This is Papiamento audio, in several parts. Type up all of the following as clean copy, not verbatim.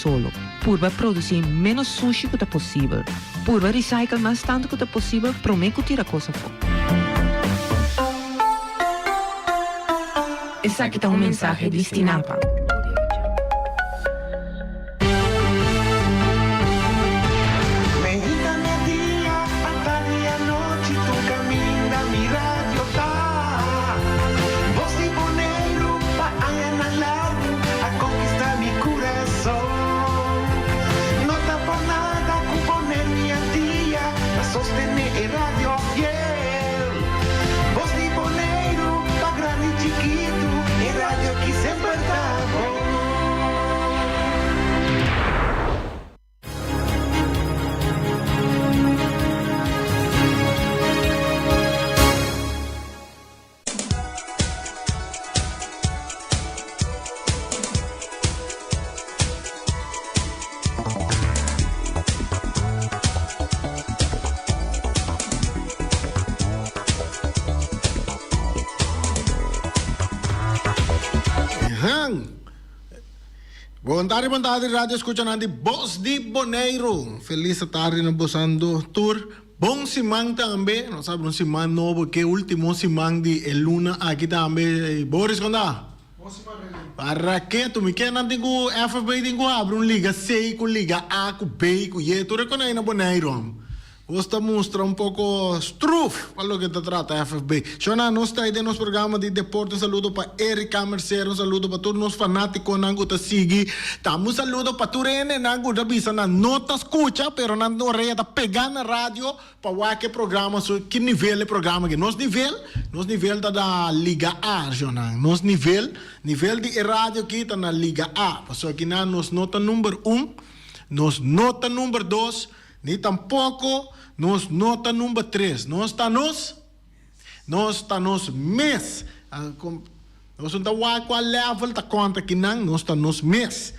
solo. Purba produsí ménos sushi ku ta posibel. Purba recycle mas tantu ku ta posibel promé ku tira kos afó. Esaki ta un mensahe di Stinapa. Han. Bon tardi, bon tardi, radio escuchanan di Bos di Boneiru. Feliz tardi na bosando tur. Bon siman tambe, nos abri un siman nobo ke ultimo siman di e luna aki tambe. Boris kon ta? Bon siman Rene. Para ke tu mi ke nan tin ku FFB tin ku abri un liga C ku liga A ku B ku Y tur e konai na Boneiru. Bos ta mustra un poko struf pa loke ta trata FFB. Shona, nos ta ei den nos programa di deporte. Un saludo pa Erika Mercer, un saludo pa tur nos fanatikonan ku ta sigui. Tambe un saludo pa tur hendenan ku ta bisa nan no ta skucha, pero nan orea ta pegá na radio pa wak e programa su ki nivel e programa aki. Nos nivel, nos nivel ta na Liga A, shona. Nos nivel, nivel di e radio aki ta na Liga A. Pasobra akinan nos no ta number un, nos no ta number dos. Ni tampoko nos no ta number tres. Nos ta nos? Nos ta nos mes. Nos no ta wak kua level ta konta kinan, nos ta nos mes.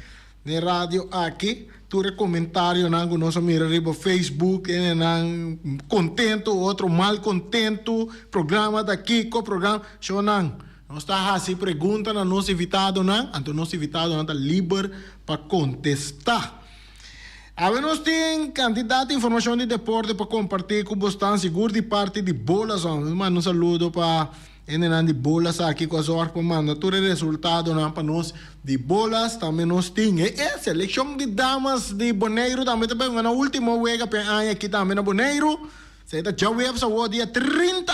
Den radio aki, tur e komentarionan ku nos a mira riba Facebook, hendenan kontentu, otro mal kontentu, programa ta kiko, programa, shownan. Nos ta hasi pregunta na nos invitadonan, anto nos invitadonan ta liber pa kontestá. Awe nos tin kantidat di informashon di deporte pa kompartí ku bosnan, sigur di parti di Bolas. Nos manda un saludo pa hendenan di Bolas aki ku a zòrg pa manda tur e resultadonan pa nos di Bolas. Tambe nos tin e selekshon di damas di Boneiru tambe ta bai hunga nan último wega pa e aña aki tambe na Boneiru. Esei ta djaweps awor dia 30.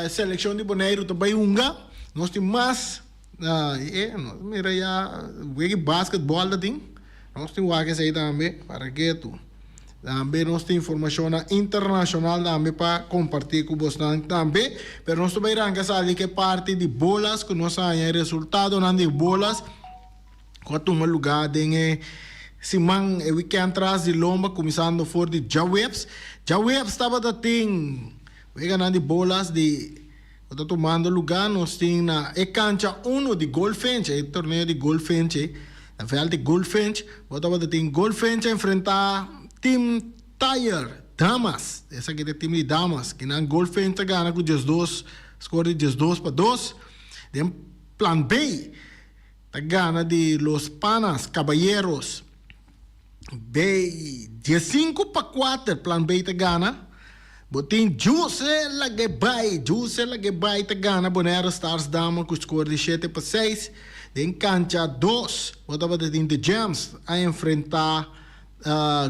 E selekshon di Boneiru ta bai hunga. Nos tin mas. Nos mira ya wega di basketball ta tin. Nos tin wak esei tambe para ketu. Tambe nos tin informashonnan internashonal tambe pa kompartí ku bosnan tambe. Pero nos ta bai ranka sali ku e parti di bolas ku nos haña e resultadonan di bolas ku a tuma lugá den e siman, e wikènt tras di lomba kuminsando for di djaweps. Djaweps tabata tin weganan di bolas di. Ku ta tumando lugá nos tin na e kancha uno di Goldfinch, e torneo di Goldfinch ei, na vèlt di Goldfinch, bo tabata tin Goldfinch a enfrentá Team Tire Damas, esaki ta e team di damas, kinan Goldfinch ta gana ku 12, skor di 12-2. Den Plan B ta gana di Los Panas Caballeros B 15-4, Plan B ta gana. Bo tin Jose Lagebay, Jose Lagebay ta gana Bonaire Stars Dama ku skor di 7-6. Den kancha dos bo tabata tin The Gems a enfrentá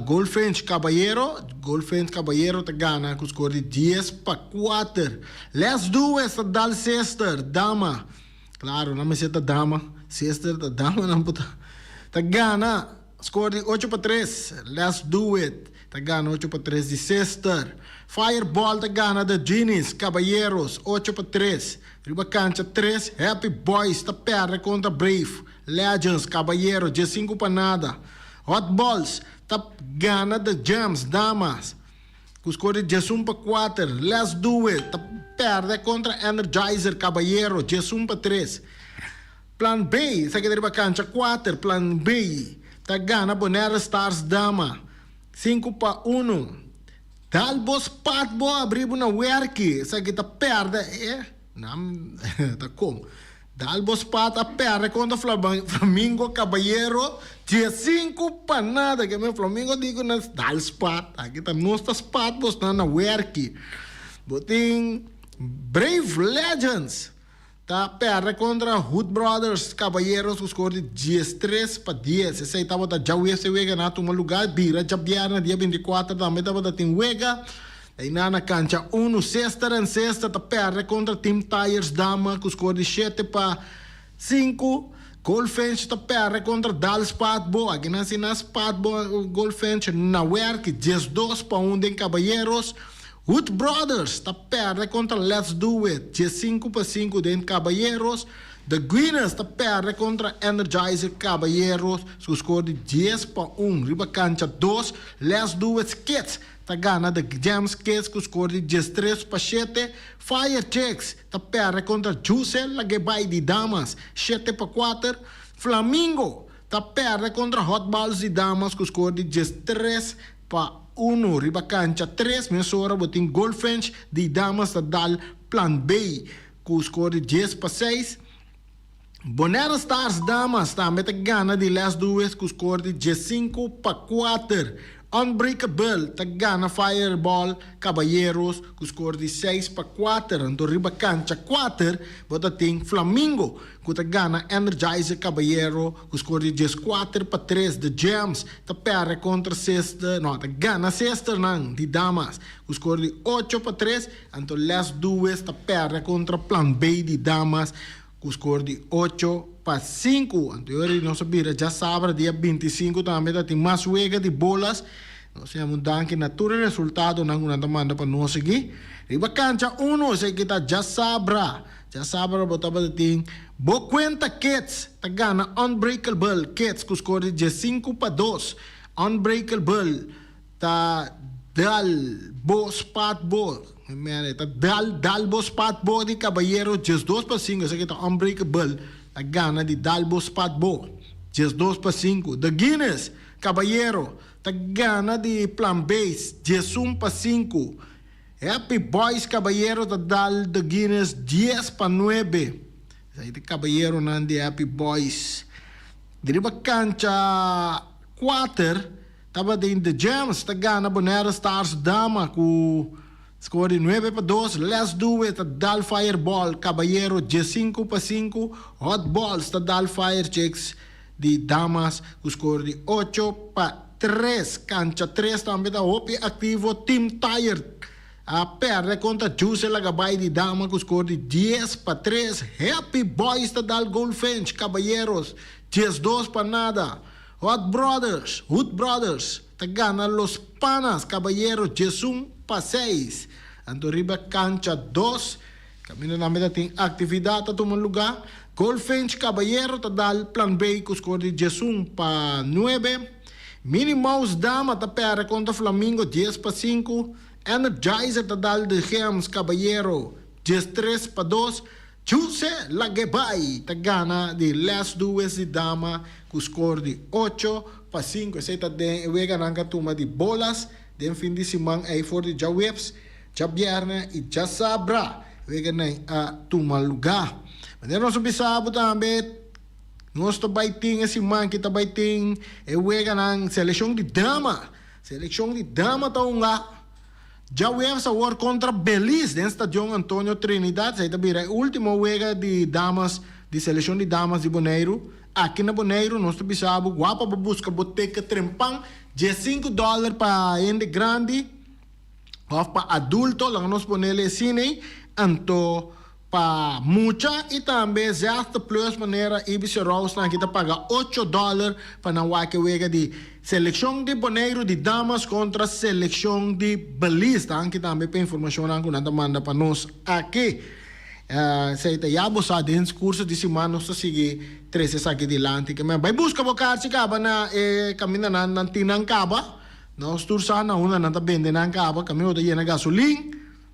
Goldfinch Caballero, Goldfinch Caballero ta gana ku skor di 10-4. Les Dues ta dal Sister Dama, klaro nan mester ta dama, Sister ta dama nan por ta gana. Score di 8-3, Let's Do It ta gana 8-3 di Sister. Fireball ta gana The Genies, Caballeros, 8-3. Riba cancha tres, Happy Boys ta perde contra Brave Legends, Caballero, 15-0. Hot Balls ta gana The Gems, Damas, cu score di 11-4. Let's Do It ta perde contra Energizer, Caballero, 11-3. Plan B, esaki ta riba kancha kuater, Plan B ta gana Bonaire Stars Dama 5-1. Dal bo spat bo abri bo na werki, esaki ta perde e, nan ta kon. Dalbo Spat a perde kontra Flamingo Caballero 15 pa nada. Ke men Flamingo di ku nan dal Spat. Aki ta nos ta spat bosnan na werki. Bo tin Brave Legends ta perde kontra Hood Brothers Caballeros ku skor di 13 pa 10. Esei tabata djawees e wega nan a tuma lugá. Bira djabièrnè dia 24 tambe tabata tin wega. Einan na kancha 1, Sister and Sister ta perde kontra Team Tires Dama ku skor di 7 pa 5. Goldfinch ta perde kontra Dal Spatbo. Aki nan si na Spatbo Goldfinch na werki 12 pa 1 den Caballeros. Hood Brothers ta perde kontra Let's Do It 15 pa 5 den Caballeros. The Guinness ta perde kontra Energizer Caballeros ku skor di 10 pa 1. Riba kancha 2, Let's Do It Kids ta gana The Gems Kids ku skor di 13 pa 7. Fire Chicks ta perde kontra Juse Lagebay di Damas 7 pa 4. Flamingo ta perde kontra Hot Balls di Damas ku skor di 13 pa 1. Riba kancha 3, mesora bo tin Goldfinch di Damas ta dal Plan B ku skor di 10 pa 6. Bonaire Stars Damas tambe ta gana di Let's Do It ku skor di 5 pa 4. Unbreakable ta gana Fireball Caballeros ku skor di 6 pa 4. Anto riba kancha 4 bo ta tin Flamingo ku ta gana Energizer Caballero ku skor di 14 pa 3. The Gems ta perde kontra Sister, no, ta gana Sister nan di Damas ku skor di 8 pa 3. Anto Let's Do It ta perde kontra Plan B di Damas ku skor di 8 pa 5. Anto nos a bira djasabra dia 25, tambe ta tin mas wega di bolas. Nos yama danki na tur resultadonan ku nan ta manda pa nos aki. Riba kancha 1, esaki ta djasabra. Djasabra bo tabata tin Bo Kuenta Kids ta gana Unbreakable Kids ku skor di 5 pa 2. Unbreakable ta dal Bo Spat Bo. Ta dal Bo Spat Bo di Caballero 12 pa 5. Esaki ta Unbreakable ta gana di Dal Bo Spat Bo 12 pa 5. The Guinness Caballero ta gana di Plan B 11 pa 5. Happy Boys Caballero ta dal The Guinness 10 pa 9. Esaki ta Caballero nan di Happy Boys. Riba kancha 4 tabatin The Gems ta gana Bonaire Stars Dama ku skor di 9 pa 2. Let's Do It ta dal Fireball Caballero 5 pa 5. Hot Balls ta dal Fire Chicks di Damas ku skor di 8 pa 3. Kancha 3 tambe ta hopi aktivo. Team Tire a perde kontra Juse Lagabay di Dama ku skor di 10 pa 3. Happy Boys ta dal Goldfinch Caballeros 12 pa nada. Hot Brothers, Hood Brothers ta gana Los Panas Caballero 11 pa 6. Anto riba kancha 2, kaminda tambe ta tin aktividat ta tuma lugá. Goldfinch Caballero ta dal Plan B ku skor di 11 pa 9. Minnie Mouse Dama ta perde kontra Flamingo 10 pa 5. Energizer ta dal The Gems Caballero 13 pa 2. Juse Lagebay ta gana di Let's Do It di Dama ku skor di 8 pa 5. Esei ta den wega nan a tuma di bolas den fin di siman ei for di djaweps, djabièrnè i djasabra. Wega nan a tuma lugá. Manera nos a bisa bo tambe, nos ta bai tin e siman ku ta bai tin e wega nan selekshon di dama. Selekshon di dama ta hunga djaweps awor kontra Belize den Stadion Antonio Trinidad. Esei ta bira e último wega di damas di selekshon di damas di Boneiru. Aki na Boneiru nos ta bisa bo wapa bo buska bo ticket trempan, $15 pa hende grandi òf pa adulto, laga nos ponele asina, anto pa mucha i tambe 60 plus manera IBC Rose nan aki ta paga $8 pa nan wak e wega di selekshon di Boneiru di damas kontra selekshon di Belize. Danki tambe pa informashonnan ku nan ta manda pa nos aki. Esei ta ya bo sa den kurso di siman nos ta sigui trese esaki dilanti. Ke men bai buska bo karchi kaba na e kamindanan nan tin nan kaba. Nos tur sa na unda nan ta bende nan kaba. Kaminda bo ta yena gasolin.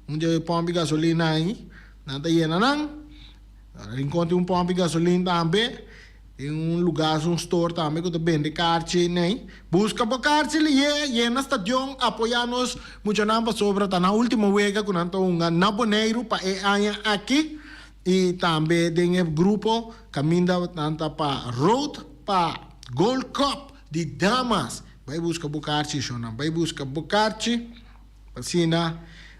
Un dia pòmpi gasolina ei, nan ta yena nan. Rincon tin un pòmpi gasolin tambe. Tin un lugá, un store tambe ku ta bende karchi nei. Buska bo karchi lié, yena stadion, apoyá nos muchanan pasobra ta nan último wega ku nan ta hunga na Boneiru pa e aña aki. I tambe den e grupo kaminda nan ta pa road pa Gold Cup di damas. Bai buska bo karchi shonnan, bai buska bo karchi asina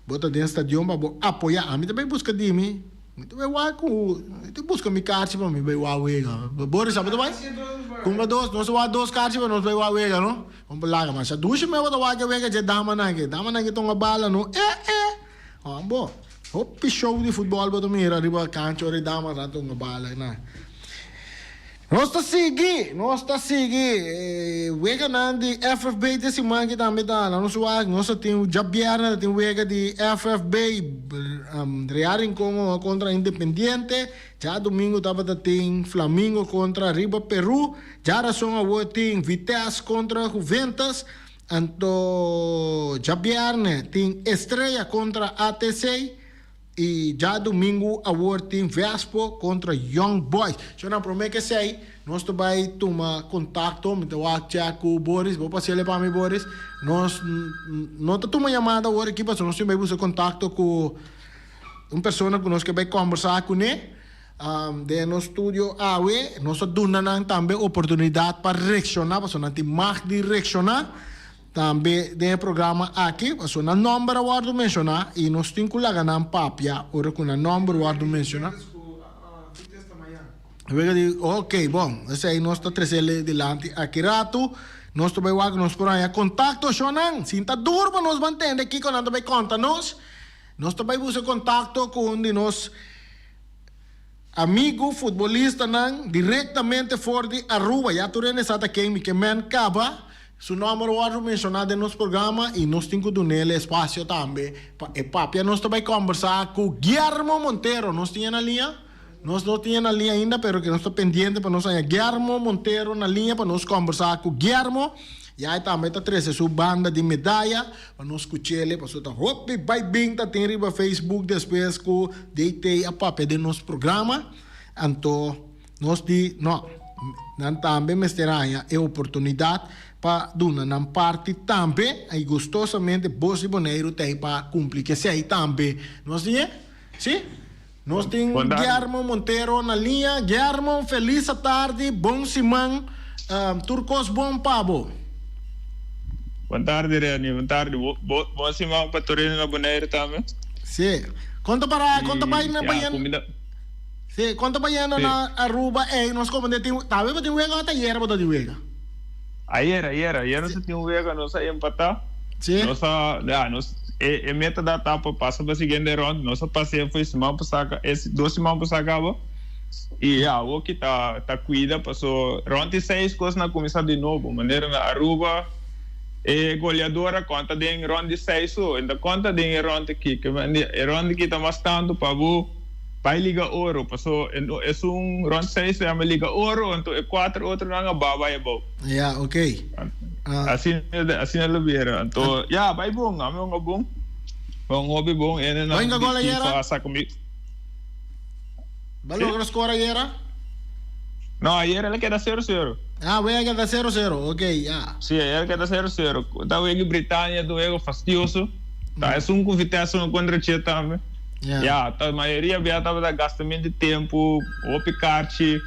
bo ta den stadion pa bo apoya. Ami ta bai buska di mi, mi ta bai wak ku mi ta buska mi karchi pa mi bai wak wega. Boris abo ta bai? Kumpra dos, nos ta wak dos karchi pa nos bai wak wega no. Bo por laga masha dushi me bo ta wak e wega dje damanan aki. Damanan aki tonga bala no eh eh. Bo, hopi show di futbol bo ta mira riba cancha ora e damas nan tunga bala na. Nos ta sigui, nos ta sigui weganan di FFB te siman aki tambe ta na nos wak, nos ta tin djabièrnè ta tin wega di FFB, Real Rincon contra Independiente, djadumingu tabata tin Flamingo contra Riba Peru, djarason awor tin Vitesse contra Juventus. Anto djabièrnè tin Estrella kontra ATC i djadumingu awor tin Vespo kontra Young Boys. So nan promé ke esei nos ta bai tuma kontakto, mi ta wak chèk ku Boris, bo pasiel e pa mi Boris, nos no ta tuma yamada awor aki pasobra nos tin bai buska kontakto ku un persona ku nos ke bai kòmbersá kuné. Den nos studio awe nos ta duna nan tambe oportunidat pa reakshoná, pasobra nan tin mag di reakshoná tambe den e programa aki, pasobra nan nòmber a wòrdu menshoná i nos tin ku laga nan papia ora ku nan nòmber wòrdu menshoná. Ok, bon, esei nos ta trese dilanti aki ratu. Nos ta bai wak nos por haña kontakto shonnan. Sinta duru pa nos ban tende kiko nan ta bai konta nos. Nos ta bai buska kontakto ku un di nos Amigu futbolistanan directamente for di Aruba. Ya tur hende sa ta ken mi ke men caba. Su nomber wordo menciona den nos programa y nos tin cu dunele espacio tambe pa e papia. Nos ta bay combersa cu Guillermo Montero. Nos tin e na liña? Nos no tin e na liña ainda pero ke nos ta pendiente pa nos haña Guillermo Montero na liña pa nos combersa cu Guillermo. Ya e tambe ta trece su banda di medaya pa nos scuchele pasobra ta hopi bay bin ta tin riba Facebook despues cu DT a papia den nos programa. Anto nos di no, nan tambe mester haña e oportunidad pa duna nan parti tambe y gustosamente Bos di Boneiru ta ey pa cumpli cu esey tambe. Nos di e? Si? Nos tin Guillermo Montero na liña. Guillermo, felis atardi, bon siman, tur kos bon pa bo. Bon tardi Reni, bon tardi. Bon siman pa tur hende na Boneiru tambe. Si. Kon ta para, kon ta bai na bayen? Si, kon ta bayendo na Aruba ey? Nos komende tin, tawe bo tin wega o ta ayer bo ta tin wega? Ayer, ayer, ayer nos a tin un wega, nos a empatá. Sí. Nos a, ya, nos, e, e meta da ta pa pasa pa siguiente rond. Nos a pas'é for e siman pasá, e dos siman pasá kaba. I ya, awor ki ta, ta kuida paso rond di seis kosnan a kuminsá di nobo. Manera na Aruba e goleador a konta den rond di seis so, e no ta konta den e rond aki. Ke men di, e rond aki ta mas tantu pa bo bai Liga Oro, paso e no, esun rond seis ta yama Liga Oro, anto e kuater otronan a ba bai abou. Ya, ok. Asina, asina lo bira. Anto, ya, bai bon, ami hunga bon. Un hopi bon, ene nan Venga di gol FIFA ayera? a saka mi. Ba Sí? logra score ayera? No, ayera el a keda sero sero. Ah, wega keda sero sero, ok, ya. Sí, ayera keda sero sero. Ta wega Britania ta un wega fastioso. Ta esun ku Vitesse hunga kontra dje tambe. Ya. Ya, ta mayoria bia tabata gastamento di tempu, hopi karchi,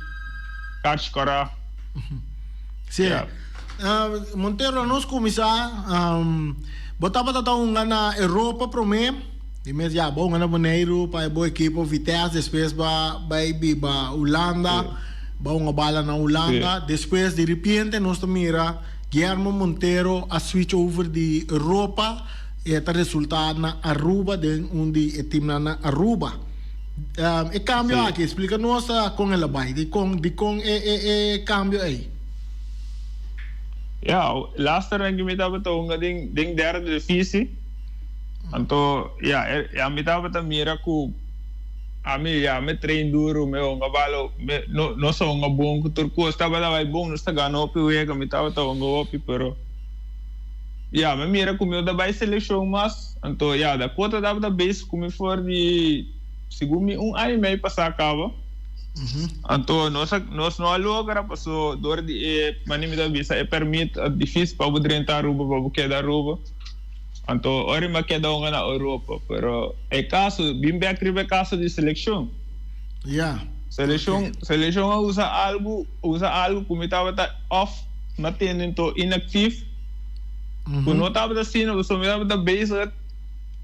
karchi kòrá. Sí. Montero, nos kuminsá. Bo tabata ta hunga na Europa promé, di mes ya bo hunga na Boneiru pa e bo ekipo Vitesse, despues bo bai biba Hulanda, bo hunga bala na Hulanda. Despues di ripiente nos ta mira Guillermo Montero a switch over di Europa i e ta resultá na Aruba den un di e timnan na Aruba. E kambio aki, splika nos kon el a bai, dikon dikon e e e kambio ei? Ya, laster ren ku mi tabata hunga den den derde divisi, anto ya ya mi tabata mira ku ami ya mi train duru, mi hunga bala, mi no nos a hunga bon ku tur kos tabata bai bon, nos ta gana hopi wega, mi tabata hunga hopi pero ya mi mira ku mi no ta bai selekshon mas. Anto ya, Dakota tabata bezig ku mi for di segun mi un aña i mei pasá kaba. Anto nos a nos no a logra paso dor di e mane mi ta bisa e permit a difícil pa bo drenta Aruba pa bo keda Aruba. Anto ora mi a keda hunga na Europa pero e kaso bin bek riba e kaso di selekshon. Ya. Selekshon, selekshon a usa algu, usa algu ku mi tabata off, mi a tende anto inaktief, ku no tabata asina pasobra mi tabata bezig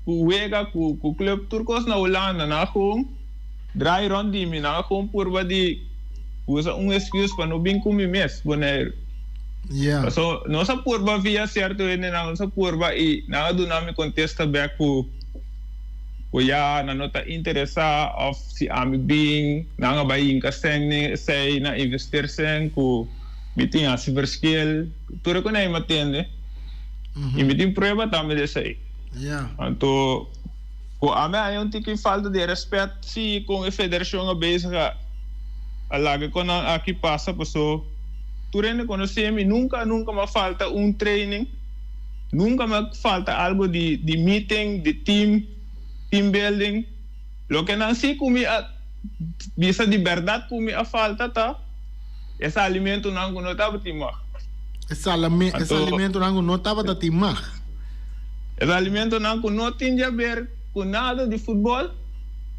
ku wega, ku ku club, tur kos na Hulanda. Nan a gewoon draai rond di mi, nan a gewoon purba di usa un excuse pa no bin ku mi mes Boneiru. Ya. Pasobra nos a purba via sierto hendenan, nos a purba i nan a duna mi kontesta bek ku. Ku ya nan no ta interesá òf si ami bin nan a bai hinka sèn den esei, nan investeer sèn ku mi tin hasi verschil. Tur e ku nan a tende i mi tin prueba tambe di esei. Anto ku ami a haña un tiki falta di rèspèt si kon e federashon a bezig a laga kon nan aki pasa paso tur hende konosé mi nunka nunka mi a falta un training. Nunca mi a falta algo di di meeting, di team, team building. Loke nan si cu mi a bisa di berdad cu mi a falta ta e salimentonan cu no tabatin mag. E salame, e salimentonan cu no tabata tin mag. E salimentonan cu no tin di haber cu nada di futbol,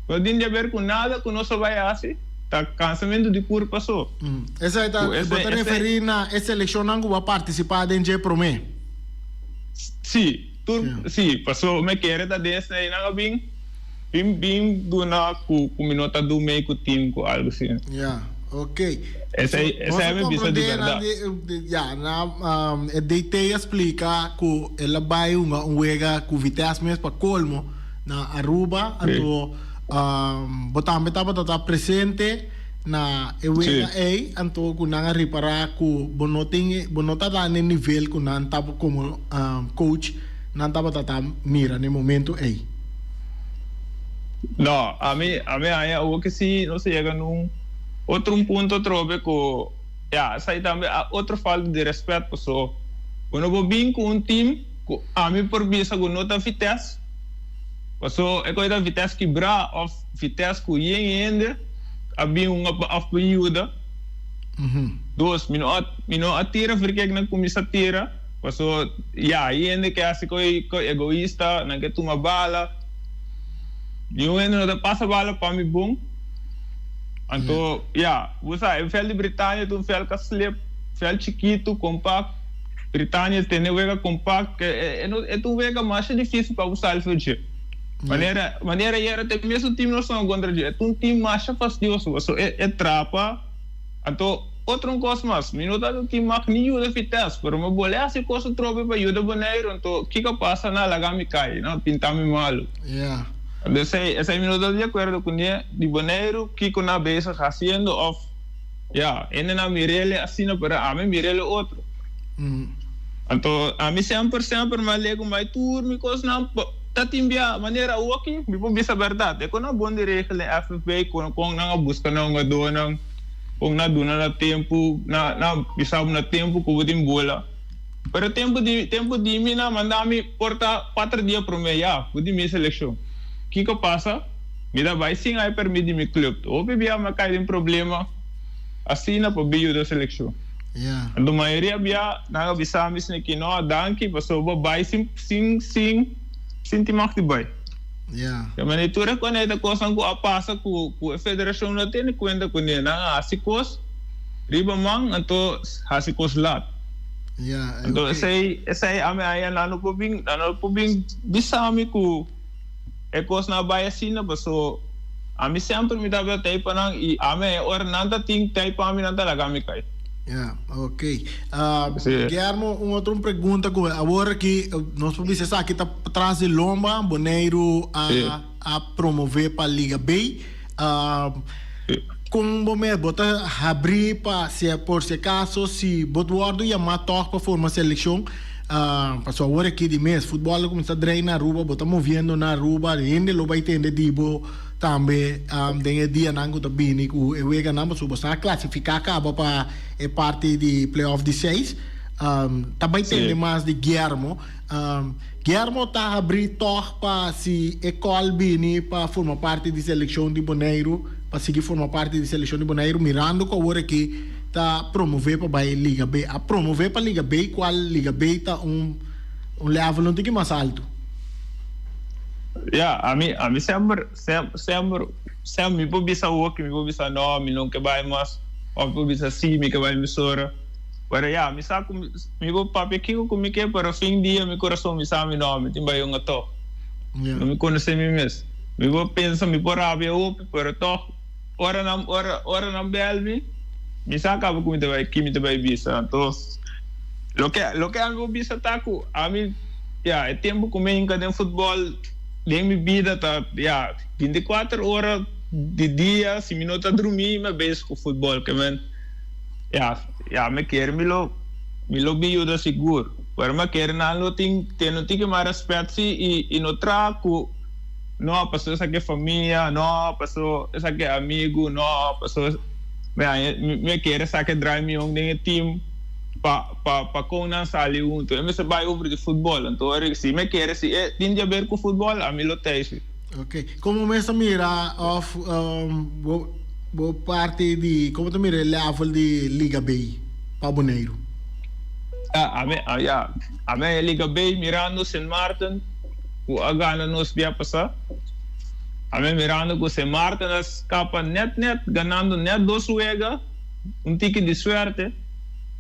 no tin di haber cu nada cu nos a bay haci, ta cansamento di curpa so. Esei ta, bo ta referí na e selekshonnan ku bo a partisipá den dje promé? Sí, tur, sí, paso mi kere ta den eseinan a bin, bin, bin duna ku ku mi no ta du mei ku tim ku algu asina. Ya, ok. Esei, esei mi bisa di bèrdat. Ya, na e DT a splika ku el a bai hunga un wega ku Vitesse mes pa kolmo na Aruba, anto bo tambe tabata ta presente. Na e wega ei, anto ku nan a ripará ku bo no tin, bo no ta na e nivel ku nan ta komo coach nan tabata ta mira na e momento ei. No, ami, ami haña awor ke si nos a yega na un otro un punto atrobe ku, ya, esei tambe a otro falta di rèspèt paso bo no por bin ku un team ku ami por bisa ku no ta Vitesse, paso e koe ta Vitesse kibrá òf Vitesse ku yen hende. A bin un of bin yuda. Dos, mi no a mi no a tira verkek nan kuminsá tira, paso ya hay hende ke hasi koi koi egoista, nan ke tuma bala. Niun hende no ta pasa bala pa mi bon. Anto ya, bo sa e vèlt di Britania ta un vèlt ka slip, vèlt chikitu, kompakt. Britania tene wega kompakt, e e ta un wega masha difisil pa bo sali for dje. Manera manera yera te mesun team nos tuma kontra dje. E ta un team masha fastioso paso e e trapa. Anto otro un kos mas, mi no ta un team mag ni yuda Vitesse, pero mi bole hasi kos atrobe pa yuda Boneiru, anto kiko pasa nan a laga mi kai, nan a pinta mi malu. Anto esei esei mi no ta di akuerdo kuné di Boneiru kiko nan a bezig hasiendo of ya hende nan mirele asina pero ami mirele otro. Anto ami semper semper mi a legu mai tur mi kosnan. Ta tin bia manera awoki, mi por bisa bèrdat, e kon a bon di regel den FFB, kon kon nan a buska nan hungadónan, kon nan a duna na tempu, nan a bisa bo na tempu ku bo tin bola. Pero tempu di tempu di mi nan a manda mi por ta kuater dia promé ya bo di mi selekshon. Kiko pasa? Mi ta bai sin a e pèrmit di mi klup. Hopi bia mi a kai den problema asina pa bin yuda selekshon. Anto mayoria bia nan a bisa mi esaki no, danki pasobra bo bai sin sin sin sin tin mag di bai. Ya mane tur e koneta kosnan ku a pasa ku ku e federashon no a tene kuenta kuné. Nan a hasi kos riba man anto hasi kos lat. Anto esei esei ami haña nan no por bin nan no por bin bisa mi ku e kosnan a bai asina paso ami semper mi tabata tei pa nan i ami e ora nan ta tin tei pa mi nan ta laga mi kai. Ya, ok. Guillermo, un otro pregunta ku awor aki nos por bisa esaki ta tras di lomba, Boneiru a a promove pa Liga B. Kon bo mes bo ta habri pa si por si acaso si bo ta wordo yama tog pa forma seleccion pasobra awor aki di mes futbol a cuminsa drei na Aruba bo ta moviendo na Aruba hende lo bay tende di bo tambe den e dianan cu ta bini cu e weganan pasobra bo sa clasifica caba pa e parti di playoff di seis ta bay tende mas di Guillermo. Guillermo ta habrí tòg pa si e kòl bini pa forma parti di selekshon di Boneiru, pa sigui forma parti di selekshon di Boneiru, mirando ku awor aki ta promové pa bai Liga B. A promové pa Liga B, kual Liga B ta un un level un tiki mas altu. Ya, ami ami semper semper. Sem mi por bisa hoki, mi por bisa no, mi no ke bai mas, of mi por bisa si, mi ke bai mesora. Pero ya, mi sa ku mi por papia kiko ku mi ke, pero fin dia mi kurason bisa mi no, mi tin bai un atò. No mi konosé mi mes. Mi por pensa, mi por rabia hopi, pero tòg ora nan ora ora nan bèl mi, mi sa kaba ku mi ta bai ki mi ta bai bisa. Anto loke loke ami por bisa ta ku ami ya e tempu ku mi a hinka den futbòl den mi bida ta ya bintikuater ora di dia si mi no ta drumí mi a bezig ku futbòl ke men ya ya mi kere mi lo mi lo bin yuda sigur pero mi a kere nan lo tin tene un tiki mas rèspèt si i i no traha ku no pasobra esaki e famia no pasobra esaki e amigu no pasobra mi haña mi a kere esaki a drai mion den e team pa pa pa kon nan sali huntu e mester bai over di futbòl anto ora si mi a kere si e tin di haber ku futbòl ami lo tei si. Ok, komo mes ta mira of bo bo parti di komo ta mira e level di Liga B pa Boneiru? Ya, ami ya, ami e Liga B mirando Sint Maarten ku a gana nos bia pasá. Ami mirando ku Sint Maarten a skapa net net ganando net dos wega, un tiki di suerte.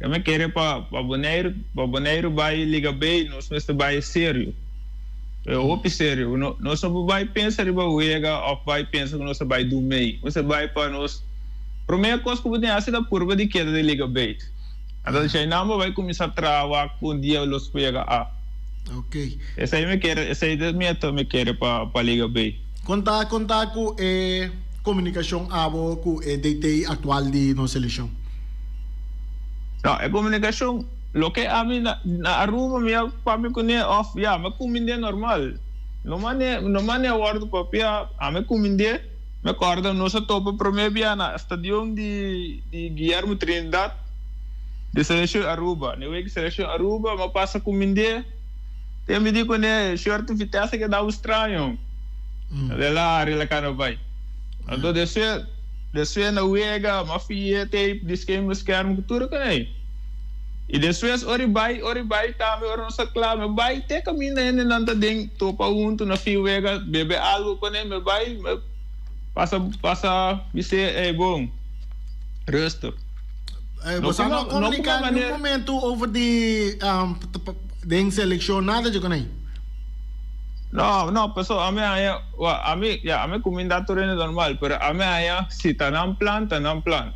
Ami kere pa pa Boneiru pa Boneiru bai Liga B nos mester bai serio. E hopi serio. Nos no por bai pensa riba wega of bai pensa ku nos ta bai du mei. Nos ta bai pa nos prome kos ku bo tin hasi ta purba di keda den Liga B. Anto djainan bo bai kuminsá traha wak ku un dia los por yega A. Ok. Esei mi kere, esei ta meta mi kere pa pa Liga B. Kon ta kon ta ku e komunikashon abo ku e DT aktual di nos selekshon? No, e komunikashon. Loke ami na Aruba mi a papia kuné of ya mi a kumind'é normal. No mane no mane a wòrdu papia, ami a kumind'é. Mi a kòrda nos a topa promé bia na stadion di di Guillermo Trinidad di Selekshon Aruba. Na e wek Selekshon Aruba mi a pasa kumind'é. Te mi di kuné short Vitesse keda un straño. El a hari la kano bai. Anto despues despues na wega mi a fia tape di skerm skerm ku tur kuné. I despues ora i bai, ora i bai tambe ora nos a kla, mi bai te kaminda hendenan ta den topa huntu na fin wega, bebe algu kuné, mi bai, mi pasa pasa bis'é, ey bon, rustig. No Boso no a no kuma komuniká niun manera. momento over di den selekshon, nada dje kuné? No, no, paso ami haña, wa, ami, ya, ami kuminda tur hende normal, pero ami haña si ta nan plan, ta nan plan.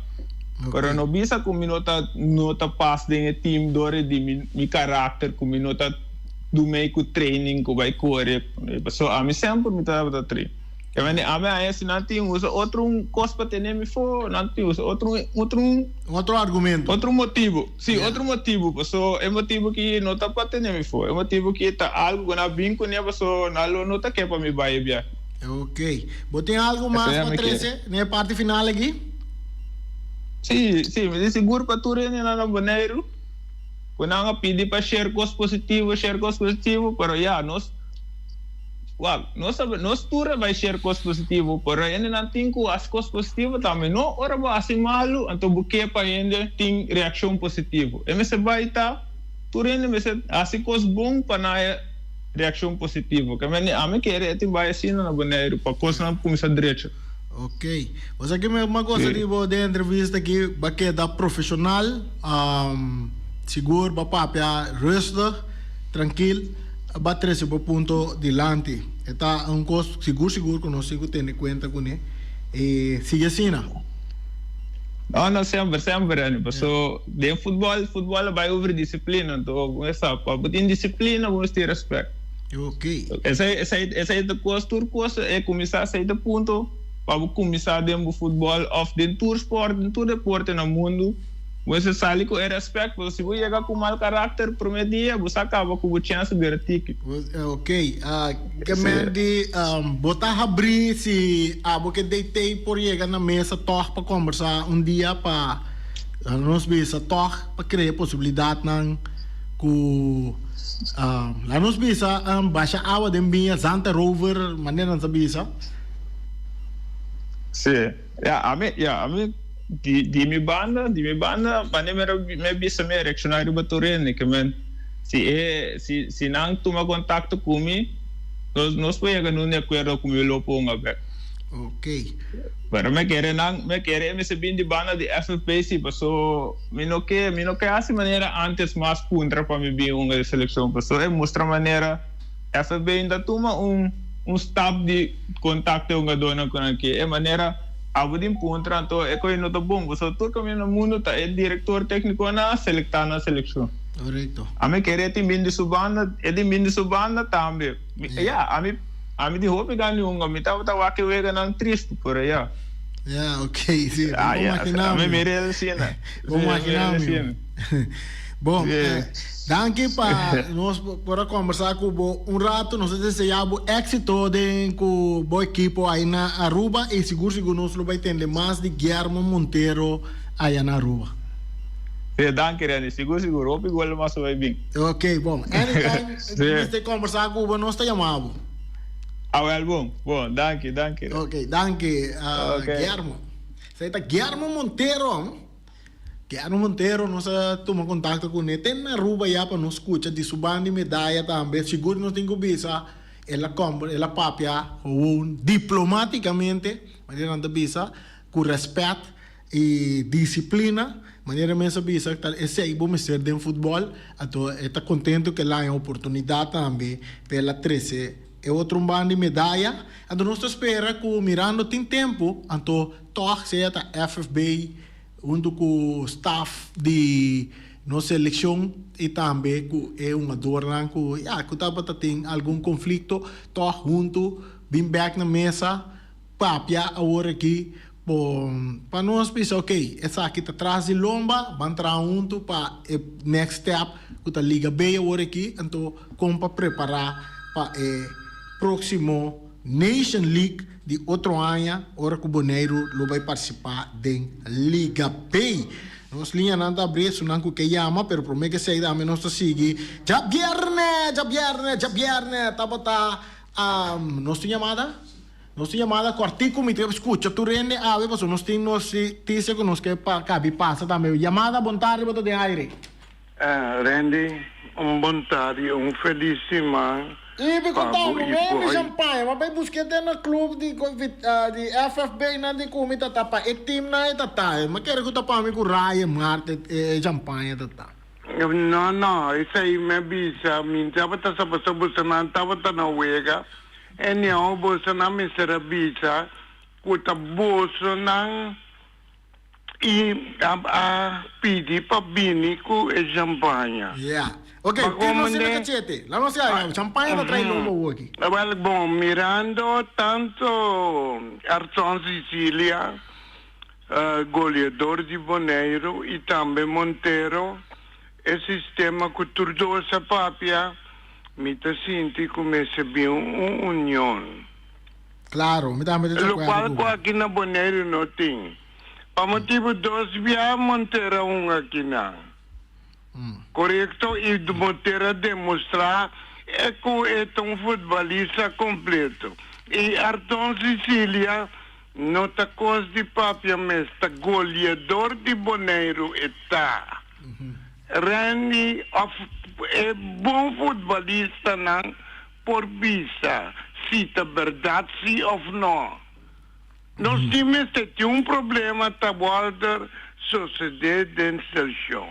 Pero no bisa ku mi no ta no ta pas den e team dor di mi mi karakter ku mi no ta du mei ku training ku bai kore. Pasobra ami semper mi tabata train. Ke mende ami haña si nan tin usa otro un kos pa tene mi fo, nan tin usa otro un otro un. Otro argumento. Otro motibu. Si, otro motibu. Pasobra e motibu ki no ta pa tene mi fo. E motibu ki ta algu ku nan a bin kuné pasobra nan lo no ta ke pa mi bai e biahe. Ok. Bo tin algu mas pa trese den e parti final aki? Sí, sí, mi di sigur pa tur hendenan na Boneiru ku nan a pidi pa share kos positivo, share kos positivo, pero ya, nos, wak, nos a, nos tur a bai share kos positivo, pero hendenan tin ku hasi kos positivo tambe. No ora bo hasi malu, anto bo ke pa hende tin reakshon positivo. E mester bai ta, tur hende mester hasi kos bon pa nan haya reakshon positivo. Ke mende ami kere e tin bai asina na Boneiru pa kosnan kuminsá drecha. Ok. Bo sa ki mi a gosta di bo den entrevista aki, bo a keda profesional, sigur bo a papia rustig, trankil, bo a trese bo punto dilanti. E ta un kos sigur sigur ku nos tin ku tene kuenta kuné i sigui asina. No, no, semper, semper, Rene. Paso den futbòl, futbòl a bai over disiplina. Anto bo sa, pa bo tin disiplina bo mester tin rèspèt. Ok. Esei, esei, esei ta kos, tur kos e kuminsá esei ta punto pa bo kuminsá den bo futbòl òf den tur spòrt, den tur deporte na mundu, bo mester sali ku e rèspèt, pasobra si bo yega ku mal karakter promé dia, bo sa kaba ku bo chèns ta bira tiki. Ok. Ke men di bo ta habrí si abo ke DT por yega na mesa tòg pa kòmbersá un dia pa nos bisa tòg pa krea posibilidatnan ku Laat nos bisa basha awa den biña zanta rover manera nan ta bisa. Sí, ya ami, ya ami di di mi banda, di mi banda manera mi mi a bisa mi a reacciona riba tur hende ke men si e si si nan tuma contacto cu mi nos nos por yega na un acuerdo cu mi lo ponga bek. Ok. Pero mi kere nan, mi kere e mester bin di banda di FFP si, paso mi no ke, mi no ke hasi manera antes mas puntra pa mi bin hunga di seleccion, paso e mustra manera FFB no ta tuma un un stap di contacto e hungadornan cu nan ke, e manera abo din puntra anto e coy no ta bon, paso tur caminda na mundo ta e director tecniconan a selecta nan seleccion. Correcto. Ami kere e tin bin di su banda, e tin bin di su banda tambe. Ya, ami ami di hopi gana di hunga, mi tabata wak e weganan tristu por ya. Ya, ok, si, Ah, bo ya, imaginá ami mi. mira el asina. Bo Si, mi imaginá mira el mi. asina. Bon, Si. danki pa nos por a kombersá ku bo un ratu. Nos ta deseá bo éksito den ku bo ekipo ahí na Aruba i sigur sigur nos lo bai tende mas di Guillermo Montero aya na Aruba. Sí, danki Renny. Sigur sigur, hopi gol mas lo bai bin. Ok, bon. Anytime Sí. mester kombersá ku bo, nos ta yama bo. Awel, bon. Bon, danki, danki. Ok, danki, Ok. Guillermo. Esei ta Guillermo Montero. Guillermo Montero, nos a tuma kontakto kuné te na Aruba ya pa nos skucha di su banda di medaya tambe. Sigur nos tin ku bisa el a komber, el a papia gewoon diplomátikamente, manera nan ta bisa, ku rèspèt. E disiplina, manera mes a bisa ta esei bo mester den futbol, anto e ta contento cu el a haña oportunidad tambe pa el a trece e otro un banda di medaya, anto nos ta spera cu mirando tin tempo, anto tog sea ta FFB hunto cu staff di nos seleccion y tambe cu e hungadornan cu ya cu tabata tin algun conflicto tog hunto bin bek na mesa papia awor aki Bo pa nos bisa ok esaki ta tras di lomba ban traha huntu pa e next step ku ta Liga B awor aki anto kon pa prepara pa e proximo Nation League di otro aña ora ku Boneiru lo bai partisipa den Liga B. Nos liñanan ta abri esunnan ku ke yama pero prome ke esei tambe nos ta sigui djabierne djabierne djabierne tabata nos tin yamada? Nos tin yamada kòrtiku, mi ta skucha tur hende awe pasobra nos tin nos tisia ku nos ke pa kabi pasa tambe. Yamada, bon tardi, bo ta den aire. Randy, un bon tardi, un felis siman I mi pa konta bo bo, i mi bo. champaña, mi a bai busk'é den na club di di FFB nan di ku mi ta ta pa e team nan e ta ta. Mi a kere ku ta pa mi ku Ryan Marte e champaña ta ta. No, no, esei mi a bisa, mi tabata sa pasobra bosonan tabata na wega, anyhow bosonan mester a bisa ku ta bosonan i a pidi pa bini ku e champaña. Yeah. Ok, tin nos sina kachete. La nos ya, champaña ta trae lombo awoki. Wel, bon, mirando tanto Arson Sicilia, Goleador di Boneiru i tambe Montero, e sistema ku tur dos a papia, mi ta sinti ku mester bin un union. Claro, mi tambe ta di acuerdo Lokual ku ku bo. aki na Boneiru no tin. Pa motibu dos bia Montero a hunga akinan. Korekto i Montero a demostrá e ku e ta un futbalista kompleto. I Arton Sicilia No ta kos di papia mes, ta goleador di Boneiru e ta. Randy of e bon futbalistanan por bisa si ta berdad si of no. Nos tin mester tin un problema ta bolder sosede den selshon.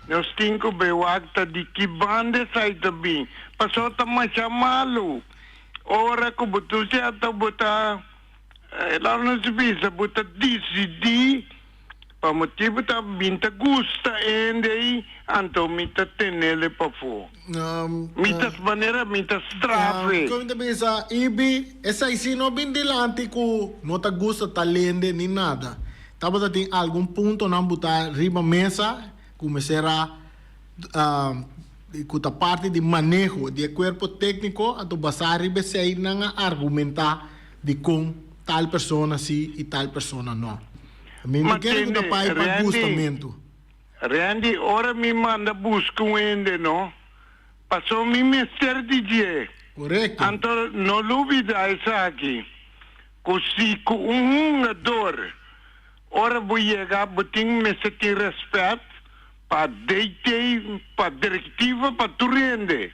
Nos tin ku bay wak ta di ki banda esai ta bin, pasobra ta masha malu. Ora ku bo tur sierto bo ta, laat nos bisa, bo ta disidí pa motibu ta bin ta gusta hende ei, anto mi ta tenele pafó. Mi ta manera mi ta straf'e. Kon mi ta bisa, Ibi, esei si no bin dilanti ku no ta gusta tal hende ni nada. Tabata tin algun puntonan butá riba mesa ku mester a ku ta parti di maneho di e kuerpo tékniko, anto basá riba esei nan a argumentá dikon tal persona si i tal persona no. Mi no Ma kere ku ta tende, pai pa Randy, gustamentu. Randy, ora mi manda buska un hende no, pasobra mi mester di dje. Korekto. Anto no lubidá esaki, ku si ku un hungador ora bo yega bo tin mester tin rèspèt Pa DT, pa direktiva, pa tur hende.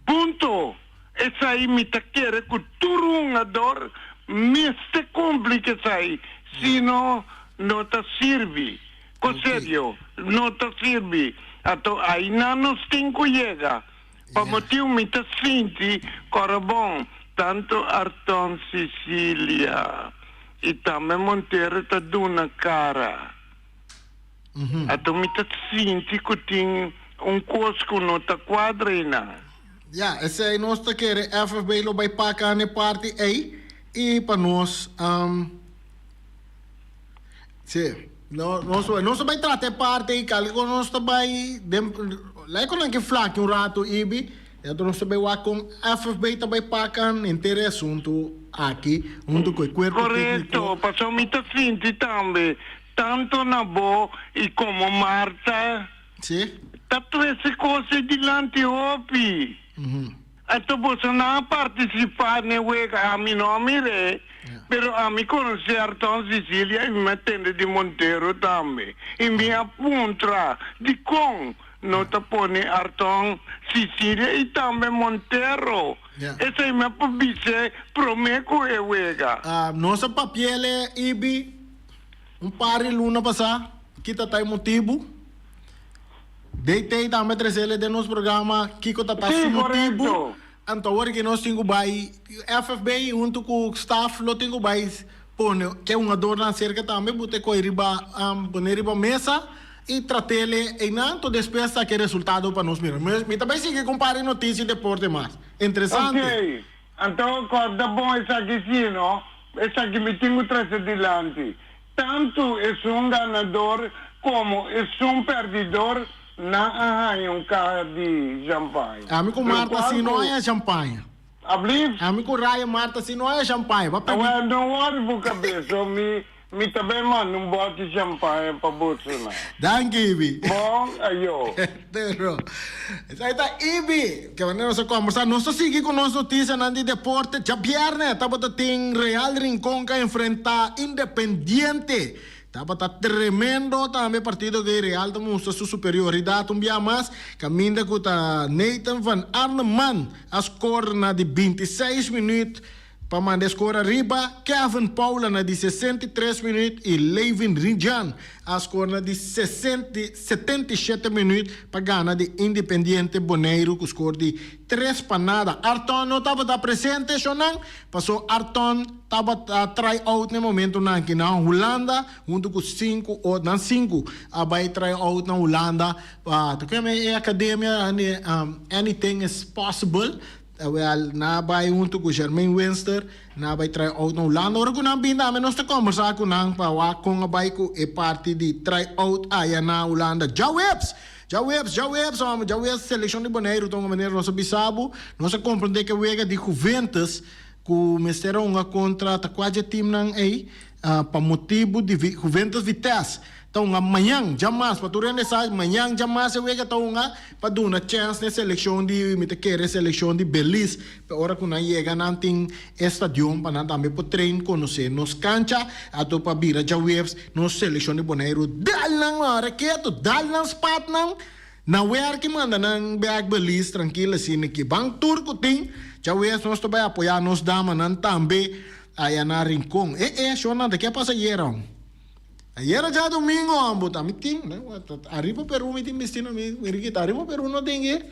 Punto! Esai mi ta kere ku tur hungador mester kumpli ku esei, sino no ta sirbi. Ku serio, no ta sirbi. Anto ainan nos tin ku yega. Pa motibu mi ta sinti kòrda bon, tantu Arton Cicilia i tambe Montero ta duna kara. Anto mi ta sinti ku tin un kos ku no ta kuadra einan. Ya, esei nos ta kere FFB lo bai paka n'e parti ei i pa nos, sí, no, nos, nos ta bai trata e parti ei kalke ku nos ta bai den, laga ku nan ke flaki un ratu ibi, i anto nos ta bai wak kon FFB ta bai paka henter e asuntu aki huntu ku e kuerpo tékniko. Korekto, pasobra mi ta sinti tambe Tanto na bo i komo Marta ta trese kos ei dilanti hopi. Anto boso nan a partisipá n'e wega, ami no a mir'é, pero ami konosé Arton Cicilia i mi a tende di Montero tambe. I mi a puntra dikon no ta pone Arton Cicilia i tambe Montero. Esei mi a por bis'é promé ku e wega. Nos a papi'el e ibi. Un par di luna pasá, kita ta e motibu? DT tambe tresele den nos programa kiko ta ta su motibu. Anto awor ki nos tin ku bai FFB huntu ku staf lo tin ku bai pone ke hungadornan serka tambe bo te kohe riba pone riba mesa i tratele einan anto despues ta ke resultado pa nos mira. Mi ta bai sigui ku un par di notisia di deporte mas interesante. Ok, Anto corda bon esaki si no, esaki mi tin cu trece dilanti. Tanto esun ganador como esun perdidor nan a haña un caha di champaña. Ami cu Marta Locual si no cu. haña champaña. Ablief? Ami cu Raya Marta si no haña champaña. Ba perdi. Awel, no worry bo cabes ho, mi Mi ta bay manda un bòti champaña pa bosonan. Danki, Ibi. Bon, ayo. Pero, esaki ta Ibi. Ke manera nos a kòmbersá. Nos ta sigui ku nos notisianan di deporte. Djabièrnè tabata tin Real Rincon ka enfrentá Independiente. Tabata tremendo tambe partido ku Real ta mustra su superioridat un bia mas. Kaminda ku ta Nathan van Arneman a skor na di 26 minüt. Pa manda e skor ariba, Kevin Paula na di 63 minuut i Levin Rijan a skor na di 77 minuut pa gana di Independiente Boneiru ku skor di 3-0. Arton no tabata presente shownan, paso Arton tabata try out na e momentunan aki na Hulanda huntu ku sinku ot nan sinku a bai try out na Hulanda pa ta keme e akademia Anything is Possible. Awel, nan a bai huntu ku Jermaine Winster, nan a bai try out na Hulanda. Ora ku nan bin tambe nos ta kombersá ku nan pa wak kon a bai ku e parti di try out aya na Hulanda. Djaweps! Djaweps! Djaweps, hòmber! Djaweps selekshon di Boneiru ta un manera nos a bisa bo, nos a komprendé ku e wega di Juventus ku mester a hunga kontra ta kua dje timnan ei pa motibu di Juventus Vitesse ta hunga mañan djamas pa tur hende sa mañan djamas e wega ta hunga pa duna chèns na e selekshon di mi ta kere selekshon di Belize pa ora ku nan yega nan tin e stadion pa nan tambe por train konosé nos kancha ato pa bira djaweps nos selekshon di Boneiru dal nan ora ketu dal nan spat nan na wèrki manda nan bèk Belize trankil asina ki ban tur ku tin djaweps nos ta bai apoyá nos damanan tambe aya na Rincon e e shornan ta ke pasa ayera. Ayera djadomingo ambo ta mi tin ariba Peru mi tin bisti na mi Riquita ariba Peru no tin ke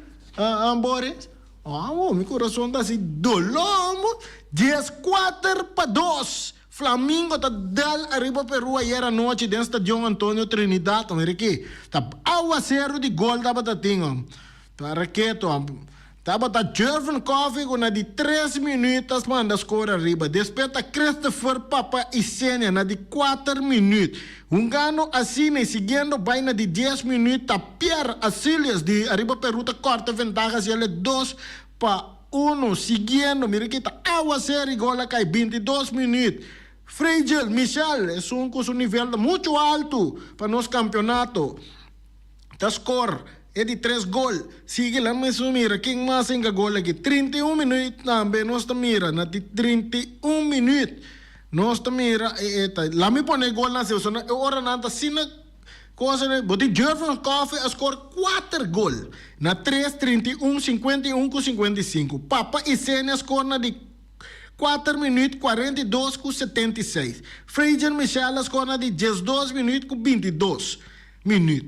Boris amo mi corazon ta hasi dolo amo 3:45 Flamingo ta dal ariba Peru ayera nochi den stadion Antonio Trinidad mi Riqui ta awaceru di gol tabata tin amo para keto amo. Tabata Jervin Coffey ku na di tres minüt a manda skor ariba. Despues ta Christopher Papa Isenia na di kuater minüt. Hungando asina i siguiendo bai na di dies minüt ta Pierre Asilius di Ariba Peru ta kòrta ventaha hacia el e 2-1. Siguiendo mira ki ta awaser i gol a kai 22 minüt. Frigel Michel esun ku su nivel ta muchu altu pa nos kampionato. Ta skor e di tres gol. Sigui la mesun mira ken mas hinka gol aki. 31 minuut tambe nos ta mira na di 31 minuut nos ta mira e ta la mi pone e golnan si pasobra e ora nan ta asina cosa ne bo tin Jurgen Coffey a skor kuater gol na tres, 31, 51 ku 55. Papa Isenia a skor na di. 4 minüt 42 ku 76. Fraser Michel a skor na di 12 minüt ku 22 minüt.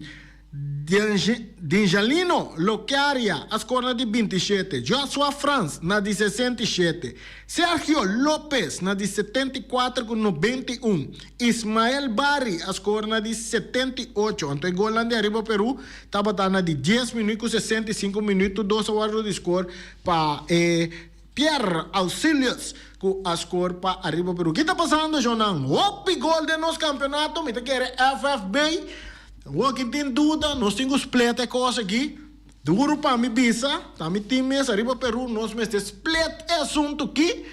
Dinjalino Locaria a skor na di 27, Joshua Frans na di 67, Sergio Lopez na di 74 ku 91, Ismael Barry a skor na di 78. Anto e golnan di Ariba Peru tabata na di 10 minüt ku 65 minüt, tur dos a wòrdu di skor pa e Pierre Auxilius ku a skor pa Ariba Peru. Ki ta pasando shownan? Hopi gol den nos kampeonato, mi ta kere FFB. Awor kin tin duda, nos tin ku split e kos aki. Duru pa mi bisa, ta mi tin mes Ariba Peru, nos mester split e asuntu ki.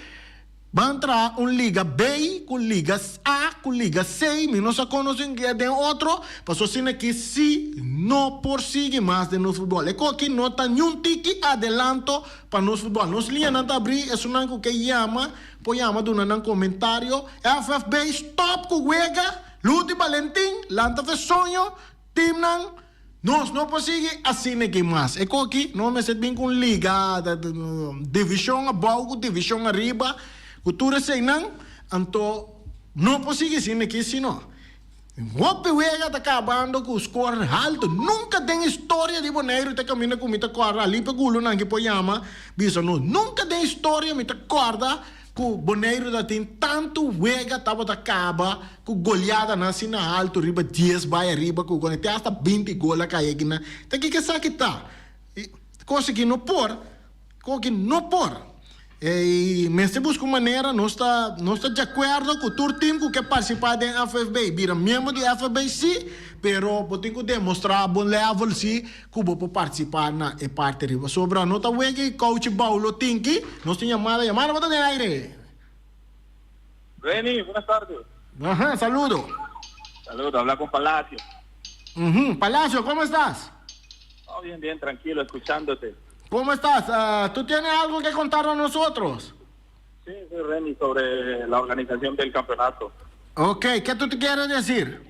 Ban traha un liga B ku liga A ku liga C, mi no sa kon nos tin ke den otro, pasobra asina aki si no por sigui mas den nos futbòl. E kos aki no ta niun tiki adelanto pa nos futbòl. Nos liñanan ta abrí, esunnan ku ke yama por yama duna nan komentario. FFB stòp ku wega, Luti Balentin, lanta fe soño, Teamnan, nos no por sigui asina aki mas. E koki no mester bin ku un liga, divishon abou ku divishon ariba, ku tur eseinan, anto no por sigui asina aki sino. Hopi wega ta kabando ku skor haltu. Nunka den historia di Boneiru ta kaminda ku mi ta kòrda, Alipe Gulunan ki por yama bisa nos, nunka den historia mi ta kòrda Ku Boneiru ta tin tantu wega tabata kaba ku goleadanan asina haltu riba dies bai ariba ku gol te hasta 20 gol a kai aki nan. Ta kiko esaki ta? Kos aki no por, kos aki no por. I mester buska un manera, nos ta nos ta djakuerdo ku tur tim ku ke partisipá den FFB bira miembro di FFB sí, pero bo tin ku demostrá bo level sí. Ku bo por partisipá na e parti riba. Sobra no ta wega i kouchi bou lo tin ki. Nos tin yamada. Yamada bo ta den aire. Reni, buenas tardes. Aha, saludo. Saludo, habla con Palacio. Ujú, Palacio, ¿cómo estás? Oh, bien, bien, tranquilo, escuchándote. ¿Cómo estás? Uh, ¿Tú tienes algo que contar a nosotros? Sí, sí, Reni, sobre la organización del campeonato. Ok, ¿qué tú te quieres decir?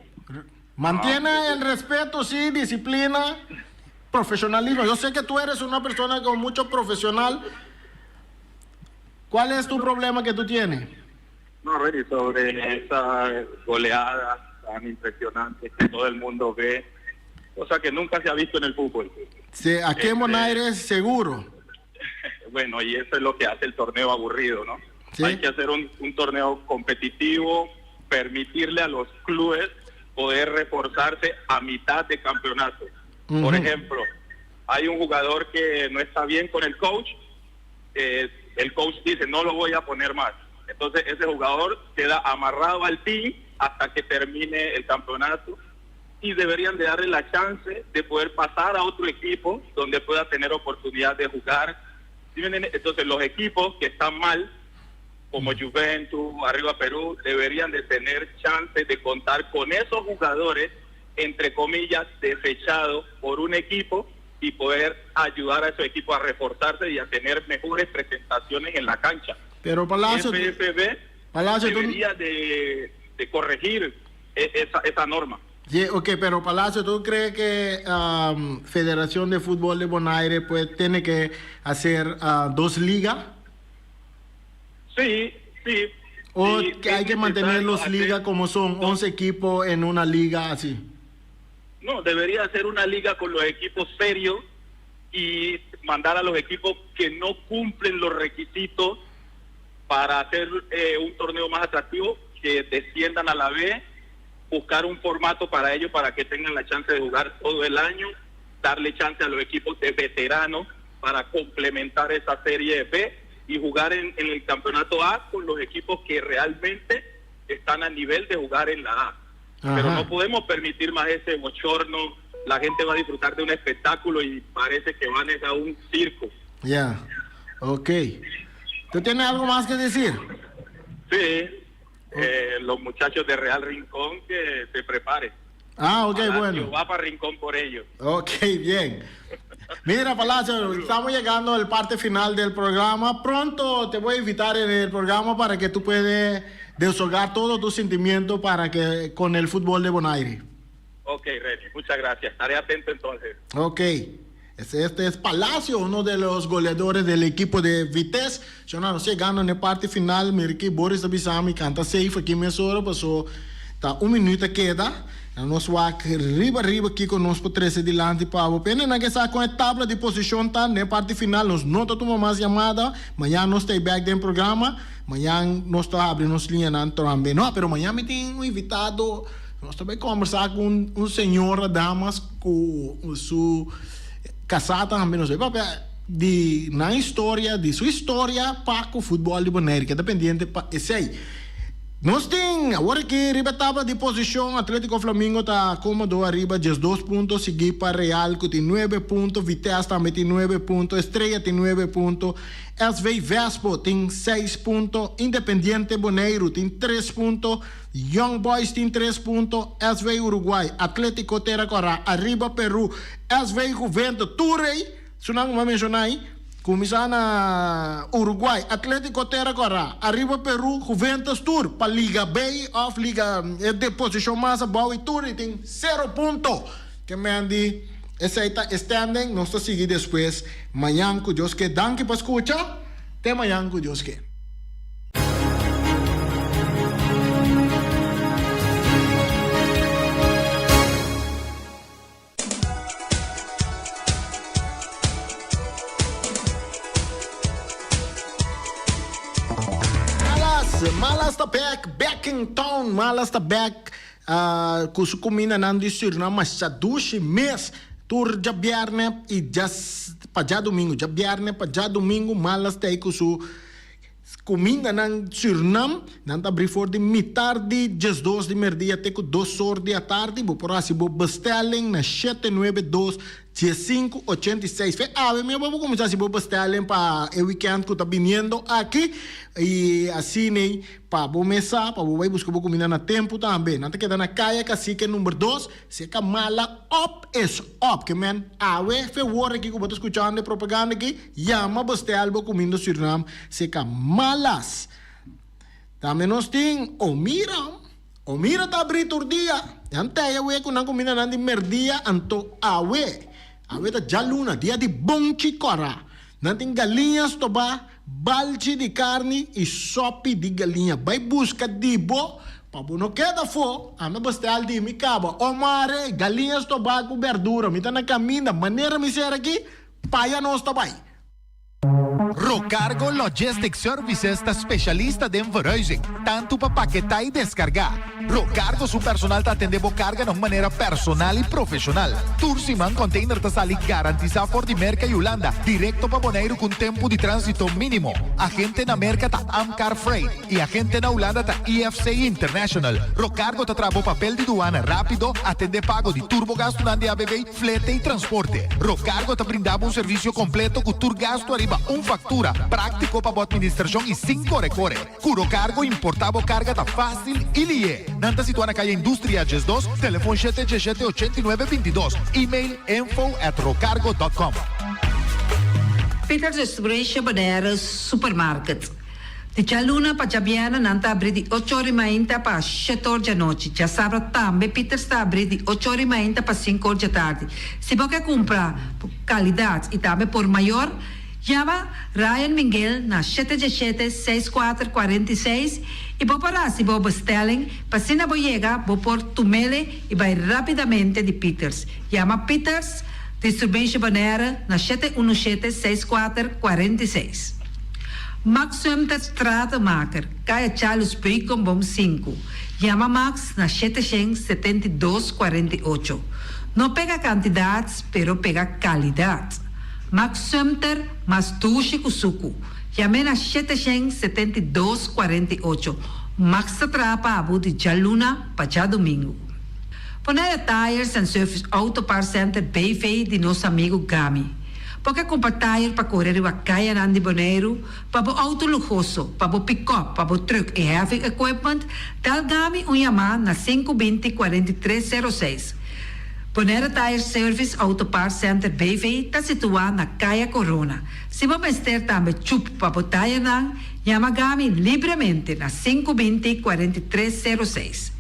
Mantiene ah, el respeto, sí, disciplina, profesionalismo. Yo sé que tú eres una persona con mucho profesional. ¿Cuál es tu problema que tú tienes? No, Reni, sobre esa goleada tan impresionante que todo el mundo ve, cosa que nunca se ha visto en el fútbol. Sí, aquí en Bonaire seguro. Bueno, y eso es lo que hace el torneo aburrido, ¿no? ¿Sí? Hay que hacer un, un torneo competitivo, permitirle a los clubes poder reforzarse a mitad de campeonato. Uh -huh. Por ejemplo, hay un jugador que no está bien con el coach, eh, el coach dice no lo voy a poner más. Entonces ese jugador queda amarrado al team hasta que termine el campeonato y deberían de darle la chance de poder pasar a otro equipo donde pueda tener oportunidad de jugar. Entonces los equipos que están mal, como Juventus, Arriba Perú, deberían de tener chance de contar con esos jugadores, entre comillas, desechados por un equipo y poder ayudar a esos equipos a reforzarse y a tener mejores presentaciones en la cancha. Pero Palacio, FFB Palacio debería de, de corregir esa, esa norma. Sí, ok, pero Palacio, ¿tú crees que um, Federación de Fútbol de Bonaire pues, tiene que hacer dos ligas? Sí, sí. ¿O sí, que hay es que mantener necesario los ligas hacer como son, dos 11 equipos en una liga así? No, debería ser una liga con los equipos serios y mandar a los equipos que no cumplen los requisitos para hacer eh, un torneo más atractivo, que desciendan a la B, buscar un formato para ellos para que tengan la chance de jugar todo el año, darle chance a los equipos de veteranos para complementar esa serie B y jugar en, en el campeonato A con los equipos que realmente están a nivel de jugar en la A. Pero Ajá. no podemos permitir más ese bochorno, la gente va a disfrutar de un espectáculo y parece que van es a un circo. Ya, ok. ¿Tú tienes algo más que decir? Sí, eh, los muchachos de Real Rincón que se preparen. Ah, ok, Palacio bueno. va para Rincón por ellos. Ok, bien. Mira, Palacio, estamos llegando al parte final del programa. Pronto te voy a invitar en el programa para que tú puedas desahogar todos tus sentimientos para que con el fútbol de Bonaire. Ok, Reni, muchas gracias. Estaré atento entonces. Ok. Este es Palacio, uno de los goleadores del equipo de Vitesse. Shona, nos yegando na e parti final, mira ki Boris ta bisa mi canta safe aki mesora paso ta un minuut a keda. Nos wak riba riba kico nos por trece dilanti pa bo. Pende nan ke sa con e tabla di posicion ta na e parti final. Nos no ta tuma mas yamada. Mañan nos ta e bek den programa. Mañan nos ta habri nos liñanan tambe. No, pero mañan mi tin un invitado. Nos ta bay combersa cu un señora damas cu su casá tambe. Nos bay papia di nan historia, di su historia pa cu futbol di Bonaire. Keda pendiente pa esey. Nos tin awor aki riba e tabla di posicion Atletico Flamingo ta comodo ariba 12 punto, sigui pa Real cu tin nuebe punto, Vitesse tambe tin nuebe punto, Estrella tin nuebe punto, SV Vespo tin seis punto, Independiente Boneiru tin tres punto, Young Boys tin tres punto, SV Uruguay, Atletico Tera Cora, Arriba Peru, SV Juventus, tur ei, sunan cu mi a menciona ei, cuminsa na Uruguay, Atletico Tera Cora, Arriba Peru, Juventus tur pa Liga B of Liga e de posicion mas abao y tur ei tin cero punto. Ke men di esei ta e standing, nos ta sigui despues mañan cu Dios ke. Danki pa scucha, te mañan cu Dios ke. Malas, Malas ta back, back in town, Malas ta back cu su cumindanan di Surinam masha dushi mes. Tur djabierne y pa djadumingu, djabierne pa djadumingu Malas ta ey cu su Kumindanan Sürnam, nan ta abrí for di mitar di 12 di merdia te ku dos or di atardi. Bo por hasi bo bestelling na 792 15 86. Fe awe mi bo por kuminsá hasi bo bestelling pa e weekend ku ta biniendo aki. I asin'ei pa bo mesa, pa bo bai buska bo kuminda na tempu tambe. Nan ta keda na Kaya Kasike number dos. Si e ka mala op is op. Ke men awe fe wor aki ku bo ta skuchando e propaganda aki. Yama bestel bo kuminda Surinam seka malas. Tambe nos tin Omira. Omira ta abri tur dia. Nan ta awe ku nan kumindanan di merdia anto awe. Awe ta djaluna, dia di bonchi kòrá. Nan tin galiña stobá, balchi di karni i sòpi di galiña. Bai buska di bo pa bo no keda afó. Ami bestel di mi kaba. Omare, galiña stobá ku bèrdura. Mi ta na kaminda. Manera mi ser aki. Paya nos ta bai. Rocargo Logistics Services ta specialista den verhuizing, tantu pa paketá i deskargá. Rocargo su personal ta atendé bo karga na un manera personal i profeshonal. Tur siman container ta sali garantisá for di Merka i Hulanda direkto pa Boneiru ku un tempu di tránsito mínimo. Agente na Merka ta Amcar Freight. I agente na Hulanda ta IFC International. Rocargo ta traha bo papel di duana rápido, atendé pago di tur bo gastunan di ABV, flete i transporte. Rocargo ta brinda bo un servisio kompleto ku tur gastu ariba un faktura, práktiko pa bo atministrashon i sin kore kore. Ku Rocargo importá bo karga ta fásil i lié. Nan ta situá na Kaya Industria 12, telefon shete djeshete 89 22, email info at rocargo dot com. Peters Distribution Bonaire Supermarket. Di djaluna pa djabièrnè nan ta abrí di ocho or i mainta pa shete or djanochi. Djasabra tambe Pieters ta abrí di ocho or i mainta pa sinku or djatardi. Si bo ke kumpra por kalidat i tambe por mayor, yama Ryan Minguel na shete djeshete seis kuater 46 i bo por hasi bo bestelling pa asina bo yega bo por tumele i bai rápidamente di Pieters. Yama Pieters Distribution Bonaire na shete unu shete seis kuater 46. Max Sumter Stratenmaker, Kaya Charles Beukenboom sinku. Yama Max na 772 48. No pega kantidat, pero pega kalidat. Max Sumter mas dushi ku suku. Yam'é na 772 48. Max ta traha pa bo di djaluna pa djadumingu. Bonaire Tires and Service Auto Parts Center BV di nos amigu Gami. Bo ke kumpra tayer pa kore riba kayanan di Boneiru, pa bo outo luhoso, pa bo pikòp, pa bo trùk i heavy equipment, dal Gami un yamá na sinku 20 43 06. Bonaire Tire Service Auto Parts Center BV ta situá na Kaya Corona. Si bo mester tambe chup pa bo tayernan, yama Gami libremente na sinku 20 43 06.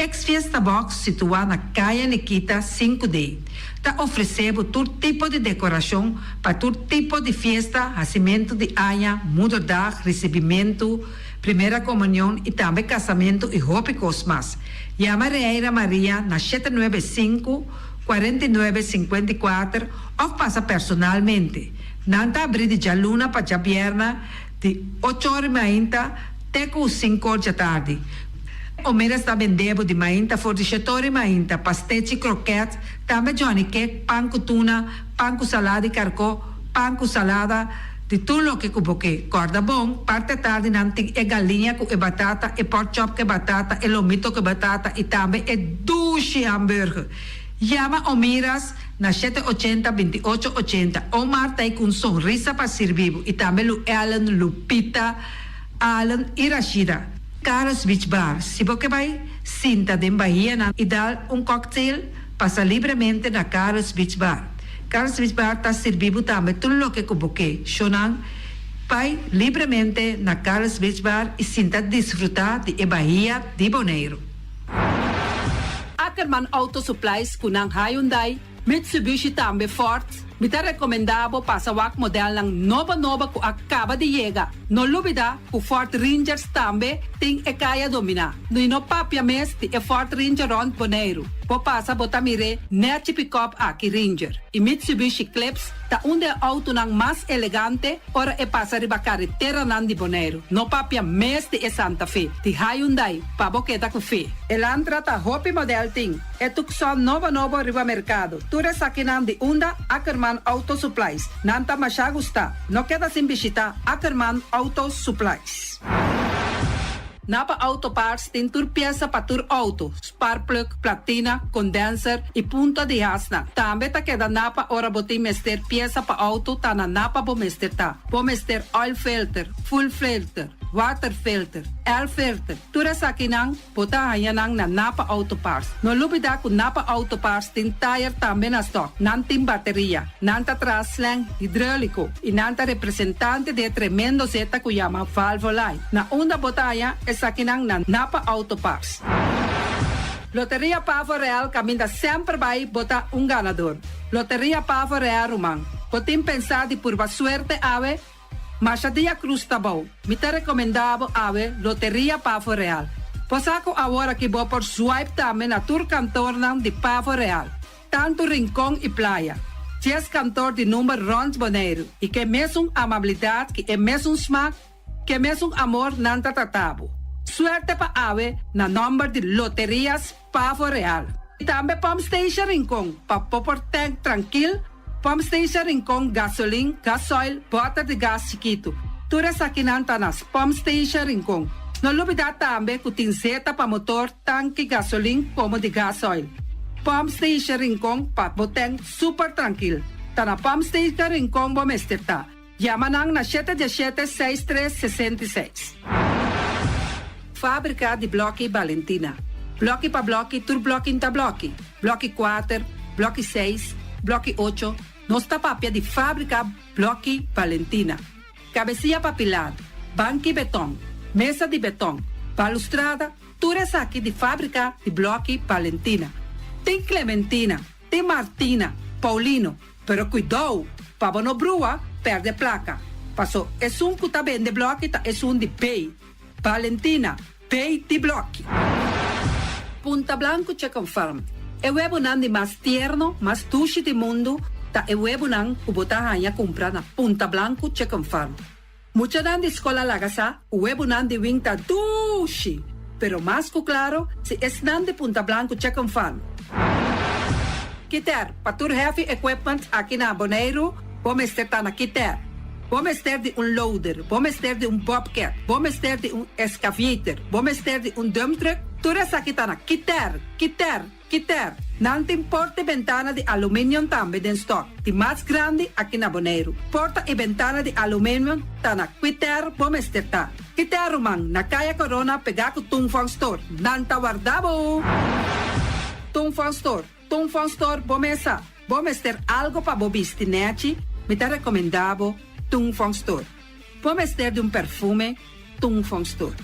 Ex Fiesta Box situá na Kaya Nikita 5D ta ofresé bo tur tipo di dekorashon pa tur tipo di fiesta, hasimentu di aña, moederdag, risibimentu, primera komunion i tambe kasamentu i hopi kos mas. Yama Reira Maria na 795, 49 54 òf pasa personalmente. Nan ta abrí di djaluna pa djabièrna di ocho or mainta te ku sinku or djatardi. Omeras ta bende bo di mainta for di shetori mainta, pastechi, kroket, tambe johnny cake, pan ku tuna, pan ku salada di karkó, pan ku salada, di tur loke ku bo ke. Kòrda bon, parti atardi nan tin e galiña ku e batata, e pork chop ku e batata, e lomito ku e batata i tambe e dushi hamburger. Yama Omiras na shete ochenta, 28 ochenta. Omar ta ei ku un sonrisa pa sirbi bo i tambe Lu Ellen, Lupita, Allen i Rashida. Carlos Beach Bar, Si bo ke bai sinta den bahianan i dal un cocktail, pasa libremente na Carlos Beach Bar. Carlos Beach Bar ta sirbi bo tambe tur loke ku bo ke. Shownan, bai libremente na Carlos Beach Bar i sinta disfruta di e bahia di Boneiru. Ackerman Auto Supplies ku nan Hyundai, Mitsubishi tambe Ford, mi ta rekomendá bo pasa wak modelnan nobo nobo ku a kaba di yega. No lubidá ku Ford Rangers tambe tin e kaya dominá. I no papia mes di e Ford Ranger rònt Boneiru. Bo pasa bo ta mir'é nèchi pikòp aki Ranger. I Mitsubishi Eclipse ta un di e outonan mas elegante ora e pasa riba kareteranan di Boneiru. No papia mes di e Santa Fe di Hyundai pa bo keda ku fe. Elantra ta hopi modèl tin. E Tucson nobo nobo riba merkado. Tur esakinan di unda Ackerman Auto Supplies. Nan ta masha gusta. No keda sin bishita Ackerman Auto Supplies. Napa Auto Parts tin tur piesa pa tur auto, sparkplug, platina, condenser y punta di hasnan. Tambe ta keda Napa ora bo tin mester piesa pa auto ta na Napa bo mester ta. Bo mester oil filter, fuel filter, water filter, air filter, tur esakinan Bo ta haña nan na Napa Auto Parts. No lubidá ku Napa Auto Parts tin tayer tambe na stòk. Nan tin bateria. Nan ta traha slang hidróliko i nan ta representante di e tremendo zeta ku yama Valvoline. Na unda bo ta haña esakinan na Napa Auto Parts. Loteria Pavo Real kaminda semper bai bo ta un ganador. Loteria Pavo Real ruman. Bo tin pensá di purba suerte awe? Masha dia cruz ta bou. Mi ta recomenda bo awe Loteria Pavo Real. Bo sa cu awor aki bo por swipe tambe na tur kantornan di Pavo Real, tanto Rincon y Playa. Dies kantor di number rond Boneiru y ke mesun amabilidad ki e mesun smak, ke mesun amor nan ta trata bo. Suerte pa awe na nomber di Loterias Pavo Real. Y tambe Pump Station Rincon pa bo por tank trankil, Pump Station Rincon gasolin, gasoil, boter di gas chikitu. Tur esakinan ta na Pump Station Rincon. No lubida tambe cu tin zeta pa motor, tanki gasolin como di gasoil. Pump Station Rincon pa bo tank super trankil. Ta na Pump Station Rincon bo mester ta. Yama nan na shete diesshete seis tres 66. Fábrika di blòki Balentina. Blòki pa blòki tur blòki n'ta blòki. Blòki kuater, blòki seis, blòki ocho, nos ta papia di fábrika blòki Balentina. Kabesia pa pilar, banki betòn, mesa di betòn, balustrada, tur esaki di fábrika di blòki Balentina. Tin Clementina, tin Martina, Paulino, Pero kuidou, pa bo no brua, pèrdè plaka. Paso esun ku ta bende blòki ta esun di B. Valentina, B di blòki. Punta Blanco Chicken Farm, E webunan di mas tierno, mas dushi di mundu ta e webunan ku bo ta haña kumpra na Punta Blanco Chicken Farm. Muchanan di skol a laga sa ku webunan di wing ta dushi, pero mas ku klaro si esnan di Punta Blanco Chicken Farm. Kiter, pa tur heavy equipment aki na Boneiru, bo mester ta na Kiter. Bo mester di un loader, bo mester di un bobcat, bo mester di un excavator, bo mester di un dump truck, tur esaki ta na Kiter, Kiter. Kiter, nan tin porta i bentana di aluminium tambe den stock, di mas grandi aki na Boneiru. Porta i bentana di aluminium ta na Kiter bo mester ta. Kiter ruman, na Kaya Corona pegá ku Tung Fong Store. Nan ta warda bo! Tung Fong Store, Tung Fong Store bo mesa. Bo mester algo pa bo bisti nechi, mi ta rekomendá bo Tung Fong Store. Bo mester di un perfume, Tung Fong Store.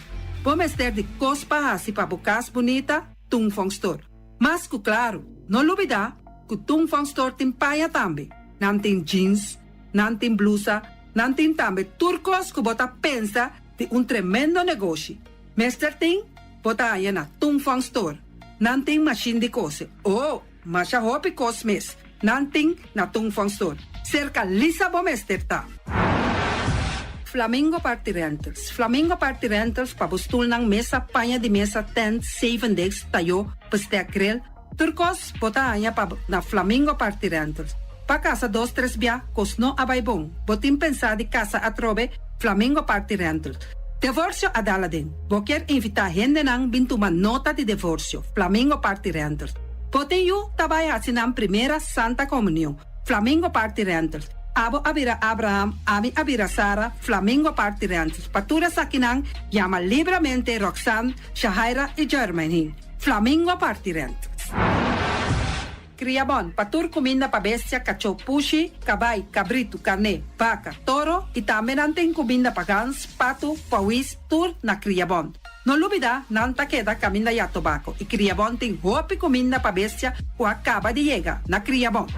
Bo mester di kos pa hasi pa bo kas bunita? Tung Fong Store. Mas ku klaru, no lubidá ku Tung Fong Store tin paña tambe. Nan tin jeans, nan tin blusa, nan tin tambe tur kos ku bo ta pensa di un tremendo negoshi. Mester tin, bo ta haña na Tung Fong Store. Nan tin mashin di kose. Oh, masha hopi kos mes nan tin na Tung Fong Store. Serka Lisa bo mester ta. Flamingo Party Rentals Flamingo Party Rentals pa bo stulnan, mesa, paña di mesa, tent, zevendegs, tayó, bestek, grill, tur kos bo ta haña pa na Flamingo Party Rentals. Pa kasa dos tres bia kos no a bai bon, bo tin pensá di kasa atrobe, Flamingo Party Rentals. Devorsio a dal aden. Bo kier invitá hendenan bin tuma nota di devorsio, Flamingo Party Rentals. Bo tin yu ta bai hasi nan primera Santa Komunion, Flamingo Party Rentals. Abo a bira Abraham, ami a bira Sara, Flamingo Party Rentals. Pa tur esakinan, yama libramente Roxanne, Shahaira i Jermaine. Flamingo Party Rentals. Kriabon, pa tur kuminda pa bestia, kachó, pushi, kabai, kabritu, karné, baka, toro i tambe nan tin kuminda pa gans, patu, pawis, tur na Kriabon. No lubidá, nan ta keda kaminda ya tobako i Kriabon tin hopi kuminda pa bestia ku a kaba di yega na Kriabon.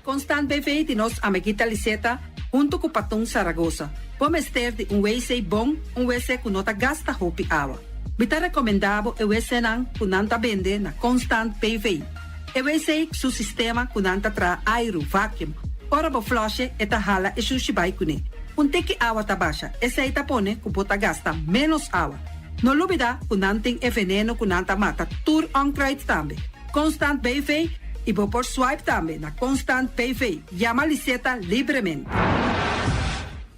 Constant BV di nos amiguita Liseta huntu ku Patun Saragosa. Bo mester di un wc bon, un wc ku no ta gasta hopi awa. Mi ta rekomendá bo e wcnan ku nan ta bende na Constant BV. E wc su sistema ku nan ta traha airu, vacuum. Ora bo flush'e e ta hala e shushi bai kuné. Un tiki awa ta basha, esei ta pone ku bo ta gasta ménos awa. No lubidá ku nan tin e veneno ku nan ta mata tur onkruid tambe. Constant BV i bo por swipe tambe na Constant BV. Yama Liseta libremente.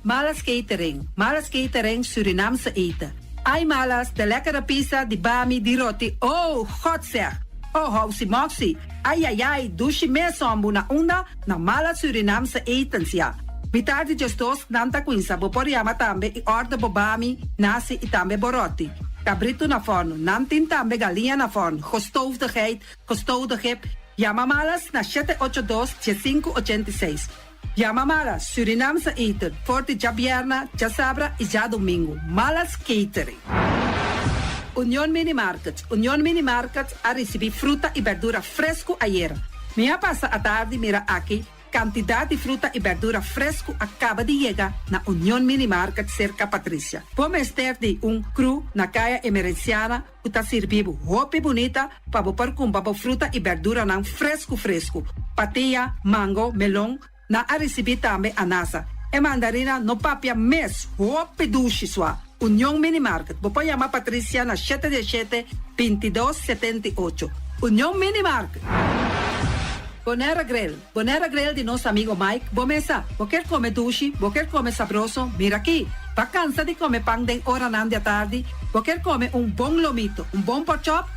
Malas Catering, Malas Catering Surinaamse eten. Ai Malas, de lekkere pizza, di bami, di roti, oh, God zeg! Oh, housi moxi, ai ai ai, dushi mes hombu na unda? Na Malas Surinaamse etens, ya. Mitar di djesdos nan ta cuinsa, bo por yama tambe y order bo bami, nasi y tambe bo roti. Cabrito na forno, nan tin tambe galiña na forno, gestoofde geit, gestoofde kip. Yama Malas na shete ocho dos, diescinco ochenta y seis. Yama Malas Surinaamse eten for di djabierna, djasabra y djadomingo. Malas Catering. Union Mini Market Union Mini Market a ricibi fruta y berdura fresco ayera. Mi a pasa atardi mira aki cantidad di fruta y berdura fresco a caba di yega na Union Mini Market cerca Patricia. Bo mester di un cru na Caya Emerenciana ku ta sirbi bo hopi bunita pa bo por kumpra bo fruta i berduranan fresku fresku, patia, mango, melon, nan a risibí tambe anasa. E mandarina no papia mes, hopi dushi sua. Union Mini Market, bo por yama Patricia na shete diesshete, bintidos, setenta i ocho. Union Mini Market! Bonera Grill, Bonera Grill di nos amigo Mike, bo mesa, bo kier come dushi, bo kier come sabroso, mira aki! Ba cansa di come pan den oranan di atardi, bo kier come un bon lomito, un bon porkchop?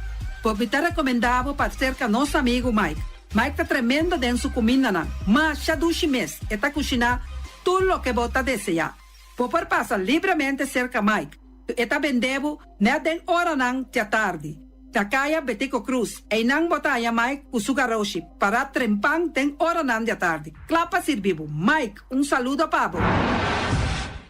Bo mi ta recomenda bo pa cerca nos amigo Mike. Mike ta tremendo den su cumindanan, masha dushi mes, e ta cushina tur loke bo ta desea. Bo por pasa libremente cerca Mike, cu e ta bende bo net den oranan di atardi. Na Kaya Betico Cruz, einan bo ta haña Mike ku su garoshi pará trempan den oranan di atardi, kla pa sirbi bo. Mike, un saludo pa bo.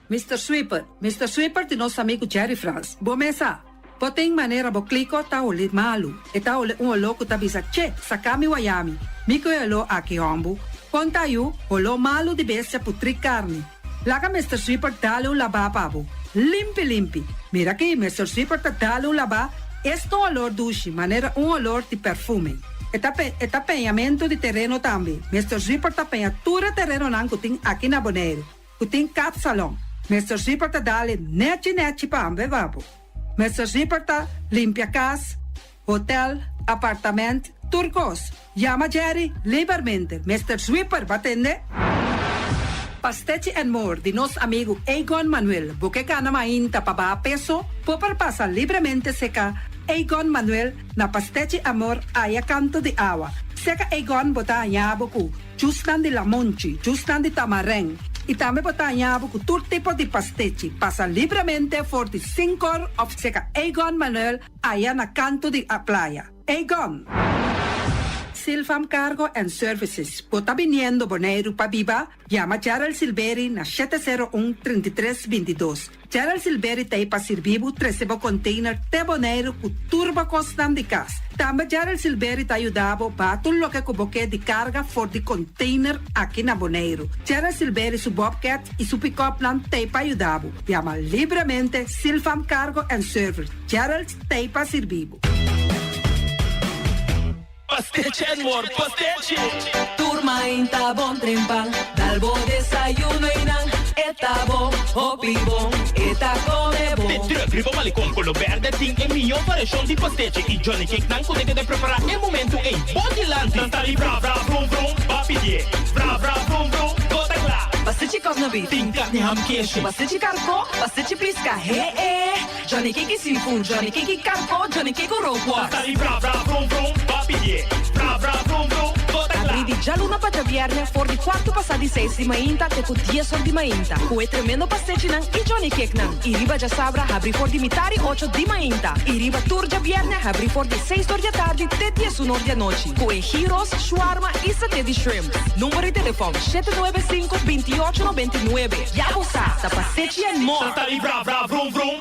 Mister Sweeper, Mister Sweeper di nos amigu Jerry Frans. Bo mes sa, bo tin manera bo kliko ta holi malu. E ta holi un oló ku ta bisa, Che, saka mi wayami. Mi ku e oló aki, hòmbu. Kon ta yu, holó malu di bestia putrí karni. Laga Mister Sweeper dale un labá pa bo. Limpi limpi. Mira aki, Mister Sweeper ta dale un labá, es ta un olor dushi, manera un olor di perfume. E ta pe, e ta peñamentu di tereno tambe. Mister Sweeper ta peña tur e terenonan ku tin aki na Boneiru, ku tin kapsalon. Mister Sweeper ta dale nechi nechi pa ambe pa bo. Mister Sweeper ta limpia kas, hotel, apartament, tur kos. Yama Jerry libermente. Mister Sweeper ba tende? Pastechi and More di nos amigu Egon Manuel. Bo ke gana mainta pa baha peso? Bo por pasa libremente seka Egon Manuel na Pastechi Amor aya kanto di awa. Seka Egon bo ta haña bo ku jusnan di lamonchi, jusnan di tamarèn i tambe bo ta haña bo ku tur tipo di pastechi. Pasa libremente for di sinkor òf seka Egon Manuel Aya na kanto di a playa. Egon! Silvam Cargo and Services. Bo ta biniendo Boneiru pa biba? Yama Gerald Silberi na 701 33 22. Gerald Silberi ta ei pa sirbi bo trese bo container te Boneiru ku tur bo kosnan di kas. Tambe Gerald Silberi ta yuda bo baha tur loke ku bo ke di karga for di container aki na Boneiru. Gerald Silberi su bobcat i su pick-upnan ta ei pa yuda bo. Yama libremente Silvam Cargo and Service. Gerald ta ei pa sirbi bo. Pastechi and more, pastechi! Tur mainta bon trempan, dal bo desayuno y nan e ta bon, hopi bon, e ta come bon. De truck riba Malecon color berde tin e miyo variacion di pastechi y Johnny Cake nan cu ta keda prepara e momento ey bo dilanti. Nan ta di bra bra vrum vrum, ba pidie, bra bra vrum vrum, bo ta cla. Pastechi kòf na beef. Tin carni ham keshi. Pastechi karkó, pastechi pisca, he e. Johnny Cake seafood, Johnny Cake karko, Johnny Cake rookworst. Sali bra bra vrum vrum, ba pidié. Bra bra vrum vrum, bo ta kla. Abrí di djaluna pa djabièrnè for di kuartu pasá di seis di mainta te ku dies or di mainta ku e tremendo pastechinan i Johnny Cakenan. I riba djasabra habrí for di mitar i ocho di mainta i riba tur djabièrnè habrí for di seis or di atardi te diesun or di anochi ku e gyros, shawarma i saté di shrimp. Number di telefòn, 795 28 99. Ya bo sa, ta pastechi and more! Sali bra bra vrum vrum.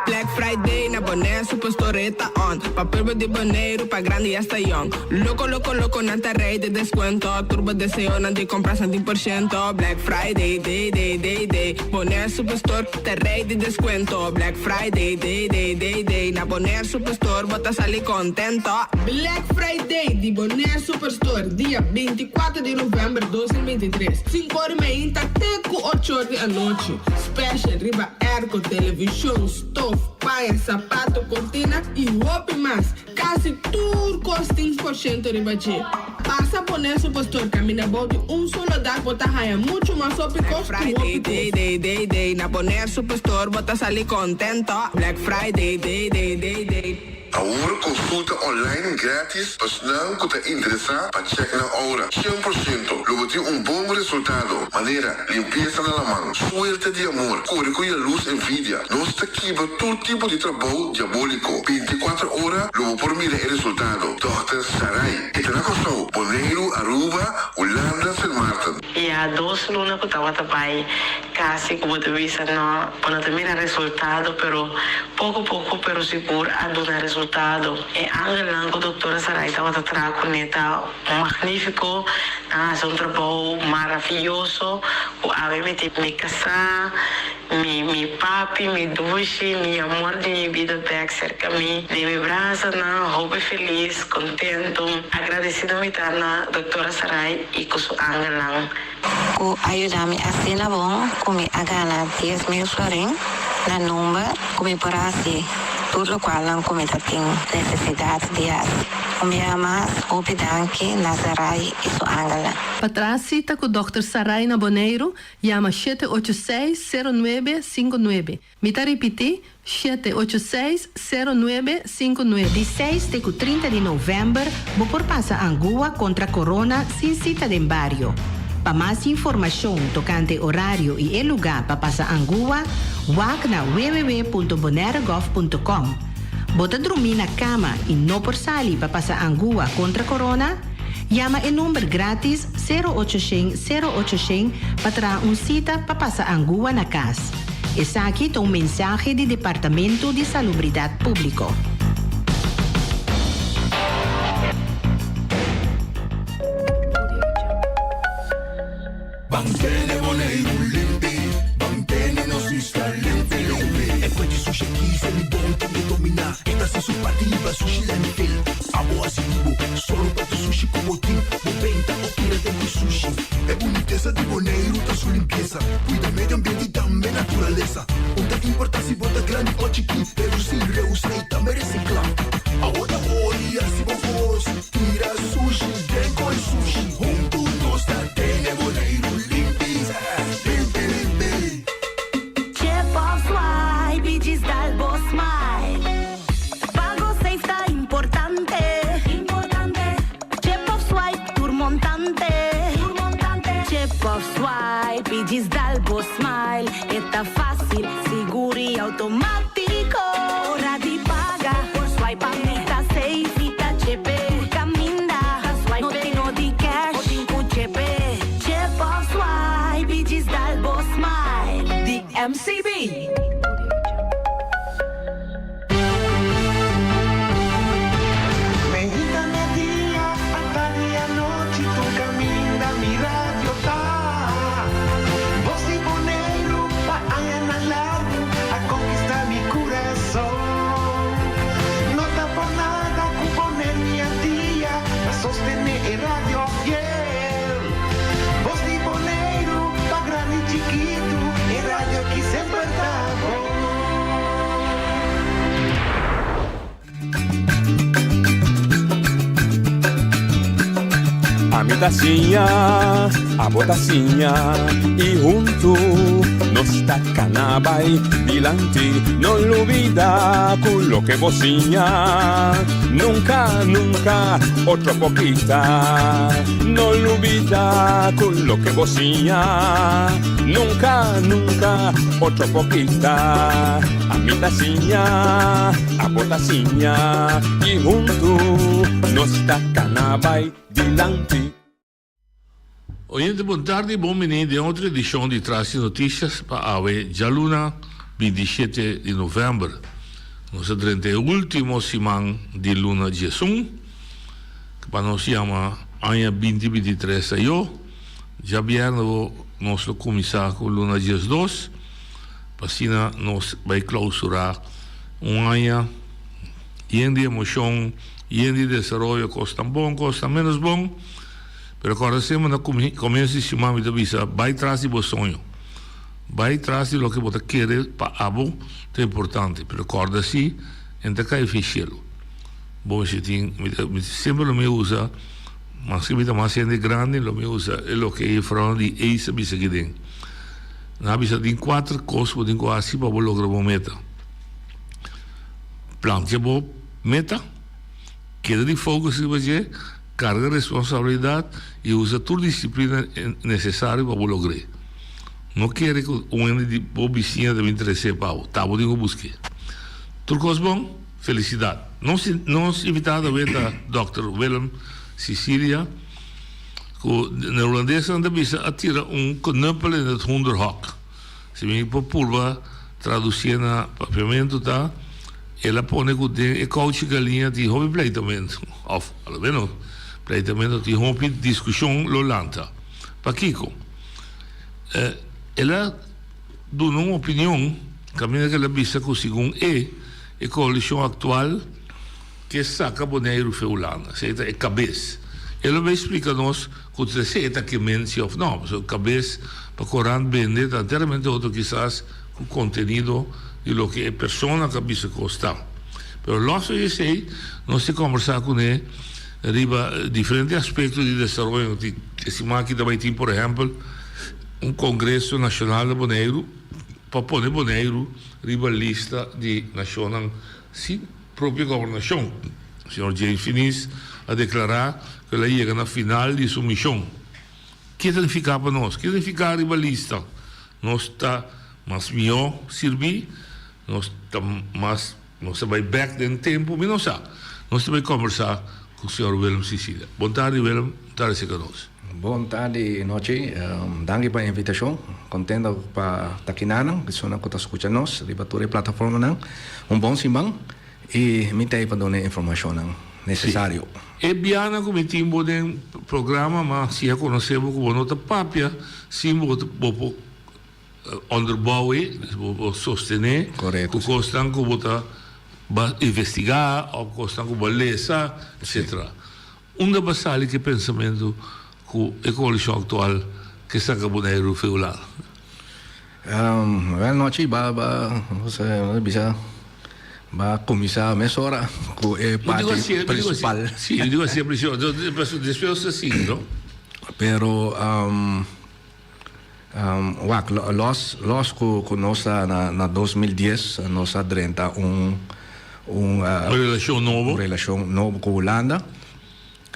Black Friday na Bonaire Superstore ta on Pa pueblo di Boneiru, pa grandi y hasta young Loco loco loco nan ta rey di descuento Tur bo deseonan di compra san tin por ciento Black Friday day day day day Bonaire Superstore ta rey di descuento Black Friday day day day day Na Bonaire Superstore bo ta sali contento Black Friday di Bonaire Superstore dia 24 di november 2023, sinku or meinta te ku ocho or di anochi. Special riba airco, television, stof, paña, sapato, cortina y hopi mas. Casi tur cos tin por ciento riba dje. Pasa Bonaire Superstore caminda bou di un solo dak bo ta haya mucho mas hopi cos ku Friday hopi day cos. day day day na Bonaire Superstore bo ta sali contento. Black Friday day day day day. Awor konsulta online gratis pa esnan ku ta interesá pa chèk nan oura. 100% lo bo tin un bon resultado, manera, limpiesa na laman, suerte di amor, kore ku yalus envidia. Nos ta kibra tur tipo di trabou diabóliko. 24 ora lo bo por mira e resultado. Dòkter Sarai. E ta na Kòrsou, Boneiru, Aruba, Hulanda, Sint Maarten. Ya dos luna ku tabata bai kasi ku bo ta bisa no bo no ta mira resultado pero poko poko pero sigur a duna resultado. E angelnan ku doktora Sarai tabata traha kuné ta magnifiko, nan a hasi un trabou maraviyoso ku awe mi tin mi kasá, mi mi papi, mi dushi, mi amor di mi bida bèk serka mi den mi brasanan, hopi felis, kontentu, agradesido mi ta na doktora Sarai i ku su angelnan. Ku a yuda mi asina bon ku mi a gana 10,000 florin na number ku mi por hasi tur lokualnan ku mi ta tin nesesidat di hasi. Un biaha mas, hopi danki na Sarai i su angelnan. Pa traha sita ku dòkter Sarai na Boneiru, yama 786 0959. Mi ta ripití, 786 0959. Di seis te ku 30 di novèmber bo por pasa angua kontra corona sin sita den bario. Pa mas informashon tokante orario i e lugá pa pasa angua, wak na www.bonairegov.com. Bo ta drumí na kama i no por sali pa pasa angua kontra corona? Yama e number grátis 0800 0800 pa traha un sita pa pasa angua na kas. Esaki ta un mensahe di Departamento di Salubridat Públiko. Ban tene Boneiru limpi, ban tene nos isla limpi limpi. E kue di sushi aki sali bon tin e dominá, e ta hasi su parti hiba sushi landfill. Abo hasi di bo, solo pa tur sushi ku bo tin, bo benta o tira den ku sushi. E bunitesa di Boneiru ta su limpiesa, kuida medio ambiente i tambe naturalesa. Un ta importá si bo ta grandi o chikí, redusí, reusá i tambe resiklá. Abo ta ori hasi bo kos, tira sushi den koi sushi. Huntu nos ta tene Boneiru limpi, limpi limpi. Chip of swipe i djis dal bo smile. Pago safe ta importante. Chip of swipe tur montante. Chip of swipe i djis dal bo smile. E ta fásil, sigur i outomátiko. Ora di paga por swipe. Ami ta siña, abo ta siña y hunto nos ta cana bay dilanti. No lubida cu loke bo siña nunca, nunca otro por kita. No lubida cu loke bo siña nunca, nunca otro por kita. Ami ta siña, abo ta siña y hunto nos ta cana bay dilanti. Oyente bon tardi, bon bini den otro edicion di Tras di Noticias pa awe djaluna 27 di november. Nos a drenta e ultimo siman di luna diesun, pa nos yama aña binti bintitres ayo. Djabièrnè bo nos lo kuminsá ku luna diesdos, pa asina nos bai klousurá un aña yen di emoshon, yen di desaroyo, kosnan bon, kosnan ménos bon. Pero kòrda semper na komienso di siman mi ta bisa, bai tras di bo soño. Bai tras di loke bo ta kere pa abo ta importante, pero kòrda si en ta kai fi shelu. Bo mester tin, mi ta, mi semper lo mi usa, maske mi ta mas hende grandi, lo mi usa e loke e juffrouw di Ace a bisa aki den. Nan a bisa tin kuater kos bo tin ku hasi pa bo logra bo meta. Plantia bo meta, keda di focus riba dje, Carga responsabilidad y usa tur disciplina necesario pa bo logr'é. No kere cu un hende di bo bisiña ta bin trece pa bo, ta bo tin cu busqu'é. Tur cos bon? Felicidad! Nos nos invitado awe ta Dòkter Willem Cicilia cu na Hulandes nan ta bisa a tira un knuppel in het hoenderhok. Si mi por purba traducié na papiamento ta, El a pone cu den e couchi galiña tin hopi pleitamento, of a lo menos pleitamento tin hopi discusion lo lanta. Pakico? El a duna un opinion caminda cu el a bisa cu segun e, e coalicion actual ke saca Boneiru fe Hulanda. Esey ta e cabes. E lo bay splica nos cu ta esey ta kemensi of no, pasobra cabes pa corant bende ta enteramente otro kisas. Ku kontenido di loke e persona ta bisa ku sta. Pero lòs di esei, nos tin kòmbersá kuné riba diferente aspekto di desaroyo. Nos tin e siman aki ta bai tin, por ehèmpel, un kongreso nashonal na Boneiru pa pone Boneiru riba lista di nashonnan sin propio gobernashon. Señor James Finies a deklará ku el a yega na final di su mishon. Ke ta nifiká pa nos? Ke ta nifiká riba lista? Nos ta mas mihó sirbí, nos ta mas, nos ta bai bèk den tempu, mi no sa. Nos ta bai kòmbersá ku señor Willem Cicilia. Bon tardi Willem, un tardi serka nos. Bon tardi Nochi, danki pa e invitashon. Kontento pa ta kinanan, personanan ku ta skucha nos riba tur e plataformanan. Un bon siman i mi ta ei pa duna e informashonnan nesesario. E bianan ku mi tin bo den programa ma si a konosé bo ku bo no ta papia sin bo bo por onderbouw e, bo por sostené ku kosnan ku bo ta ba investigá òf kosnan ku bo a lesa etcetera. Unda bo a sali ku e pensamentu ku e koalishon aktual ke saka Boneiru fe Hulanda? Wel nochi ba ba bisa ba kuminsá mesora ku e parti prinsipal. Si, mi digo así al prinsipio, despues nos ta sigui, no? Pero wak, los los ku ku nos ta na na 2010 nos a drenta un un relashon nobo, un relashon nobo ku Hulanda.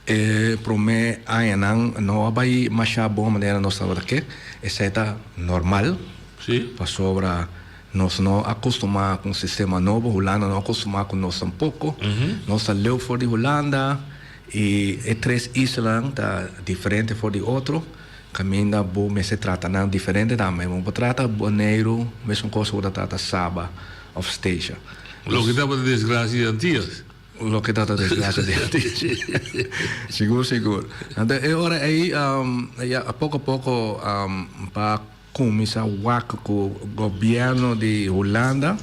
E promé añanan no a bai masha bon manera nos tabata ke. Esei ta normal. Pasobra nos no a kustumá ku un sistema nobo, Hulanda no a kustumá ku nos tampoko. Nos ta leu for di Hulanda i e tres islanan ta diferente for di otro. Kaminda bo mester trata nan diferente tambe. Bo por trata Boneiru mesun kos ku bo ta trata Saba òf Statia. Loke tabata desgrasia di Antias. Loke ta ta desgracia di Antias. Sigur, sigur. Anto e ora ei ya poko poko pa kuminsá wak ku gobièrnu di Hulanda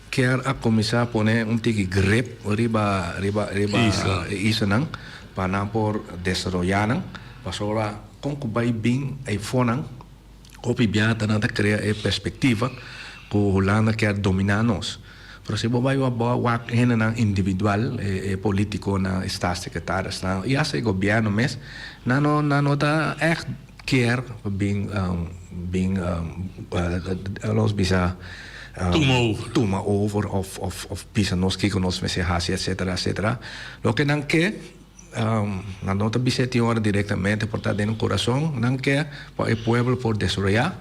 kier a kuminsá pone un tiki grip riba riba riba e islanan pa nan por desaroyá nan pasobra kon ku bai bin eifonan hopi biaha nan ta krea e perspektiva ku Hulanda kier dominá nos. Pero si bo bai bo wak hendenan individual, e politiconan, e staatssecretarisnan y hasta e gobierno mes, nan no nan no ta echt kier pa bin bin nos bisa Tuma over. Tuma over of of of bisa nos kico nos mester haci etcetera etcetera. Loke nan ke nan no ta bisa e tin ora directamente por ta den nan corazon, nan ke pa e pueblo por desaroya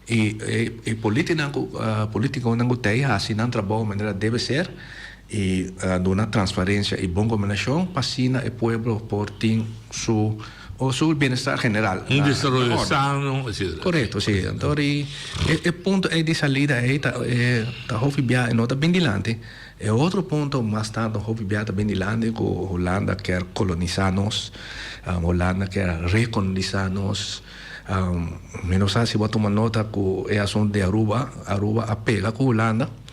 y e politinan cu politiconan cu ta ey haci nan trabou manera debe ser y duna transparencia y bon gobernacion pa asina e pueblo por tin su su bienestar general. Un desaroyo sano, etcetera. Corecto, si. Anto e e punto ey di salida ey ta ta hopi bia e no ta bin dilanti. E otro punto mas tanto hopi bia ta bin dilanti cu Hulanda kier colonisa nos, Hulanda kier recolonisa nos. Mi no sa si bo a tuma nota cu e asunto di Aruba, Aruba a pega cu Hulanda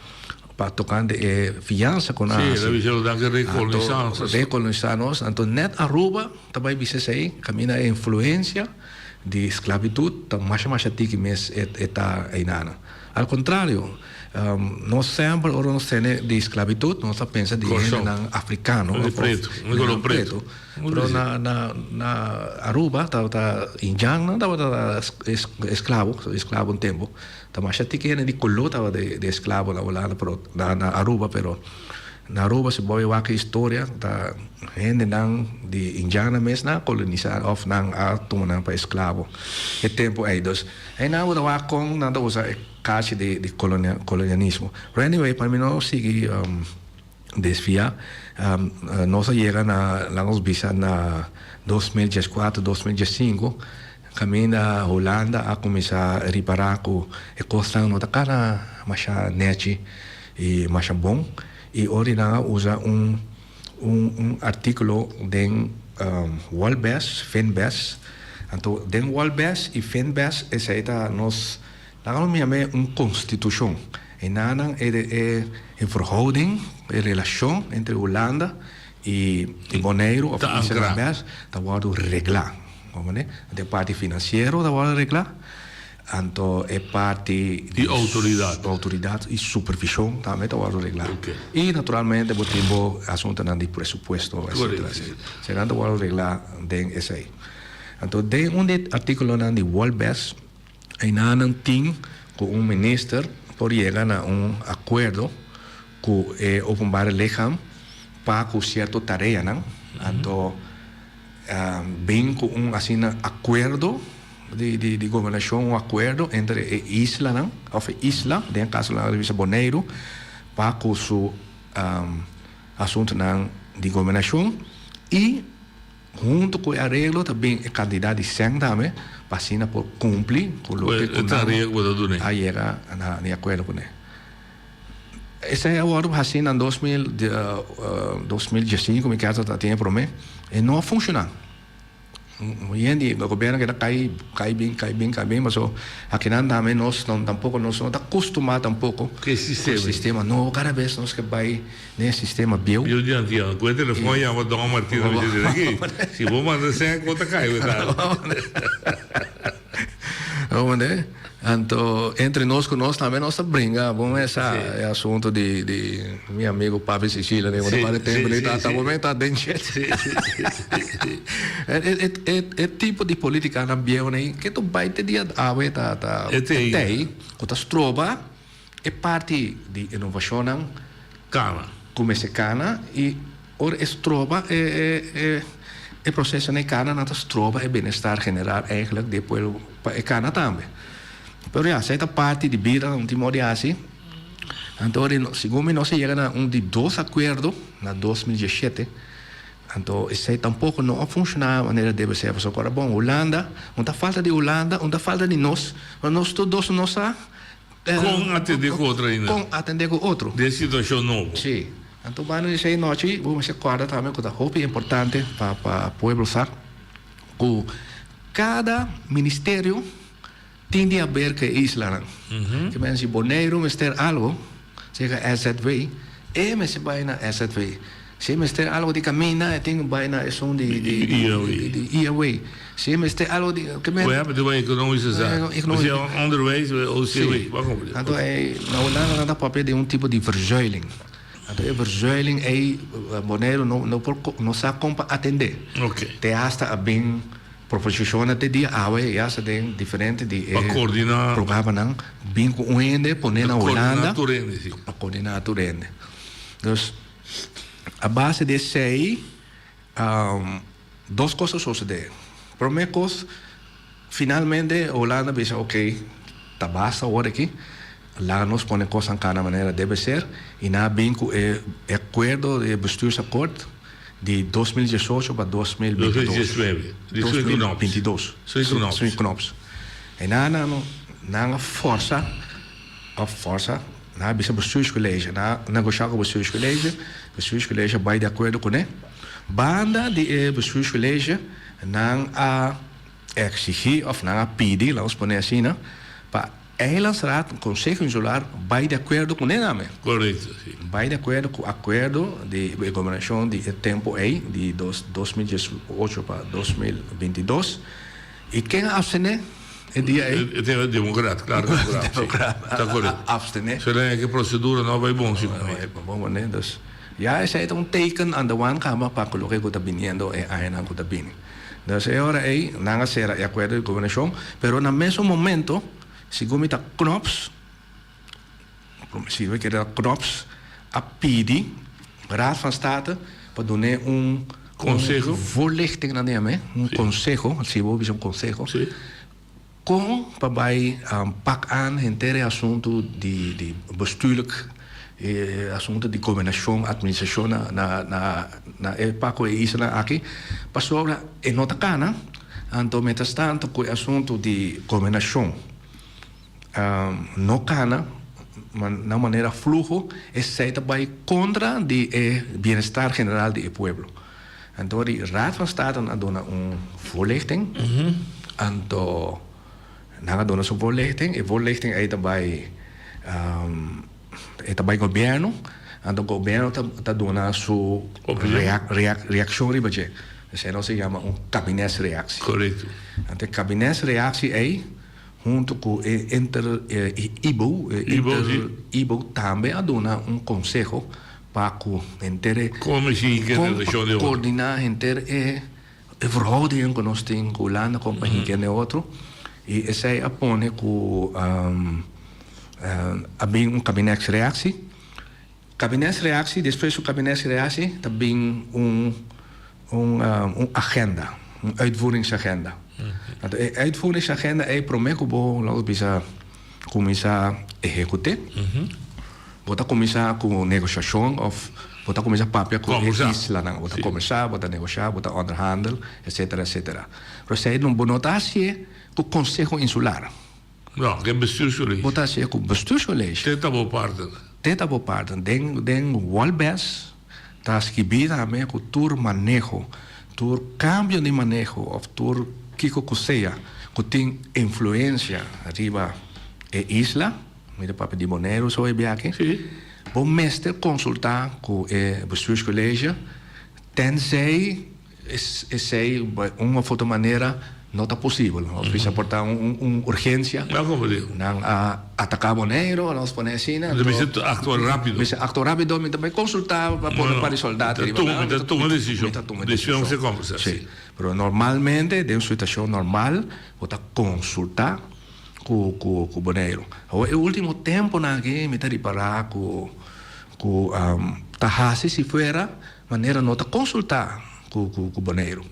pa tocante e fiansa cu nan a haci. Si, Hulanda kier recolonisa nos. Recolonisa nos, anto net Aruba ta bay bisa esey, caminda e influencia di sclavitud ta masha masha tiki mes e ta eynana. Al contrario, nos semper ora nos tene di sclavitud nos ta pensa di hendenan africano of hendenan preto. Pero na na na Aruba tabata indiannan tabata esclavo, esclavo un tempo. Ta masha tiki hende di color tabata di esclavo na Hulanda pero na na Aruba pero na Aruba si bo wak e historia ta hendenan di indiannan mes nan a colonisa of nan a tuma nan pa esclavo e tempo ey. Dus einan bo ta wak con nan ta usa e kashi di di colonialismo. Pero anyway pa mi no sigui desvia nos a yega na laga nos bisa na 2014 2015 kaminda Hulanda a kuminsá ripará ku e kosnan no ta kana masha nechi i masha bon i ora nan a usa un un artíkulo den Wolbes Finbes anto den Wolbes i Finbes esei ta nos laga nos yam'é un konstitushon. Enanan e e e verhouding, e relashon entre Hulanda i i Boneiru of Ta Isla ankrá. Bes ta wòrdu reglá. Komprendé? Anto e parti finansiero ta wòrdu reglá, anto e parti Di outoridat. outoridat i supervishon tambe ta wòrdu reglá. Oké. I naturalmente bo tin bo asuntunan di presupuesto etcetera Korekto, etcetera. si. Eseinan ta wòrdu reglá den esei. Anto den un di e artíkulonan di Wolbes Einanan tin ku un minister por yega na un akuerdo ku e openbare lichaam pa ku sierto tareanan. Anto bin ku un asina akuerdo di di gobernashon, un akuerdo entre e islanan òf e isla, den e kaso nan ta bisa Boneiru, pa ku su asuntunan di gobernashon i Hunto cu e areglo ta bin e cantidad di cen tambe pa asina por cumpli cu loke cu nan a yega na di acuerdo cune. Esey a wordo haci na 2015 mi kier ta tin e prome e no a funciona. Hoy-en-dia e gobierno keda cay cay bin cay bin cay bin pasobra akinan tambe nos tampoco nos no ta costuma tampoco cu e sistema nobo cada bes nos ke bay Den e sistema bieu. Bieu di antiano. Ku e telefon a yama Don Martino a bisa aki. Si bo manda sèn ku ta kai bo ta. Bo manda? Anto entre nos ku nos tambe nos ta bringa bon esa e asunto di di mi amigo Papi Sicilia den un par di tempo di ta bo men ta den shit. E tipo di politikanan bieu nei ke ta bai te dia awe ta ta tei ku ta stroba E parti di inovashonnan Kana. Ku mester kana i ora e stroba e e e prosesonan e kana nan ta stroba e bienestar general eigenlijk di e pueblo pa e kana tambe. Pero ya, esei ta parti di bida, un tin modo di hasi. Anto ora segun mi nos a yega na un di dos akuerdo na 2017, anto esei tampoko no a funshoná manera debe ser pasobra ku ora bon Hulanda, un ta falta di Hulanda, un ta falta di nos, pero nos tur dos no sa. Kon atendé ku otro ainda. Kon atendé ku otro. Den situashon nobo. Sí. Anto banda di esei nochi bo mester kòrda tambe ku ta hopi importante pa pa pueblo sa ku kada ministerio tin di haber ku e islanan. Ke men si Boneiru mester algo, sega SZW, e mester bai na SZW. Si e mester algo di caminda e tin cu bay na esun di di di IAW. Si e mester algo di ke men. We hebben de economische zaak. Onderwijs, OCW. Anto e na Hulanda nan ta papia di un tipo di verzuiling. Anto e verzuiling ey Boneiru no no por no sa con pa atende. Te hasta a bin proposicionnan te dia awe y hasta den diferente di e programanan bin cu un hende pone na Hulanda pa coordina tur hende. Dus. A base di esei, dos kos a sosodé. Promé kos, finalmente Hulanda a bisa, oké, ta basta awor aki, laga nos pone kosnan kana manera debe ser, i nan a bin ku e akuerdo, e bestuursakkoord di 2018 pa 2022. 2022. Señor Knops. I nan a forsa. Òf forsa, nan a bisa bestuurscollege, nan a negoshá ku bestuurscollege, bestuurscollege a bai di akuerdo kuné. Banda di e bestuurscollege nan a eksigí òf nan a pidi, laat ons pone asina, pa Eilandsraad, Konseho Insular, bai di akuerdo kuné tambe. Korekto, si. Bai di akuerdo ku akuerdo di e gobernashon di e tempu ei, di 2018 pa 2022. I ken a abstené? E dia ei. E tema democraat, claro democraat. Democraat. Ta correcto. Abstené. So dan e procedura no a bai bon si. No a bai bon mané. Dus ya esei ta un teken aan de wand kaba pa ku loke ku ta biniendo e añanan ku ta bini. Dus e ora ei nan a sera e akuerdo di gobernashon, pero na mesun momento segun mi ta Knops, si mi kere Knops a pidi Raad van State pa dun'é un Conseho. Voorlichting nan yam'é, un conseho, si bo bisa un conseho, con pa bay pak aan henter e asunto di di bestuurlijk, e asunto di gobernacion, administracion na na na na e pak cu e islanan aki, pasobra e no ta cana, anto mientras tanto cu e asunto di gobernacion no cana na un manera fluho, esey ta bay contra di e bienestar general di e pueblo. Anto di Raad van State a duna un voorlichting, anto nan a duna su voorlichting, e voorlichting ey ta bay e ta bay gobierno, anto gobierno ta duna su reaccion riba dje. Esey nos ta yama un kabinetsreactie. Correcto. Anto e kabinetsreactie ey Hunto ku e Inter Ibo, e Inter Ibo tambe a duna un konseho pa ku henter e Kon koordiná henter e verhoudingen ku nos tin ku Hulanda kon pa hinka den otro. I esei a pone ku a bin un kabinetsreactie. Kabinetsreactie, despues su kabinetsreactie ta bin un un agenda, un uitvoeringsagenda. Anto e uitvoeringsagenda ei promé ku bo laat bisa kuminsá ehekut'é, bo ta kuminsá ku negoshashon òf bo ta kuminsá papia ku e islanan. Bo ta kombersá, bo ta negoshá, bo ta onderhandel, etsetera, etsetera. Pero esei bo no ta hasié ku konseho insular. No, ku e bestuurscollege. Bo ta hasié ku bestuurscollege. Te ta bo partner. Te ta bo partner. Den den Wolbes ta skibí tambe ku tur maneho, tur kambio di maneho òf tur kiko ku sea ku tin influensia riba e isla, mi ta papia di Boneiru so e biaha aki, bo mester konsultá ku e bestuurscollege tenzij Esei un of otro manera no ta posibel. Nos bisa por ta un urgencia. Nan a ataca Boneiru, nos pone asina. Nan mester actua rapido. Mester actua rapido, mi ta bay consulta pa pone un par di soldat riba nan. Mi ta tuma decision. Mi ta tuma decision. Decision mester conversa, si. Pero normalmente, den un situacion normal, bo ta consulta cu Boneiru. Awor e ultimo temponan aki mi ta ripara cu ta haci si fuera. Manera no ta konsultá ku ku Boneiru.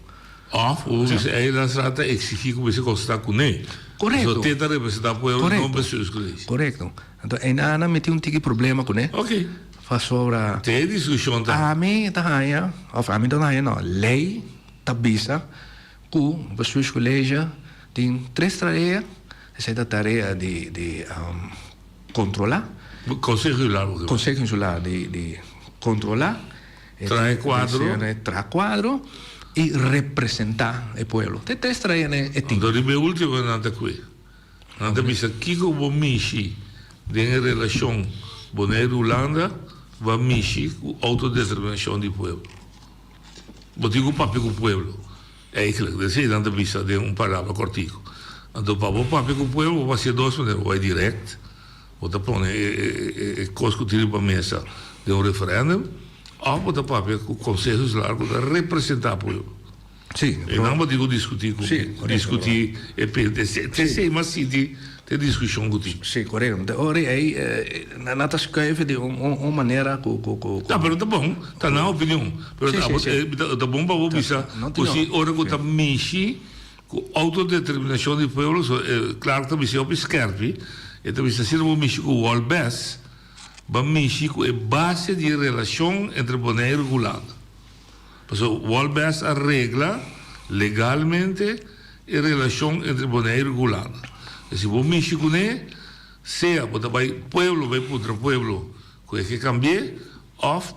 Òf ku bisa Eilandsraad ta eksigí ku bisa konsultá kuné. Korekto. Pasobra te ta representá pueblo no bestuurscollege. Korekto. Anto einan mi tin un tiki problema kuné. Oké. Pasobra. Te e diskushon ta. Ami ta haña, òf ami ta haña no, lei ta bisa ku bestuurscollege tin tres tarea. Esei ta tarea di di Controla. Conseho Insular bo ke. Conseho Insular di di controla. Traha e cuadro. Traha cuadro y representa e pueblo. Te tres traenan e tin. Anto riba e ultimo nan ta cue. Nan ta bisa kico bo mishi den e relacion Boneiru-Hulanda. Bo a mishi ku outodeterminashon di pueblo. Bo tin ku papia ku pueblo. Eigenlijk, esei nan ta bisa den un palabra kòrtiku. Anto pa bo papia ku pueblo, bo hasié dos manera. Bo bai dirèkt, bo ta pone e kos ku tin riba mesa den un referèndum, òf bo ta papia ku Konseho Insular ku ta representá pueblo. Sí. E nan bo tin ku diskutí ku diskutí e pente. Te esei mas sinti te diskushon ku tin. Sí, korekto. Te ora ei nan ta skuif di un manera ku ku ku. Ta, pero ta bon, ta nan opinion. Pero ta bon pa bo bisa ku si ora ku ta mishi ku outodeterminashon di pueblo, so Clark ta bisa hopi skerpi, e ta bisa asina bo mishi ku Wolbes, bo mishi ku e base di e relashon entre Boneiru ku Hulanda. Pasobra Wolbes a regla legalmente e relashon entre Boneiru ku Hulanda. E si bo mishi kuné, sea bo ta bai pueblo bai puntra pueblo ku e ke kambi'é òf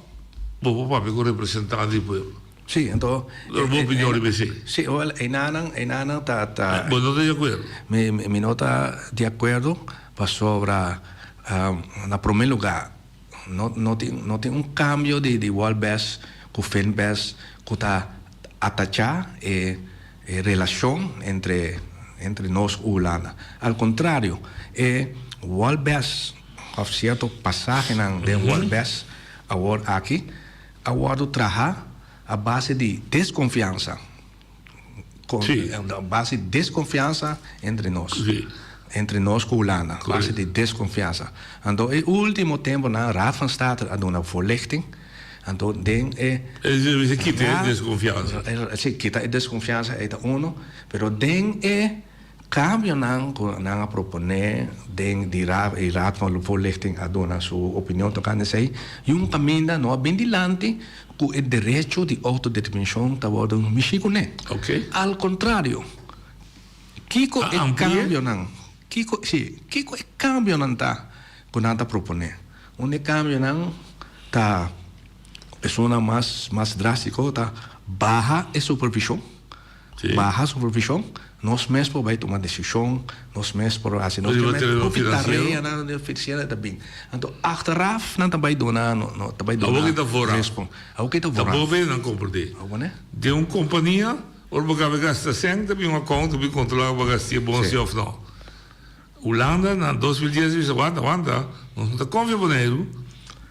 bo por papia ku representante di pueblo. Sí, anto. Bo opinion riba esei? Sí, wèl, einanan, einanan ta, ta. Bo no ta di akuerdo? Mi, mi no ta di akuerdo pasobra na promé lugá No no tin no tin un cambio di di Walbes cu Finbes cu ta atacha e e relacion entre entre nos cu Hulanda. Al contrario e Walbes of cierto pasahenan den Walbes awor aki a wordo traha a base di desconfiansa. A base di desconfiansa entre nos. Entre nos cu Hulanda. A base di desconfiansa. Anto e ultimo temponan Raad van State a duna voorlichting. Anto den e. E kita e desconfiansa. Si, kita e desconfiansa ei ta uno. Pero den e cambionan cu nan a propone den di Raad, e Raad van Voorlichting a duna su opinion tocante esei, y un caminda no a bin dilanti Ku e derecho di outodeterminashon ta wòrdu mishí kuné. Al kontrario, kiko e kambionan, kiko, sí, kiko e kambionan ta ku nan ta proponé? Un di e kambionan ta, esunnan mas mas drástiko ta baha e supervishon. Baha supervishon, nos mes por bai tuma desishon, nos mes por hasi nos hopi tareanan financiero ta bin. Anto achteraf nan ta bai duna no ta bai duna Awor ki ta vooraf. respon. Awor ki ta vooraf. Ta bo be nan komprendé. Den un kompania ora bo kaba gasta sèn ta bin un akount ta bin kontrolá bo a gast'é bon si òf no. Hulanda na 2010 a bisa wanta wanta nos no ta konfia Boneiru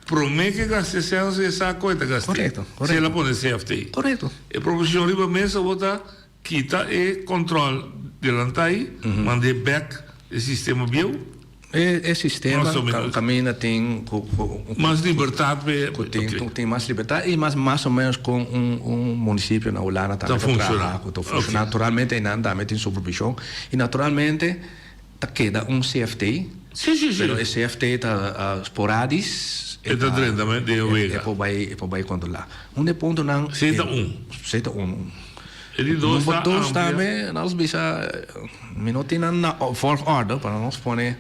prome ke gasta e sèn e sa koe ta gast'é. Korekto, Si el a pone CFT. Korekto. E proposishon riba mesa bo ta kita e kòntròl delantai mand'é bèk e sistema bieu. E sistema kaminda tin ku Mas libertat p'e ku tin ku tin mas libertat i mas mas o menos kon un un munisipio na Hulanda tambe ta traha ku ta funshoná. Naturalmente einan tambe tin supervishon i naturalmente ta keda un CFT pero e CFT ta sporadis E ta drenta den e wega. E por bai e por bai kontrolá. Un di e puntonan Esei ta un. Esei ta un. E di dos ta Number dos amplia. tambe nos bisa mi no tin nan na volgorde pero nos pone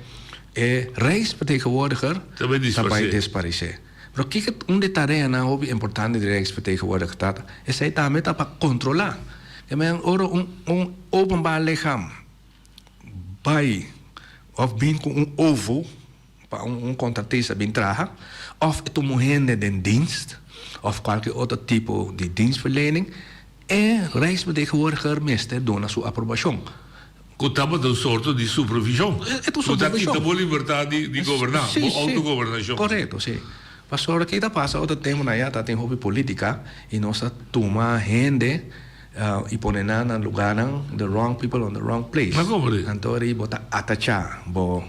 e Rijksvertegenwoordiger Ta bai ta bai disparsé. disparisé. Pero kiko un di e tareanan hopi importante di Rijksvertegenwoordiger ta esei tambe ta pa kontrolá. Ke men ora un un openbaar lichaam bai of bin ku un ovo pa un kontratista bin traha of e tuma un hende den dienst of kualke otro tipo di dienstverlening, e Rijksvertegenwoordiger mester duna su aprobashon. Ku tabata un sorto di supervishon. E ta un Ku ta supervishon. kita bo libertat di goberná, bo autogobernashon. Korekto, si. Pasobra ki ta pasa otro tempu na ya ta tin hopi politika i nos ta tuma hende i pone nan na lugarnan, the wrong people on the wrong place. Anto ri bo ta atachá bo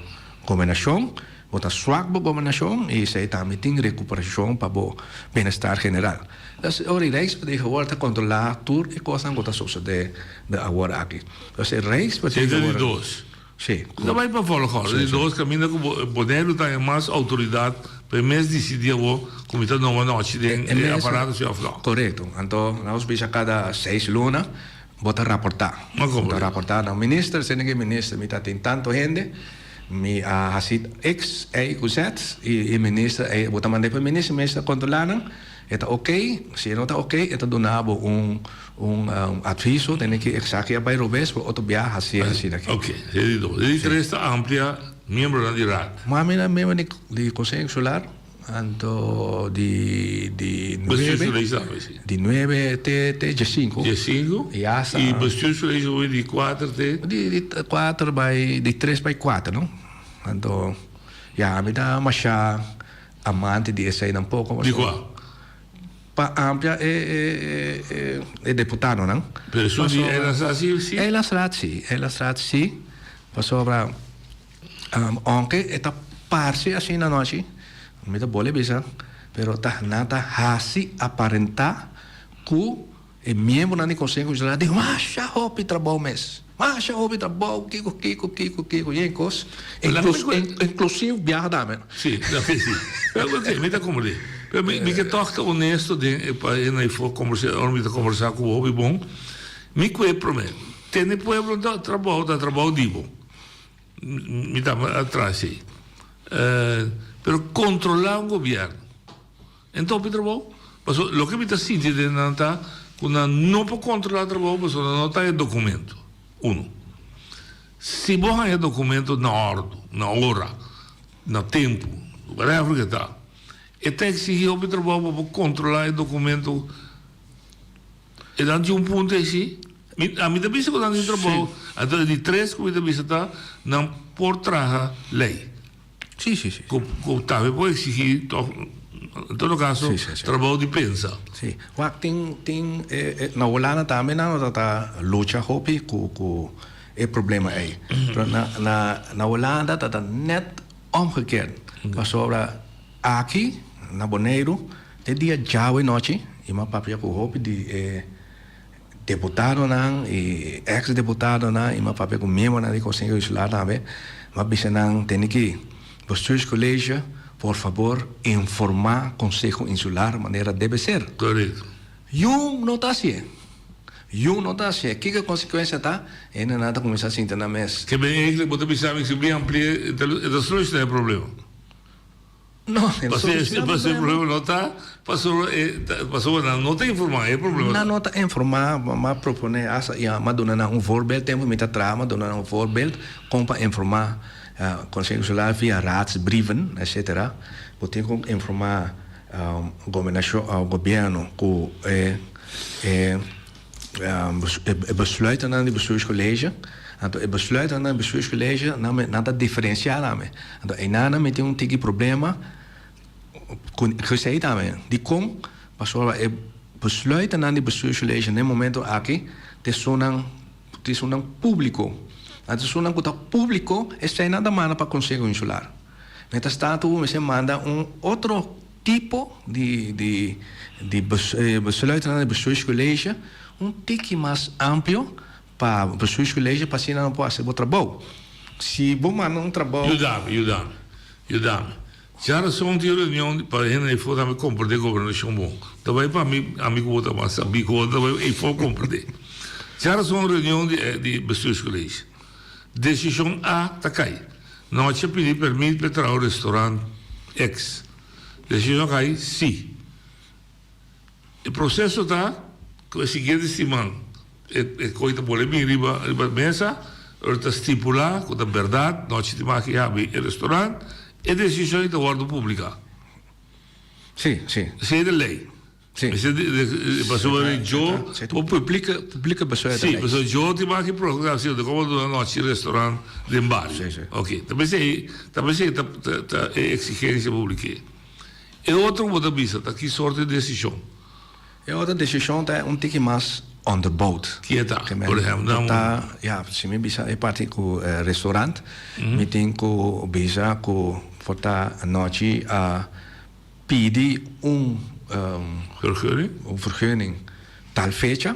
gobernashon, bo ta swak bo gobernashon i esei tambe tin rekuperashon pa bo bienestar general. Dus ora e Rijksvertegenwoordiger ta kontrolá tur e kosnan ku ta sosodé de awor aki. Dus e Esei ta di Rijksvertegenwoordiger. dos. Sí. Ta bai pa volgorde. Di dos kaminda ku Boneiru ta haña mas outoridat pa e mes disidí awor ku mi ta noma nochi den e aparato si òf no. Korekto. Anto nos bisa kada seis luna bo ta raportá. Bo ta raportá na minister, sende ke minister mi ta tin tantu hende, mi a hasi X, Y ku Z i e minister bo ta mand'é pa e minister, e minister ta kontrolá nan. E ta ok, si e no ta ok e ta duna bo un un adviso tene ki esaki a bai robes por otro biaha haci asina aki. Ok, e di dos. E di tres ta amplia miembronan di Raad. Mami na miembro di di Conseho Insular. Anto di di nuebe. Di nuebe te te diescinco. Diescinco. Y hasta. Y bestuurscollege hoy di cuater te. Di di cuater bay di tres bay cuater no. Anto ya mi ta masha amante di esey tampoco. Di cua? Pa amplia e e e e deputadonan. Pero esun di Eilandsraad si si? Eilandsraad si, Eilandsraad si pasobra. Aunke e ta parse asina anochi, mi ta bole bisa, pero ta nan ta hasi aparentá ku e miembronan di Konseho Insular tin masha hopi trabou mes. Masha hopi trabou, kiko, kiko, kiko, kiko, yen kos, inklusief biaha tambe. Si, loke si. Pero oke, mi ta komprendé. Pero mi mi ke tòg ta honesto den e pa e na ifo kombersá, ora mi ta kombersá ku bo hopi bon, mi ku e promé, tene pueblo ta trabou ta trabou di bo. Mi ta atras ei. Pero controla un gobierno. En topi trabou. Paso loke mi ta sinti den nan ta cu nan no por controla trabou pasobra nan no ta e documento. Uno. Si bo haya documento na ordo, na ora, na tempo, whatever ke ta, e ta exigi hopi trabou pa bo controla e documento. E nan tin un punto ei si. Mi, ami ta bisa ku nan tin trabou. Anto e di tres ku mi ta bisa ta nan por traha lei. Sí, sí, sí. Ku, ku tambe por eksigí tòg, en todo kaso, Sí, sí, sí. trabou di pensa. Sí. Wak, tin, tin, e, e, na Hulanda tambe nan lo ta lucha hopi ku, ku e problema ei. Pero na, na, na Hulanda ta ta net omgekeerd. Pasobra aki, na Boneiru, te dia djawe nochi, i mi a papia ku hopi di e deputadonan i eks deputadonan i mi a papia ku miembronan di Konseho Insular tambe, mi a bisa nan tene ki Bestuurscollege por fabor informá Konseho Insular manera debe ser. Korekto. Yun no ta hasié. Yun no ta hasié. Kiko e konsekuensia ta? Hendenan ta kuminsá sinti nan mes. Ke ben eigenlijk bo ta bisa mi si mi ampli'é e ta solushona e problema. No, e no soluciona problema. Pasobra e problema no ta pasobra e pasobra nan no ta informa e problema ta. Nan no ta informa, m'a propone hasta y m'a duna nan un voorbeeld tempo mi ta traha m'a duna nan un voorbeeld con pa informa Consejo Insular via raadsbrieven etcetera. Bo tin cu informa gobernacion gobierno cu e e e besluitennan di bestuurscollege. Anto e besluitennan di bestuurscollege nan nan ta diferencia tambe. Anto einan mi tin un tiki problema cu esey tambe. Dicon? Pasobra e besluitennan di bestuurscollege na e momento aki ta esunnan ta esunnan publico. Anto esunnan cu ta publico eseynan ta manda pa Conseho Insular. Mientras tanto bo mester manda un otro tipo di di di besluitennan di bestuurscollege un tiki mas amplio pa bestuurscollege pa asina nan por haci bo trabou. Si bo manda un trabou. Yuda mi, yuda mi, yuda mi. Djarason tin reunion pa hende eyfo tambe comprende gobernacion bon. Ta bay pa mi, ami cu bo ta mas sabi cu bo ta bay eyfo comprende. Djarason reunion di di bestuurscollege. Decision A ta cay. Nochi a pidi permit pa e traha un restaurant X. Decision a cay si. E proceso ta cu e siguiente siman e e coy ta bole bin riba riba mesa, ora ta stipula cu ta berdad nochi tin maki habi e restaurant, e decision ei ta wordo publica. Si, si. Esey ta ley. Si. Esey pasobra di jo. Si ta publica, publica besluit Si, pasobra jo tin maki program si ta como duna nochi restaurant den bario. Si, si. Ok, ta pesey, ta pesey ta ta e exigencia publike. E otro ku bo ta bisa ta ki sorto di desishon? E otro desishon ta un tiki mas onderbouwd. Ki ta? Por ehempel, dam un. Ta, ya, si mi bisa e parti ku restaurant, mi tin ku bisa ku por ta anochi a pidi un. Vergunning? Un vergunning tal fecha.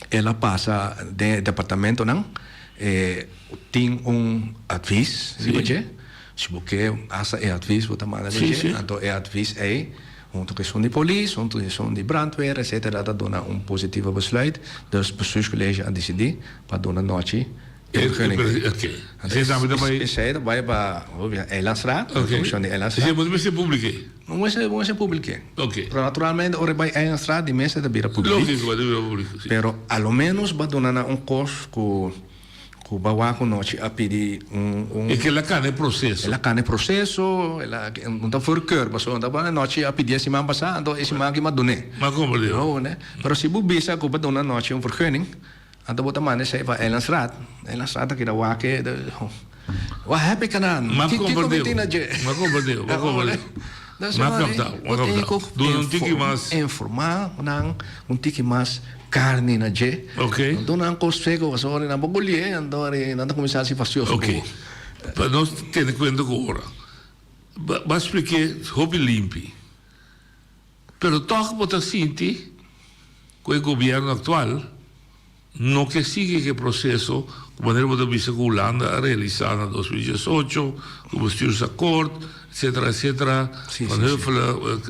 El a pasa den e departamentonan, e tin un advies riba dje. Si bo ke hasta e advies bo ta manda riba dje. Anto e advies ei hunto ku esun di polis, hunto ku esun di brandweer etcetera ta duna un positivo besluit. Dus bestuurscollege a disidí pa duna nochi e vergunning ei. Anto esei ta bai pa Eilandsraad, comishon di Eilandsraad. Esei bo ta mester publik'é? Bo mester publik'é. Ok. Pero naturalmente ora e bai Eilandsraad di mester ta bira publiek. Lógico, ta bira publiek, si. Pero a lo menos bo a duna nan un kos ku. Ku ba wak un nochi a pidi un un. E ke el a kana e proseso. El a kana e proseso, el a un ta voorkeur pasobra un ta ba nochi a pidi e siman pasá anto e siman aki mi a dun'é. Mi a komprendé. No, ne. Pero si bo bisa ku bo duna nochi un vergunning, anto bo ta manda esei pa Eilandsraad. Eilandsraad ta keda wak e, Wat heb ik eraan? Mi a Kiko mi komprendé. tin na dje? Mi a komprendé, mi a komprendé. Dus Mi a ora kapta, mi a bo tin kapta. ku Duna un tiki mas. informá nan un tiki mas karni na dje. Ok. No duna nan kos seku pasobra nan por gulié anto ora nan ta kuminsá hasi fastioso ku Ok. bo. Pa nos tene kuenta ku ora. Bo a splik'é hopi limpi. Pero tòg bo ta sinti ku e gobièrnu aktual no ke sigui ku e proseso ku manera bo ta bisa ku Hulanda a realisá na 2018, ku bestuursakkoord, etcetera, etcetera, Van Huffelen.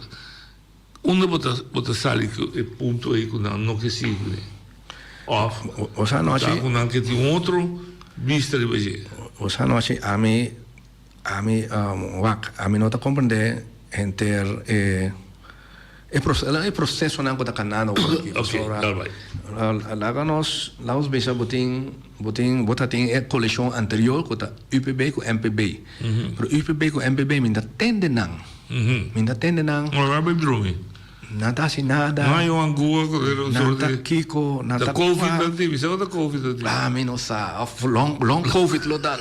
Unda bo ta bo ta sali ku e punto ei ku nan no ke sigui kuné? Òf ta ku nan ke tin otro bista riba dje? Osea anochi ami ami wak ami no ta komprendé henter e e e prosesonan ku ta kanando awor aki. Oke, dal bai. Laga nos laga nos bisa bo tin bo tin bo ta tin e koleshon anterior ku ta UPB ku MPB. Pero UPB ku MPB mi ta tende nan. Mi ta tende nan. Ora bai drumi. Nan ta hasi nada. No hay un angua ku e Nan ta kiko, nan ta Ta covid nan tin, mi sa ku ta covid nan tin. Ah, mi no sa. Of long, long covid lo ta.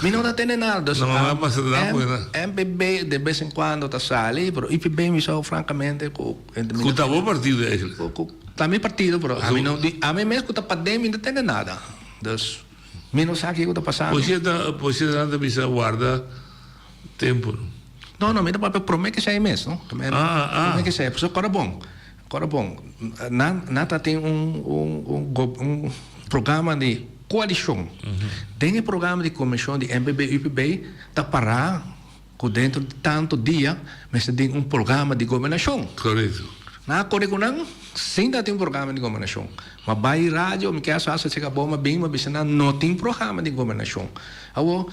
Mi no ta tende nada. Dus, No, no pasa nada ku nan. MPB de bes en cuando ta sali, pero UPB mi sa francamente ku Ku ta bo partido eigenlijk. Ku ta mi partido, pero ami no di, ami mes ku ta paden mi no tende nada. Dus. Mi no sa kiko ta pasando. Poesia ta poesia nan ta bisa warda tempo no. No no mi ta papia prome ke esei mes no. Ah ah. Prome ke esei pasobra kora bon kora bon nan nan ta tin un un un un programa di koalishon den e programa di komishon di MPB UPB ta para Ku dentro di tantu dia mester tin un programa di gobernashon. Korekto. Nan a kore ku nan sin ta tin un programa di gobernashon. Ma bai radio mi kier sa si bo ma bin ma bisa nan no tin programa di gobernashon. Awor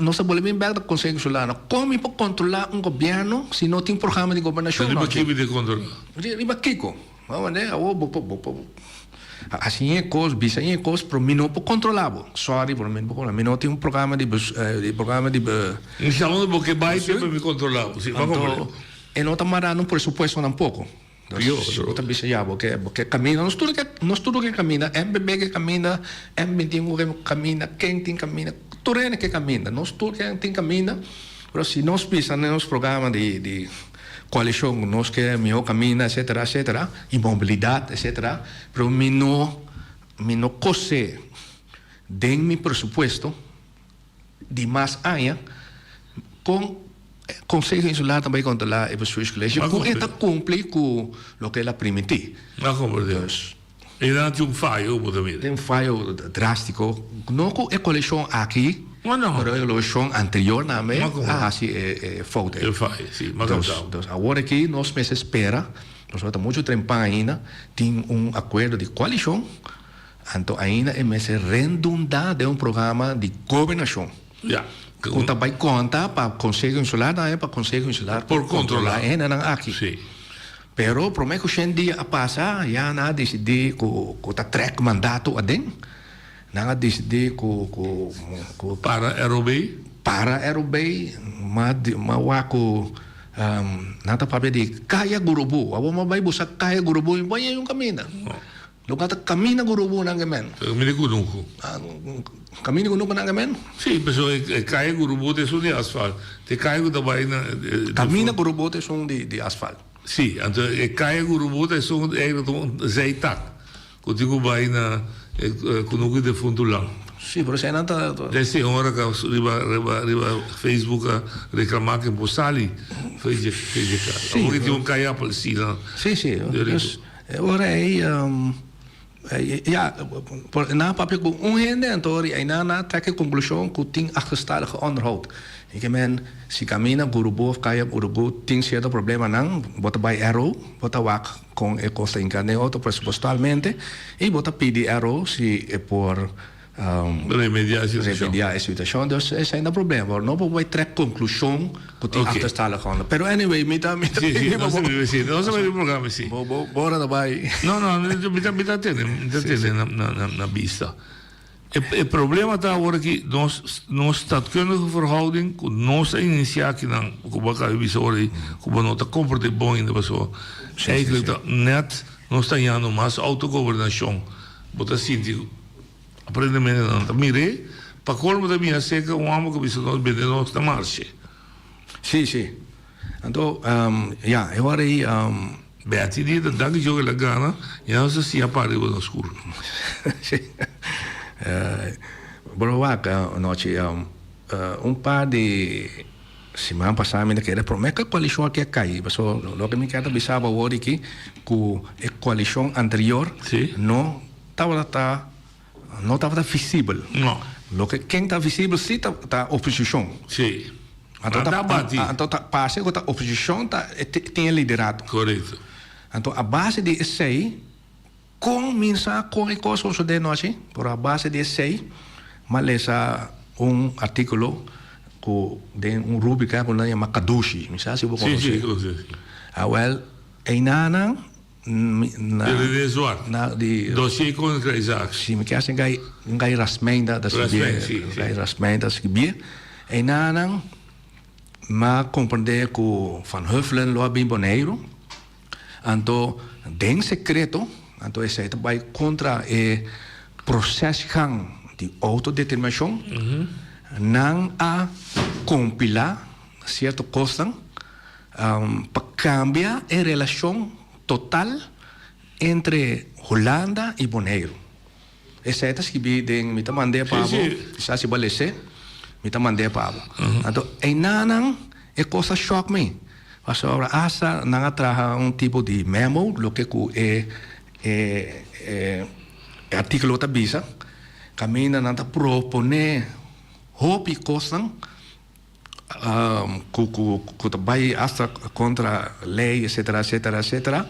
nos ta bolbe bin bek na Konseho Insulano. Kon mi por kontrolá un gobièrnu si no tin programa di gobernashon? Riba ki mi tin kontrolá? Riba kiko? Awor bo por bo por hasi e kos, bisa e kos, pero mi no por kontrolá bo. Sorry, pero mi no por kontrolá. Mi no tin un programa di programa di. Mi sa unda bo ke bai te pa mi kontrolá bo. Si, Anto e no ta mará na un presupuesto tampoco. Pior. Si bo ta bisa ya bo ke bo ke kaminda, nos tur ke nos tur ke kaminda, MPB ke kaminda, M21 ke kaminda, ken tin kaminda, tur hende ke kaminda. Nos tur ke tin kaminda, pero si nos bisa den nos programa di di. Koalishon ku nos ke mihó kaminda etcetera etcetera i mobilidat etcetera pero mi no mi no kosé den mi presupuesto di mas aña kon Konseho Insular ta bai kontrolá e bestuurskolege ku e ta kumpli ku loke el a primintí. A komprendé. E nan tin un fayo bo ta mira. Tin un fayo drástiko. No ku e koalishon aki, pero e koalishon anterior tambe a hasi e fout ei. E fayo, si. M'a kaptá. Dus awor aki nos mester spera, pasobra ta muchu trempan ainda, tin un akuerdo di koalishon, anto ainda e mester rendundá den un programa di gobernashon. Ya. Ku ta bai konta pa Konseho Insular tambe, pa Konseho Insular por kontrolá e hendenan aki. Si. Pero promé ku shen dia a pasa ya nan a disidí ku ku ta trèk mandato aden. Nan a disidí ku ku ku. Para ROB? Para ROB, m'a m'a wak ku nan ta papia di Kaya Gurubu. Awor m'a bai buska Kaya Gurubu i bo a yega un kaminda. Lo ka ta camina cu rubu nan ke men. Camina cu nuku. Camina cu nuku nan ke men? Si, pasobra e kaya cu rubu ta esun di asfalt. Ta e kaya cu ta bai na. Camina cu rubu ta esun di asfalt. Si, anto e kaya cu rubu ta esun eigenlijk ta un zijtak cu tin cu bai na e kunuku di defuntu lang. Si, pero esei nan ta. Den señora ka riba riba riba Facebook a reclama ke por sali for dje kaya. Awor ke tin un kaya apelsina. Si, si. E ora ei, ya, por nan a papia ku un hende, anto ora ei nan a trek e konklushon ku tin achterstallige onderhoud. I ke men, si kaminda Gurubu of kaya Gurubu tin sierto problemanan, bo ta bai RO, bo ta wak kon e kos ta hinká den otro presupuestalmente, i bo ta pidi RO si e por. Remediá e situashon. Remediá e situashon. Dus esei ta problema. Bo no por bai trek konklushon ku tin achterstallig handen. Pero anyway, mi ta mi ta Sí, sí, nos ta biba sí. Nos ta biba programa sí. Bo bo bo ora ta bai. No, no, mi ta mi ta tene, mi ta tene na na na bista. E e problema ta awor aki nos nos stadkundige verhouding ku nos a inisiá akinan ku bo a kaba di bisa ora ei ku bo no ta komprendé bon ainda pasobra eigenlijk ta nèt nos ta hañando mas outogobernashon. Bo ta sinti Aparentemente nan ta mir'é. Pa colmo ta mira cerca un homber cu bisa nos bende nos na marshe. Sí, sí. Anto, ya, e ora ei. Betty di ta danki Dios cu el a gana, ya nos ta siña para riba nos cur. Sí. Bro wak, anochi, un par di siman pasá mi ta kere promé ku e koalishon aki a kai, pasobra loke mi kier ta bisa bo awor aki ku e koalishon anterior no tabata ta no tabata visibel. No. Loke ken ta visibel si ta ta oposishon. Si. Anto ta anto ta parse ku ta oposishon ta tin e liderato. Korekto. Anto a base di esei kon mi sa kon e kos sosode nochi pero a base di esei mi a lesa un artikulo ku den un rubrika ku nan yama Kadushi mi sa si bo konosé. Si si konosé si. Awel einanan Na René Zwart. Na di. Dossier Koninkrijkszaak. Si, mi kier gai gai Rasmijn ta skibie. Rasmijn, si, si. Gai Rasmijn ta skibie. Einanan m'a komprendé ku Van Huffelen lo a bin Boneiru. Anto den sekreto, anto esei ta bai kontra e prosesgang di outodeterminashon, nan a kompilá sierto kosnan. Pa kambia e relashon total entre Hulanda i Boneiru. Esei ta skibí den mi ta mand'é pa bo, kisas si bo a les'é, mi ta mand'é pa bo. Anto einanan e kos a shòk mi, pasobra asta nan a traha un tipo di memo, loke ku e e artíkulo ta bisa, kaminda nan ta proponé hopi kosnan. Cu cu ta bay hasta contra ley etcetera etcetera etcetera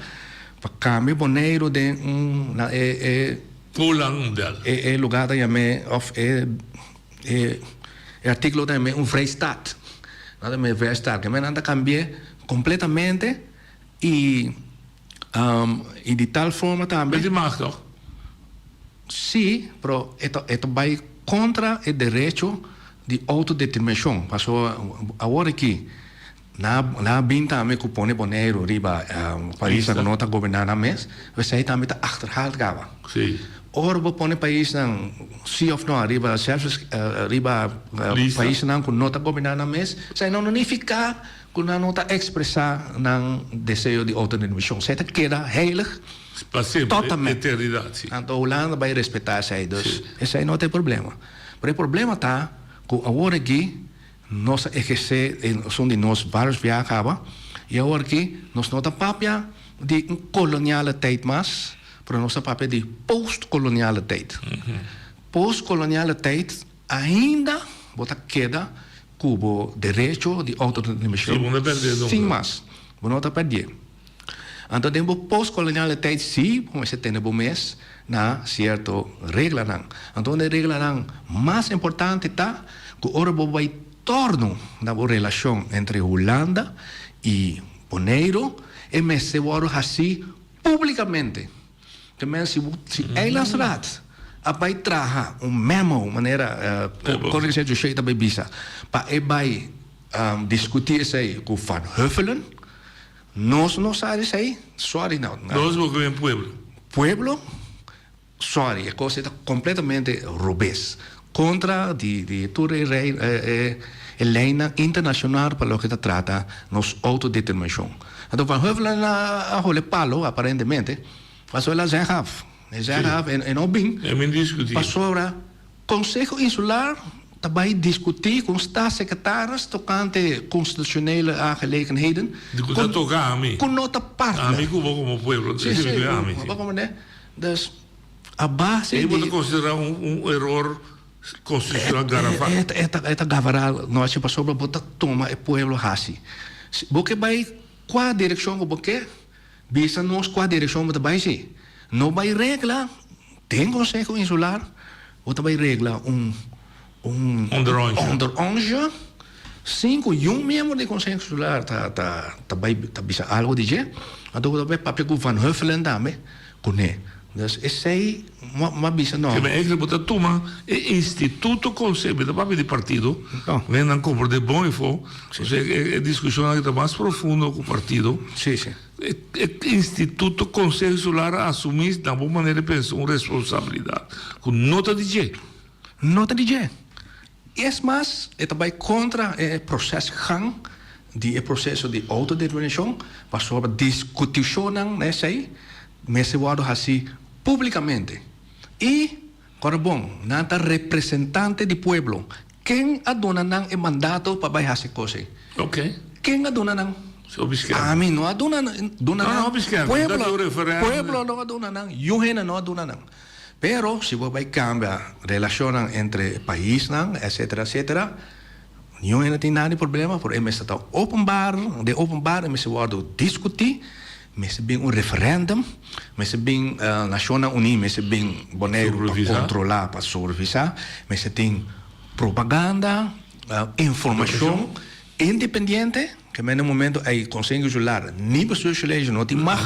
pa cambia Boneiru den un na e e Holand model. E e lugar ta yam'e of e e e articulo ta yam'e un vrijstaat nan ta yam'e vrijstaat kende nan ta cambi'e completamente y y di tal forma tambe. Met di mag toch? Sí, pero e ta e ta bai kontra e derecho di outodeterminashon. Pasobra awor aki nan a nan a bin tambe ku pone Boneiru riba paisnan ku no ta goberná nan mes, esei tambe ta achterhaald kaba. Sí. Ora bo pone paisnan sí òf no riba sèlfs riba paisnan ku no ta goberná nan mes, esei no nifiká ku nan no ta ekspresá nan deseo di outodeterminashon. Esei ta keda heilig. Pa semper, eternidad, si. Anto Hulanda bai respetá esei, dus esei no ta e problema. Pero e problema ta ku awor aki nos a ehersé esun di nos varios biaha kaba, i awor aki nos no ta papia di un koloniale tijd mas, pero nos ta papia di postkoloniale tijd. Postkoloniale tijd ainda bo ta keda ku bo derecho di outodeterminashon sin mas. Bo no ta pèrd'é. Anto den bo postkoloniale tijd sí bo mester tene bo mes na sierto reglanan. Anto un di e reglanan mas importante ta ku ora bo bai torno na bo relashon entre Hulanda i Boneiru e mester wòrdu hasí públikamente. Te men si bo si Eilandsraad a bai traha un memo manera Koningsheer Joshé ta bai bisa pa e bai diskutí esei ku Van Huffelen. Nos no sa esei, sorry no. Nos bo kren pueblo. Pueblo? Sorry, e kos ei ta kompletamente robes. Kontra di di tur e rei e e leinan internashonal pa loke ta trata nos outodeterminashon. Anto Van Huffelen a a hole palo aparentemente, pasobra el a zeg af. E zeg af en no bin. E min diskutí. Pasobra Conseho Insular ta bai discutí cu un staatssecretaris tocante constitucionele aangelegenheden Di cu ta toca ami. cu no ta partner. Ami cu bo como pueblo. Sí, sí, ami, sí. Bo comprende? Dus, a base di. Ey bo ta considera un un error constitucional garrafal. E ta e ta gavaral nochi pasobra bo ta tuma e pueblo haci. Bo ke bai cua direccion cu bo ke, bisa nos cua direccion bo ta bai si. No bai regla den Conseho Insular. Bo ta bai regla un un onderonsje sin ku yun miembro di Konseho Insular ta ta ta bai ta bisa algu di dje. Anto bo ta bai papia ku Van Huffelen tambe kuné. Dus esei m'a bisa no. Keme eigenlijk bo ta tuma e instituto konseho, mi ta papia di partido, men nan komprende bon efo, osea e diskushon aki ta mas profundo ku partido. Sí, sí. E instituto Konseho Insular a asumí na bo manera di pensa un responsabilidat ku no ta di dje. No ta di dje. Es mas, e ta bai kontra e prosesgang di e proseso di outodeterminashon pasobra diskutishonnan na esei mester wòrdu hasí públikamente. I, kòrda bon, nan ta representante di pueblo. Ken a duna nan e mandato pa bai hasi kos ei? Ken a duna nan? Ami no a duna nan. Pueblo, pueblo no a duna nan. Yu hende no a duna nan. Pero si bo bai kambia relashonnan entre paisnan, etcetera, etcetera, niun hende tin nada di problema, pero e mester ta openbaar, den openbaar e mester wòrdu diskutí, mester bin un referèndum, mester bin Nashonnan Uní, mester bin Boneiru pa kontrolá, pa supervisá, mester tin propaganda, informashon independiente, ke men e momento ei Konseho Insular ni Bestuurscollege no tin mag,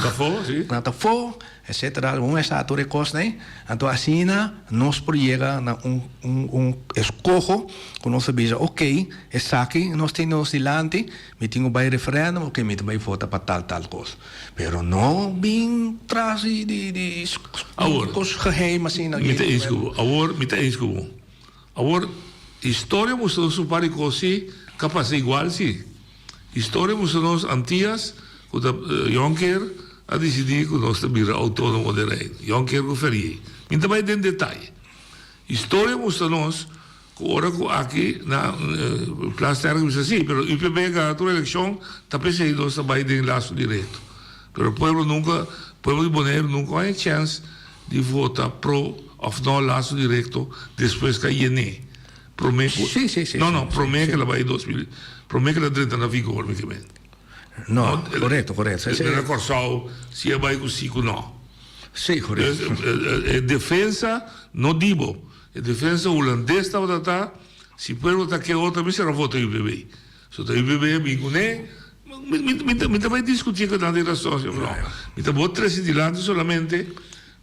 nan ta afó. Etcetera, un esta tur e kosnan, anto asina nos por yega na un un un eskoho ku nos ta bisa ok esaki nos tin nos dilanti, mi tin ku bai referendum ok mi ta bai vota pa tal tal kos, pero no bin tras di di di kos geheim asina. Mi ta eens ku bo, awor mi ta eens ku bo, awor historia mustra nos un par di kos si ka pasa igual si. Historia mustra nos Antias ku ta Jonker a disidí ku nos ta bira outónomo den Reino. Jonker ku Ferrier. Mi ta bai den detaye. Historia mustra nos ku ora ku aki na Plasterk a bisa si, pero UPB a gana tur elekshon, ta p'esei nos ta bai den laso direkto. Pero pueblo nunka, pueblo di Boneiru nunka haña chèns di vota pro òf no laso direkto despues ku a yen'é. Prome ku Sí, sí, sí. No, no, prome ku el a bai 2000, prome ku el a drenta na vigor mi ke men. No, korekto, korekto. Sí, sí. Na Kòrsou si a bai ku sí ku no. Sí, korekto. E defensa no di bo, e defensa hulandes tabata ta si pueblo ta ke otro mi sera vota UPB. So ta UPB a bin kuné, mi mi mi ta bai diskutí ku nan di rason si òf no. Mi ta bo trese dilanti solamente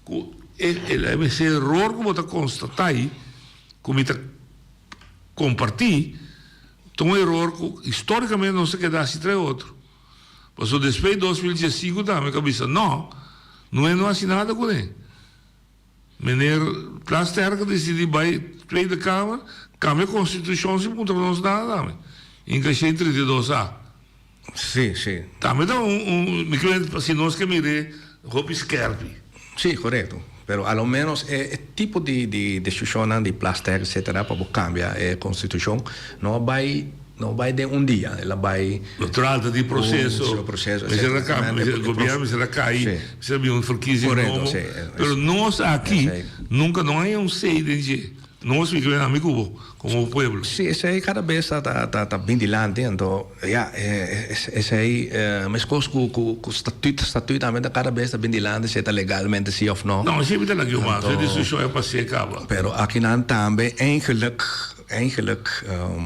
ku e e eror ku bo ta konstatá ei. Ku mi ta kompartí ta un eror ku histórikamente nos ta keda hasi trae otro. Pasobra despues di 2015 tambe ku a bisa no, no e no hasi nada kuné. Meneer Plasterk a disidí bai Tweede Kamer kambia konstitushon sin puntra nos nada tambe. Inka 132 a. Sí, sí. Tambe ta un, un, mi creo si nos ke mir'é hopi skerpi. Sí, korekto. Pero a lo menos e, e tipo di, di desishonnan di Plasterk etcetera pa bo kambia e konstitushon no a bai, no a bai den un dia. El a bai. Lo trata di proseso. Un proseso, Mester a kambia, mester, gobièrnu mester a kai, mester a bin un verkiezing nobo. Korekto, sí. Pero nos aki nunka no haña un say den dje. Nos mi kere ami ku bo komo pueblo. Sí, esei kada bes ta ta ta bin dilanti, anto ya, esei meskos ku ku statuut, statuut tambe ta kada bes ta bin dilanti si e ta legalmente si òf no. No, esei mi ta laga yo mas, e diskushon e pas'é kaba. Pero akinan tambe eigenlijk, eigenlijk.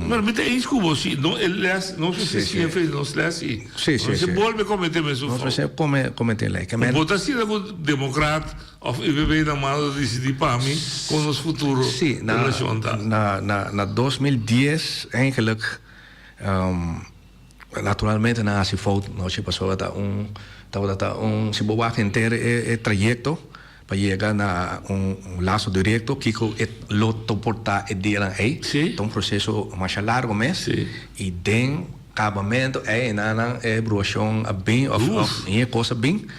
Pero mi ta eens ku bo, si no e les, nos mester siña fe nos les si. Sí, sí, sí. Nos mester bolbe kometé mesun fout. Nos mester kome kometé lei. Bo ta asina ku demokrat. Of UPB na mano ta disidí pa mi kon nos futuro Sí, na, relashon ta. na, na, na 2010 eigenlijk, um, naturalmente nan hasi fout nochi pasobra ta un, tabata ta un, si bo wak henter e, e trayecto pa yega na un, un lazo directo kiko e lo toporta e dianan ey, Sí. ta un proceso masha largo mes Sí. y den kabamento ey nan nan e bruashon a bin of, Uf. of e kos a bin.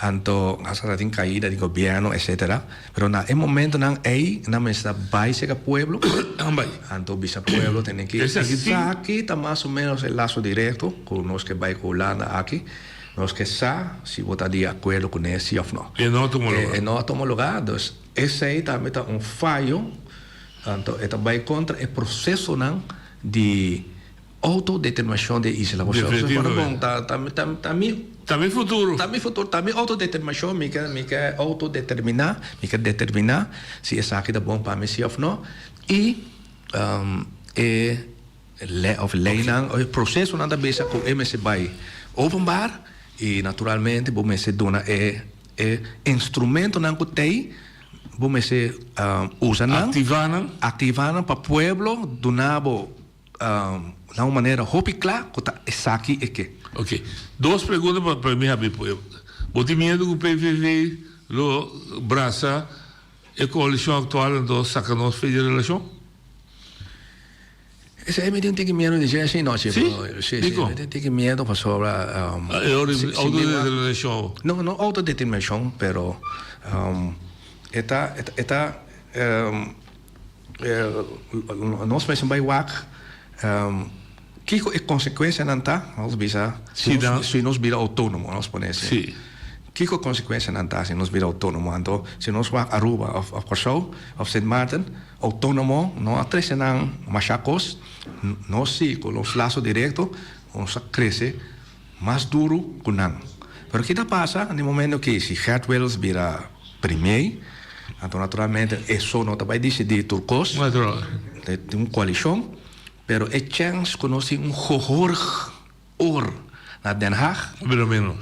Anto hasta ta tin caida di gobierno etcetera pero na e momentonan ey nan mester bay cerca pueblo anto bisa pueblo tene ki esaki ta mas o menos e lazo directo cu nos ke bay cu Hulanda aki nos ke sa si bo ta di acuerdo cune si of no E no a tuma lugar. E no a tuma lugar dus esey tambe ta un fayo anto e ta bay contra e procesonan di autodeterminacion di e isla. Definitivamente. Ta mi. Ta mi futuro. Ta mi futuro, ta mi outodeterminashon, mi ke mi ke outodeterminá, mi ke determiná si esaki ta bon pa mi si òf no. I e lei òf leinan òf e prosesonan ta bisa ku e mester bai openbaar i naturalmente bo mester duna e e instrumentonan ku t'ei bo mester usa nan. Aktivá nan. Aktivá nan pa pueblo duna bo na un manera hopi kla ku ta esaki e ke. Ok. Dos pregunta pa pa mi habi pueblo. Bo tin miedu ku PVV lo brasa e koalishon aktual anto saka nos fe di relashon? Esei mi tin un tiki miedu di dje así no, Sí? Sí, sí, Dikon? mi tin un tiki miedu pasobra E ora si si mi wak autodeterminashon. No, no autodeterminashon, pero e ta e ta Nos mester bai wak kiko e konsekuensianan ta, nos bisa, si nos bira outónomo, nos pone asina. Kiko e konsekuensianan ta si nos bira outónomo? Anto si nos wak Aruba òf Kòrsou òf Sint Maarten, outónomo no a trese nan masha kos. Nos si ku nos laso direkto nos a krese mas duru ku nan. Pero ki ta pasa na e momento ki si Geert Wilders bira premier, anto naturalmente e so no ta bai disidí tur kos, tin un koalishon, pero e chèns ku nos tin un gehoorg oor na Den Haag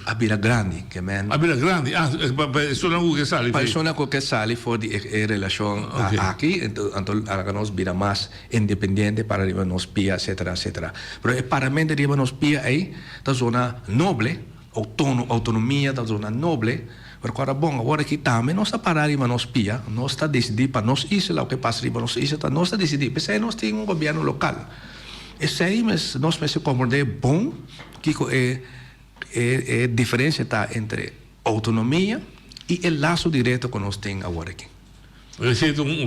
a bira grandi. Ke men. A bira grandi, ah, pa esunnan ku ke sali. Pa esunnan ku ke sali for di e relashon aki, anto laga nos bira mas independiente para riba nos pia etcetera etcetera. Pero e paramente riba nos pia ei ta zona noble, autono autonomia ta zona noble, pero kora bon awor aki tambe nos ta para riba nos pia, nos ta disidí pa nos isla loke pasa riba nos isla ta nos ta disidí, p'esei nos tin un gobierno lokal. Esei mes nos mester komprendé bon kiko e e e diferensia ta entre autonomia i e laso direkto ku nos tin awor aki. Esei ta un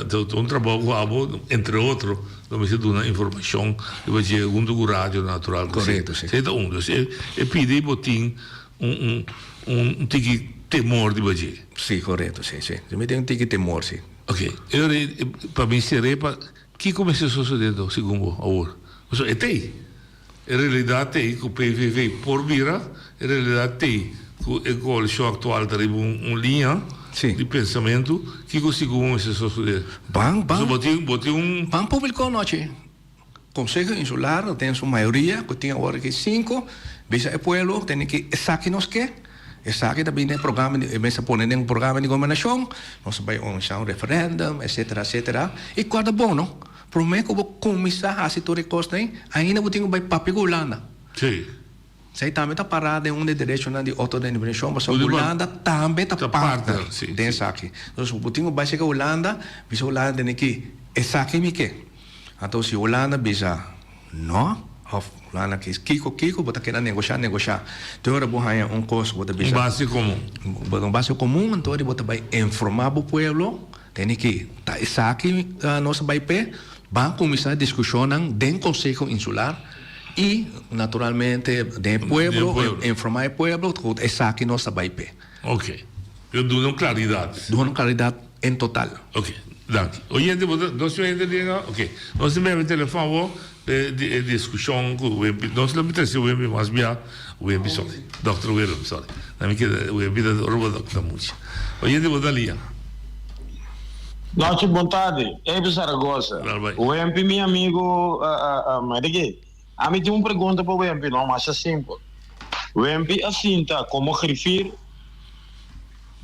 ta un trabou ku abo, entre otro, lo mester duna informashon riba dje huntu ku radio natural. Korekto, si. Esei ta un. Dus e e pidi bo tin un un un tiki temor riba dje. Si, korekto, si, si. Mi tin un tiki temor, si. Oke. E ora ei pa mi ser'é pa kiko mester sosodé anto segun bo awor? Pasobra e t'ei. E realidat t'ei ku PVV por bira, e realidat t'ei ku e koalishon aktual ta riba un liña di pensamentu, kiko sigur mester sosodé? Ban, ban. Pasobra bo tin, bo tin un. Ban publikó anochi. Konseho Insular den su mayoria, ku tin awor aki sinku, bisa e pueblo tene ki esaki nos ke, esaki ta bini den programa di, e mester pone den programa di gobernashon, nos ta bai organisá un referèndum, etsetera, etsetera. I kòrda bon no. Promé ku bo kuminsá hasi tur e kosnan ei, ainda bo tin ku bai papia ku Hulanda. Sí. Esei tambe ta pará den un di e derechonan di outodeterminashon, pasobra Hulanda tambe ta partner den esaki. Entonces bo tin ku bai serka Hulanda, bisa Hulanda tene ki esaki mi ke. Anto si Hulanda bisa no, òf Hulanda ke kiko kiko, bo ta keda negoshá negoshá. Te ora bo haña un kos bo ta bisa. Un base komun. Un base komun, anto bo ta bai informá bo pueblo. Tene ki ta esaki nos a bai p'e, ban kuminsá diskushonnan den Konseho Insular i naturalmente den e pueblo, informá e pueblo ku esaki nos ta bai p'e. Ok. Yo duna un klaridat. Duna un klaridat en total. Ok, danki. Oyente, bo ta, nos tin oyente den a? Ok. Nos tin bebe telefòn awor p'e e diskushon ku Wempi. Nos lo trese Wempi mas bia. Wempi, sorry. Dòkter Willem, sorry. Na mi keda Wempi ta ora bo ta mucha. Oyente, bo ta lia. Nochi bon tardi, Eby Zaragoza. Wempi mi amigo Enrique, ami tin un pregunta pa Wempi no, masha simpel. Wempi a sinta como griffier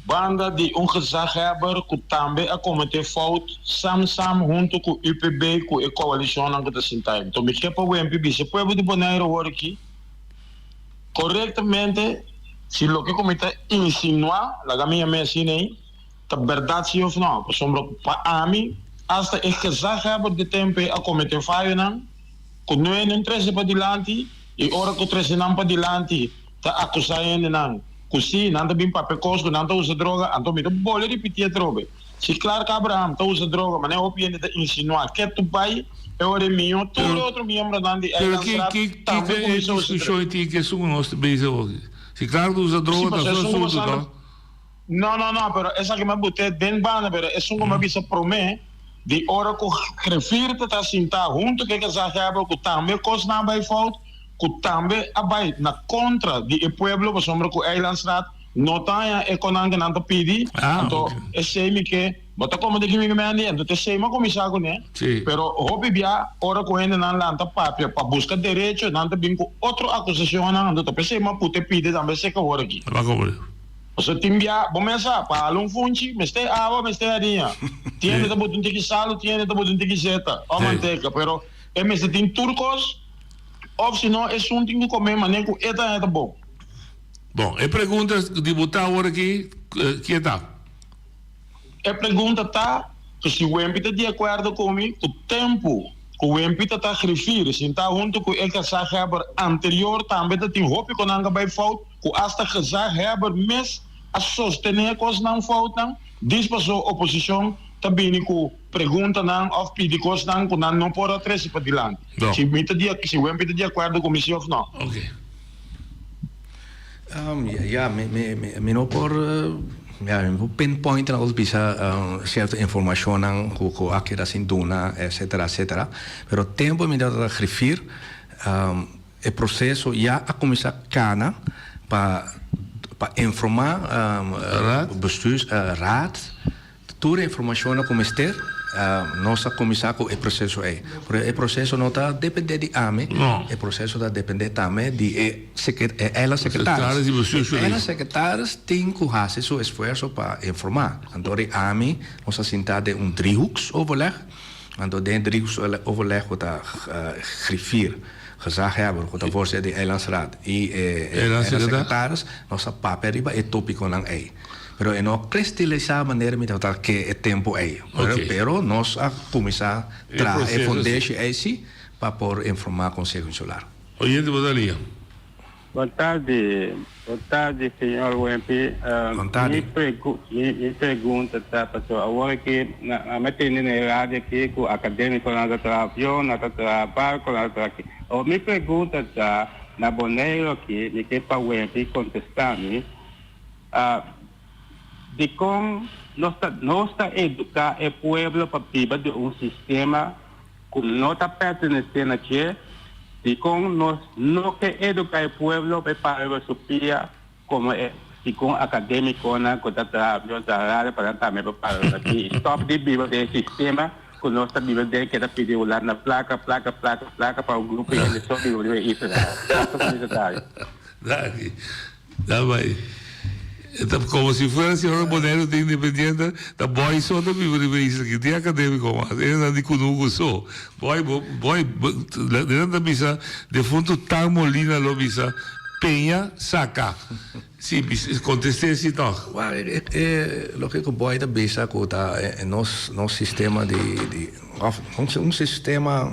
banda di un gezaghebber cu tambe a comete fout sam sam hunto cu UPB cu e coalicionnan cu ta sinta ahí. Enton mi ke pa Wempi bisa e pueblo di Bonaire awor aki corectamente si loke cu mi ta insinua, laga mi yama asina ahí, Ta berdad si of no? Pasobra pa ami, hasta e gezaghebber di tempo ei a comete fayonan cu no e nan trece padilanti, y ora cu trece nan padilanti ta acusa hendenan cu si nan ta bin papia cos cu nan ta usa droga, anto mi ta bolbe ripiti atrobe, si Clark Abraham ta usa droga manera hopi hende ta insinua ketu bay e ora e miyo tur e otro miembronan di Pero Eilandsraad ki tambe ki e cuminsa usa droga. discusion tin ke esun cu nos ta bezig awo? Si Clark ta usa Si, droga ta pasobra su esun cu asunto pasando to. No, no, no, pero esaki mi a but'é den banda, pero esun ku mi a bisa promé, di ora ku grifir ta ta sintá huntu ku e gezaghebber ku tambe kosnan a bai fout, ku tambe a bai na kontra di e pueblo pasobra ku Eilandsraad no ta haña e konan ku nan ta pidi, anto esei mi ke bo ta kome di kimi Mandy, anto ta esei mi a kuminsá kuné. Pero hopi bia ora ku hendenan lanta papia pa buska derecho nan ta bin ku otro akusashonnan, anto ta p'esei mi a puta e pidi tambe esei awor aki. Pasobra tin bia bo mes sa, pa hala un funchi mester awa, mester hariña. Tin hende ta bota un tiki salu, tin hende ta bota un tiki zeta òf manteka, pero e mester tin tur kos òf si no esun tin ku kome manera ku e ta haña ta bon. Bon, e pregunta di bo ta awor aki, kie ta? E pregunta ta ku si Wempi ta di akuerdo ku mi ku tempu ku Wempi ta ta grifir sintá huntu ku e gezaghebber anterior tambe ta tin hopi ku nan ka bai fout ku asta gezaghebber mes a sostené kosnan foutnan dis paso oposishon ta bini ku preguntanan òf pidi kosnan ku nan no por a trese padilanti. Si mi ta di si Wempi ta di akuerdo ku mi si òf no. Ya, mi no por, ya, mi no por pinpoint of bisa cierto informacionnan cu cu a keda sin duna, etcetera, etcetera. Pero tempo mi tabata grifir, e proceso ya a cuminsa cana pa pa informa bestuursraad. Tur e informashonnan ku mester, nos a kuminsá ku e proseso ei. Pero e proseso no ta dependé di ami, e proseso ta dependé tambe di e eilandsekretaris. E eilandsekretaris tin ku hasi su esfuerso pa informá. Anto di ami nos a sintá den un driehoeksoverleg. Anto den e driehoeksoverleg ku ta griffier, gezaghebber, ku ta voorzitter di eilandsraad i e eilandsekretaris, nos a papia riba e tópikonan ei. Pero e no a kristalisá manera mi tabata ke e tempu ei. Pero, pero nos a kuminsá traha e fundeshi ei sí pa por informá Konseho Insular. Oyente bo ta lia. Bon tardi, bon tardi señor Wempi. Bon tardi. Mi pregu mi mi pregunta ta pasobra awor aki na mi a tende na e radio aki ku akademikonan ta traha avion, nan ta traha barko, nan ta traha ki. Awor mi pregunta ta na Boneiru aki mi ke pa Wempi kontestá mi. Dikon nos ta nos ta eduká e pueblo pa biba di un sistema ku no ta pertenesé na dje? Dikon nos no ke eduká e pueblo pa e para riba su pia komo e segun akadémikonan ku ta traha avion traha radio pa nan tambe por para riba pia i stòp di biba den e sistema ku nos ta biba den ke ta pidi Hulanda plaka plaka plaka plaka pa un grupo di hende so biba riba e isla. Basta ku mi ta traha. Danki. Ta bai. E ta como si fuera si ora Boneiru ta independiente, ta boy so ta biba riba e isla aki. Tin academico mas. E nan di kunuku so. Boy, bo, boy, nan ta bisa, defuntu Tan Molina lo bisa, Peña saca. Si, contest'é si toch. Wak, e, e, loke ku boy ta bisa ku ta nos, nos sistema di, di, of un sistema,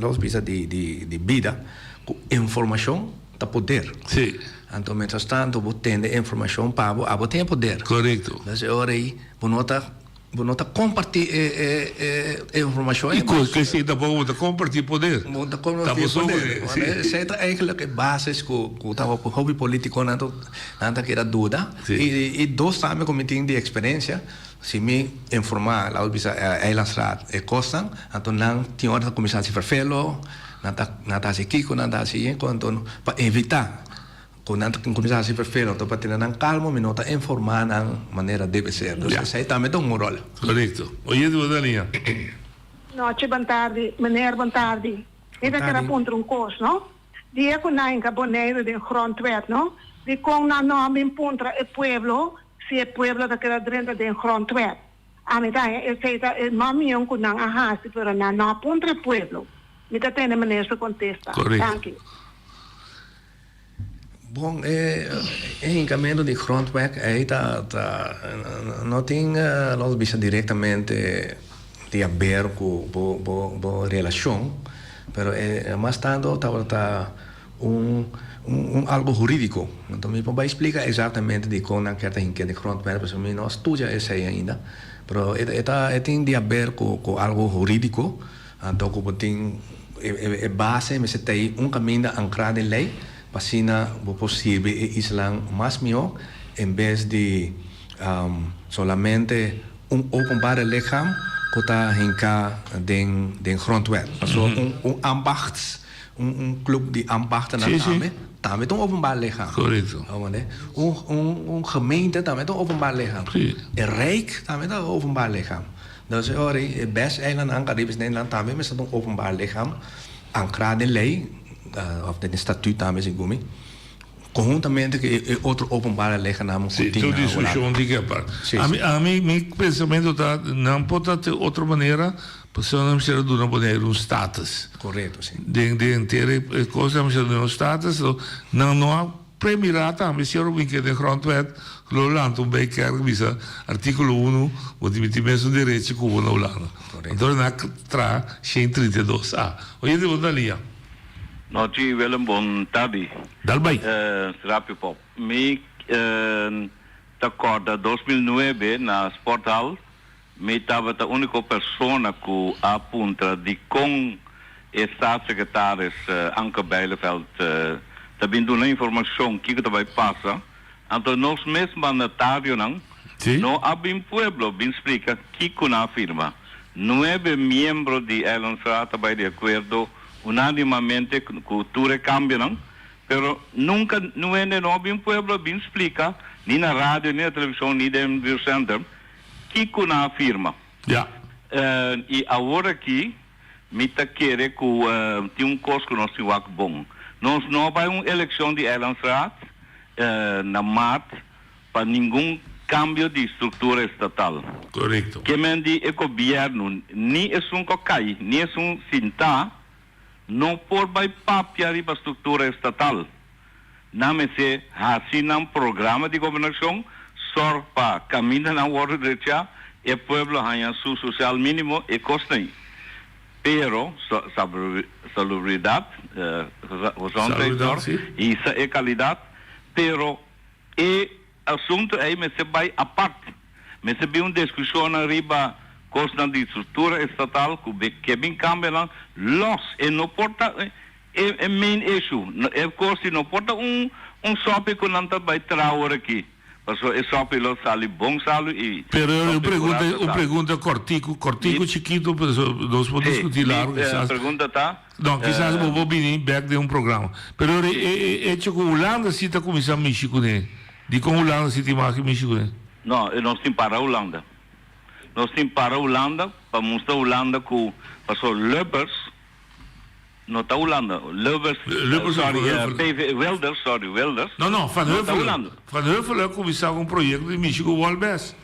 nos bisa di, di, di bida ku informashon. Ta poder. Sí. Anto mientras tanto bo tende e informacion pa bo, abo tin e poder. Correcto. Entonces e ora ei bo no ta bo no ta comparti e e e e informacion ei. I cu esei tampoco bo ta comparti poder. Bo ta comparti e poder. Sí. Esei ta eigenlijk e basis cu cu ta hopi politiconan ta nan ta keda duda. Sí. I i dos tambe cu mi tin di experiencia, si mi informa, laat bisa Eilandsraad e cosnan, anto nan tin ora ta cuminsa haci vervelo. Nan ta nan ta hasi kiko, nan ta hasi yeko, anto pa evitá ku nan ta kuminsá hasi ferfelo, anto pa tene nan kalmo mi no ta informá nan manera debe ser. Dus esei tambe ta un ròl. Korekto. Oyente bo ta liña. Nochi bon tardi meneer bon tardi mi ta kere puntra un kos no dia ku nan hinka Boneiru den grondwet no dikon nan no a bin puntra e pueblo si e pueblo ta keda drenta den grondwet Ami ta haña esei ta e mamion ku nan a hasi, pero nan no a puntra e pueblo. Mi ta tende meneer su kontesta. Danki. Bon, e hinkamentu di grondwet ei ta ta no tin los bisa direktamente di haber ku bo bo bo relashon, pero e mas tantu tabata un un algo huridico. Anto mi por bai splica exactamente dicon nan kier ta hinke den grondwet pasobra mi no a studia esey ainda. Pero e ta e tin di haber cu cu algo huridico anto cu bo tin e e base mester ta ey un caminda ancra den ley pa asina bo por sirbi e islan mas miho en bes di solamente un openbare lichaam cu ta hinca den den grondwet. Pasobra un un ambachts. Un un club di ambachtennan Sí, sí. tambe, tambe ta un openbaar lichaam. Correcto. Comprende? Un un un gemeente tambe ta un openbaar lichaam. Sí. E Rijk tambe ta un openbaar lichaam. Dus e ora ei e bes eilandnan Caribisch Nederland tambe mester ta un openbaar lichaam ankrá den lei of den e statuut tambe segun mi konhuntamente ku e otro openbare lichaamnan ku Sí, tin tur na Hulanda. diskushon di ke apart. Sí, Ami sí. ami mi pensamentu ta nan por ta te otro manera pasobra nan mester a duna Boneiru un status. Korekto, sí. Den den henter e kos nan mester a duna un status, so nan no a Premirá tambe si ora bo bin keda den grondwet lo lanta un bijkerk bisa artíkulo unu bo tin tin mesun derecho ku bo na Hulanda. Anto nan a traha 132 a. Oyente bo ta lia. Nochi Willem bon tardi. Dal bai. Rapio pop. Mi ta corda 2009 na Sporthal mi tabata unico persona cu a puntra dicon e staatssecretaris Anke Bijleveld ta bin duna informacion kico ta bay pasa, anto nos mes mandatarionan no a bin pueblo bin splica kico nan a firma. Nuebe miembro di Eilandsraad ta bay di acuerdo unanimamente cu tur e cambionan, pero nunca nuende no a bin pueblo bin splica ni na radio ni na television ni den buurtcentrum Kiko nan a firma? Ja. I awor aki mi ta kere ku tin un kos ku nos tin wak bon. Nos no a bai un elekshon di Eilandsraad na maart pa ningun kambio di struktura estatal. Korekto. Ke men di e gobièrnu, ni esun ku a kai ni esun sintá no por bai papia riba struktura estatal. Nan mester haci nan programa di gobernacion, zorg pa camindanan wordo drecha, e pueblo haña su social minimo, e cosnan. Pero salubridad, gezondheidszorg, hisa e calidad, pero e asunto ey mester bay apart. Mester bin un discusionnan riba cosnan di structura estatal cu ke bin cambianan los. E no por ta E main issue, e cos di no por ta un un sopi cu nan ta bay traha ora aki, pasobra e sopi lo sali bon salu y Pero un sopi pregunta, buraco un sali. pregunta cortico, cortico Mi chikito, pero so nos por Sí, discuti mi largo kisas. pregunta ta, No, kisas bo por bini bek den un programa. Pero e e hecho cu Hulanda si ta cuminsa mishi cune, dicon Hulanda si tin mag mishi cune? No, nos tin para Hulanda. Nos tin para Hulanda pa mustra Hulanda cu pasobra Lubbers No ta Hulanda. Lubbers, Lubbers of sorry, Van Huffelen? PV, Wilders, sorry, Wilders. No, no, Van No ta Huffelen. Hulanda. Van Huffelen a kuminsá ku un proyekto di mishi ku Wolbes.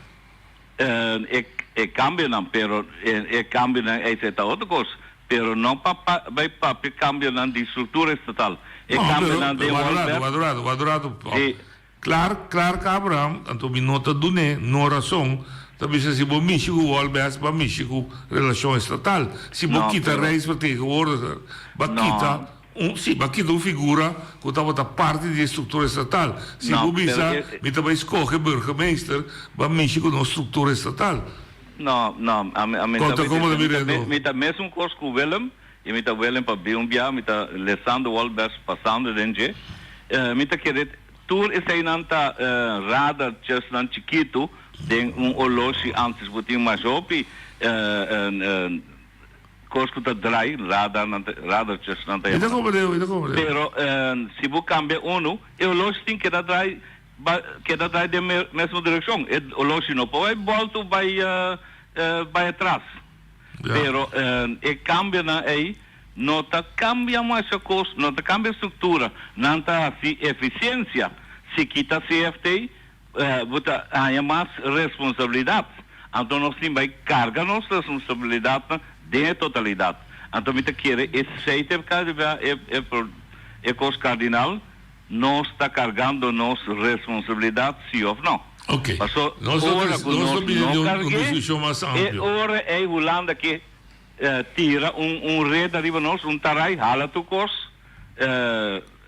E, e kambionan, pero e, e kambionan esei ta otro kos. Pero no pa pa bai papia kambionan di struktura estatal. E No, pero, kambionan den wak un rato, Wolbes. wak un rato, wak un rato. Si. Klar, klar ka Abraham, anto mi no ta dun'é no rason, ta bisa si bo mishi ku Wolbes, bo a mishi ku relashon estatal. Si bo No, kita pero Rijksvertegenwoordiger, bo a No. kita un, si, bo a kita un figura ku tabata parti di e struktura estatal. Si No, bo pero bisa, e mi ta bai skohe burgemeester, bo a mishi ku nos struktura estatal. No, no, ami, ami ta Konta komo ta mi ta, mirando? mi ta mesun kos ku Willem, i mi ta Willem pa bin un bia, mi ta lesando Wolbes pasando den dje. Mi ta kere Tur eseinan ta radartjesnan chikitu den un oloshi antes bo tin mas hopi kos ku ta drai, radarnan ta radartjesnan ta Mi ta yama. komprende, mi ta komprende. Pero si bo kambia unu, e oloshi tin keda drai ba keda drai den mesmo direkshon. E oloshi no por bai bòltu bai bai atras. Pero e kambionan ei no ta kambia masha kos, no ta kambia struktura, nan ta hasi efisiensia. Si kita CFT, bo ta haña mas responsabilidat. Anto nos tin bai karga nos responsabilidatnan den e totalidat. Anto mi ta kere esei ta e kos kardinal. Nos ta kargando nos responsabilidat si òf no? Ok. Paso Nos ta ora ku nos ta nos bini no di un karg'é, diskushon mas e amplio. ora ei Hulanda ke tira un un red ariba nos, un tarai, hala tur kos,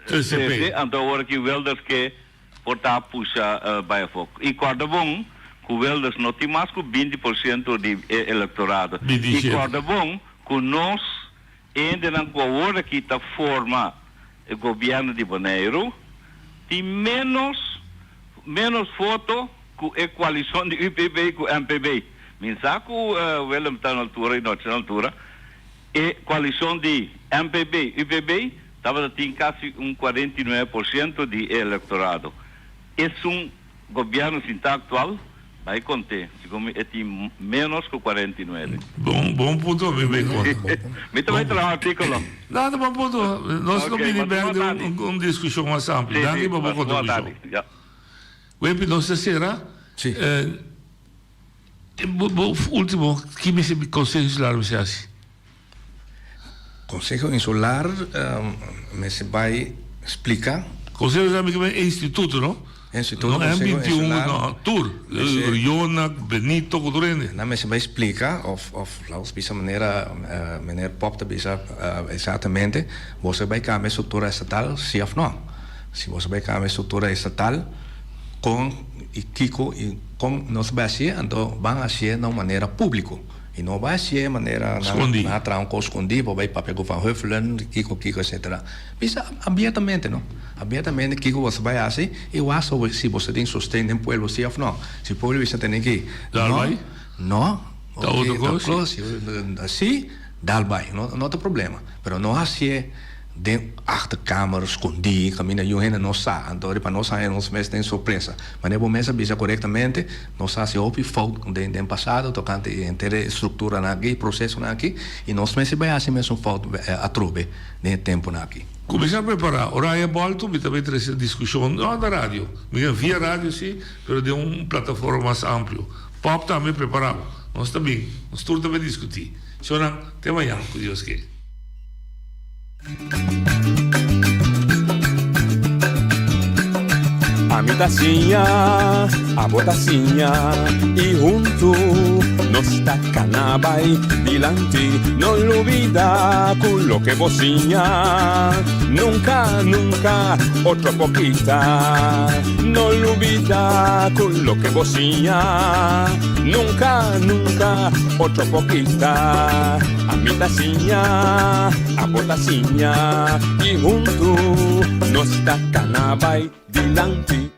TCP. trese, anto awor ki Wilders ke por ta pusha bai afó. I kòrda bon ku Wilders no tin mas ku 20% di e elektorado. I 27. kòrda bon ku nos Hendenan ku awor aki ta forma e gobièrnu di Boneiru tin ménos ménos voto ku e koalishon di UPB ku MPB. Mi sa ku Willem ta na altura i nochi na altura. E koalishon di MPB, UPB tabata tin kasi un 49% di e elektorado. Esun gobièrnu sinta aktual bai kont'é, segun mi e tin ménos ku 49. Bon, bon punto mi bay konta. Mi ta bai traha un artíkulo. No, ta bon punto. Nos lo bini bèk den un diskushon mas amplio. Danki pa bo kontribushon. Wepi, nos ta sera. Si. Bo ultimo, ki mester Konseho Insular mester hasi? Konseho Insular mester bai splika. Konseho Insular mi ke men e instituto no? Instituto Konseho Insular. No, tur. Riona, Benito ku tur hende. Nan mester bai splika of of laat ons bisa manera meneer Pop ta bisa exactamente boso bai kambia struktura estatal si of no. Si boso bai kambia struktura estatal kon i kiko i kon nos bai hasié anto ban hasié na un manera públiko i no bai hasié manera nan a traha un kos skondí bo bai papia ku Van Huffelen kiko kiko etsetera bisa abiertamente no abiertamente kiko boso bai hasi i wak si boso tin sosten den pueblo si òf no si pueblo bisa tene ki no no ta kos si dal bai no ta problema pero no hasié. Den achterkamer skondí, kaminda niun hende no sa. Anto riba nos haña nos mes den sorpresa. Manera bo mes a bisa korektamente, nos a hasi hopi fout den den pasado tokante e henter e strukturanan aki, e prosesonan aki, i nos mester bai hasi mesun fout atrobe den e tempunan aki. Kuminsá prepará. Ora haña bòltu, mi ta bai trese diskushon, no na radio, mi ta via radio sí, pero den un plataforma mas amplio. Pòp tambe prepará bo. Nos ta bin, nos tur ta bai diskutí. Shownan, te mañan, ku Dios ke. Ami ta siña, abo ta siña y huntu nos ta cana bay dilanti. No lubida cu loke bo siña nunca, nunca otro por kita. No lubida cu loke bo siña nunca, nunca otro por kita. Ami ta siña, abo ta siña y huntu nos ta cana bay dilanti.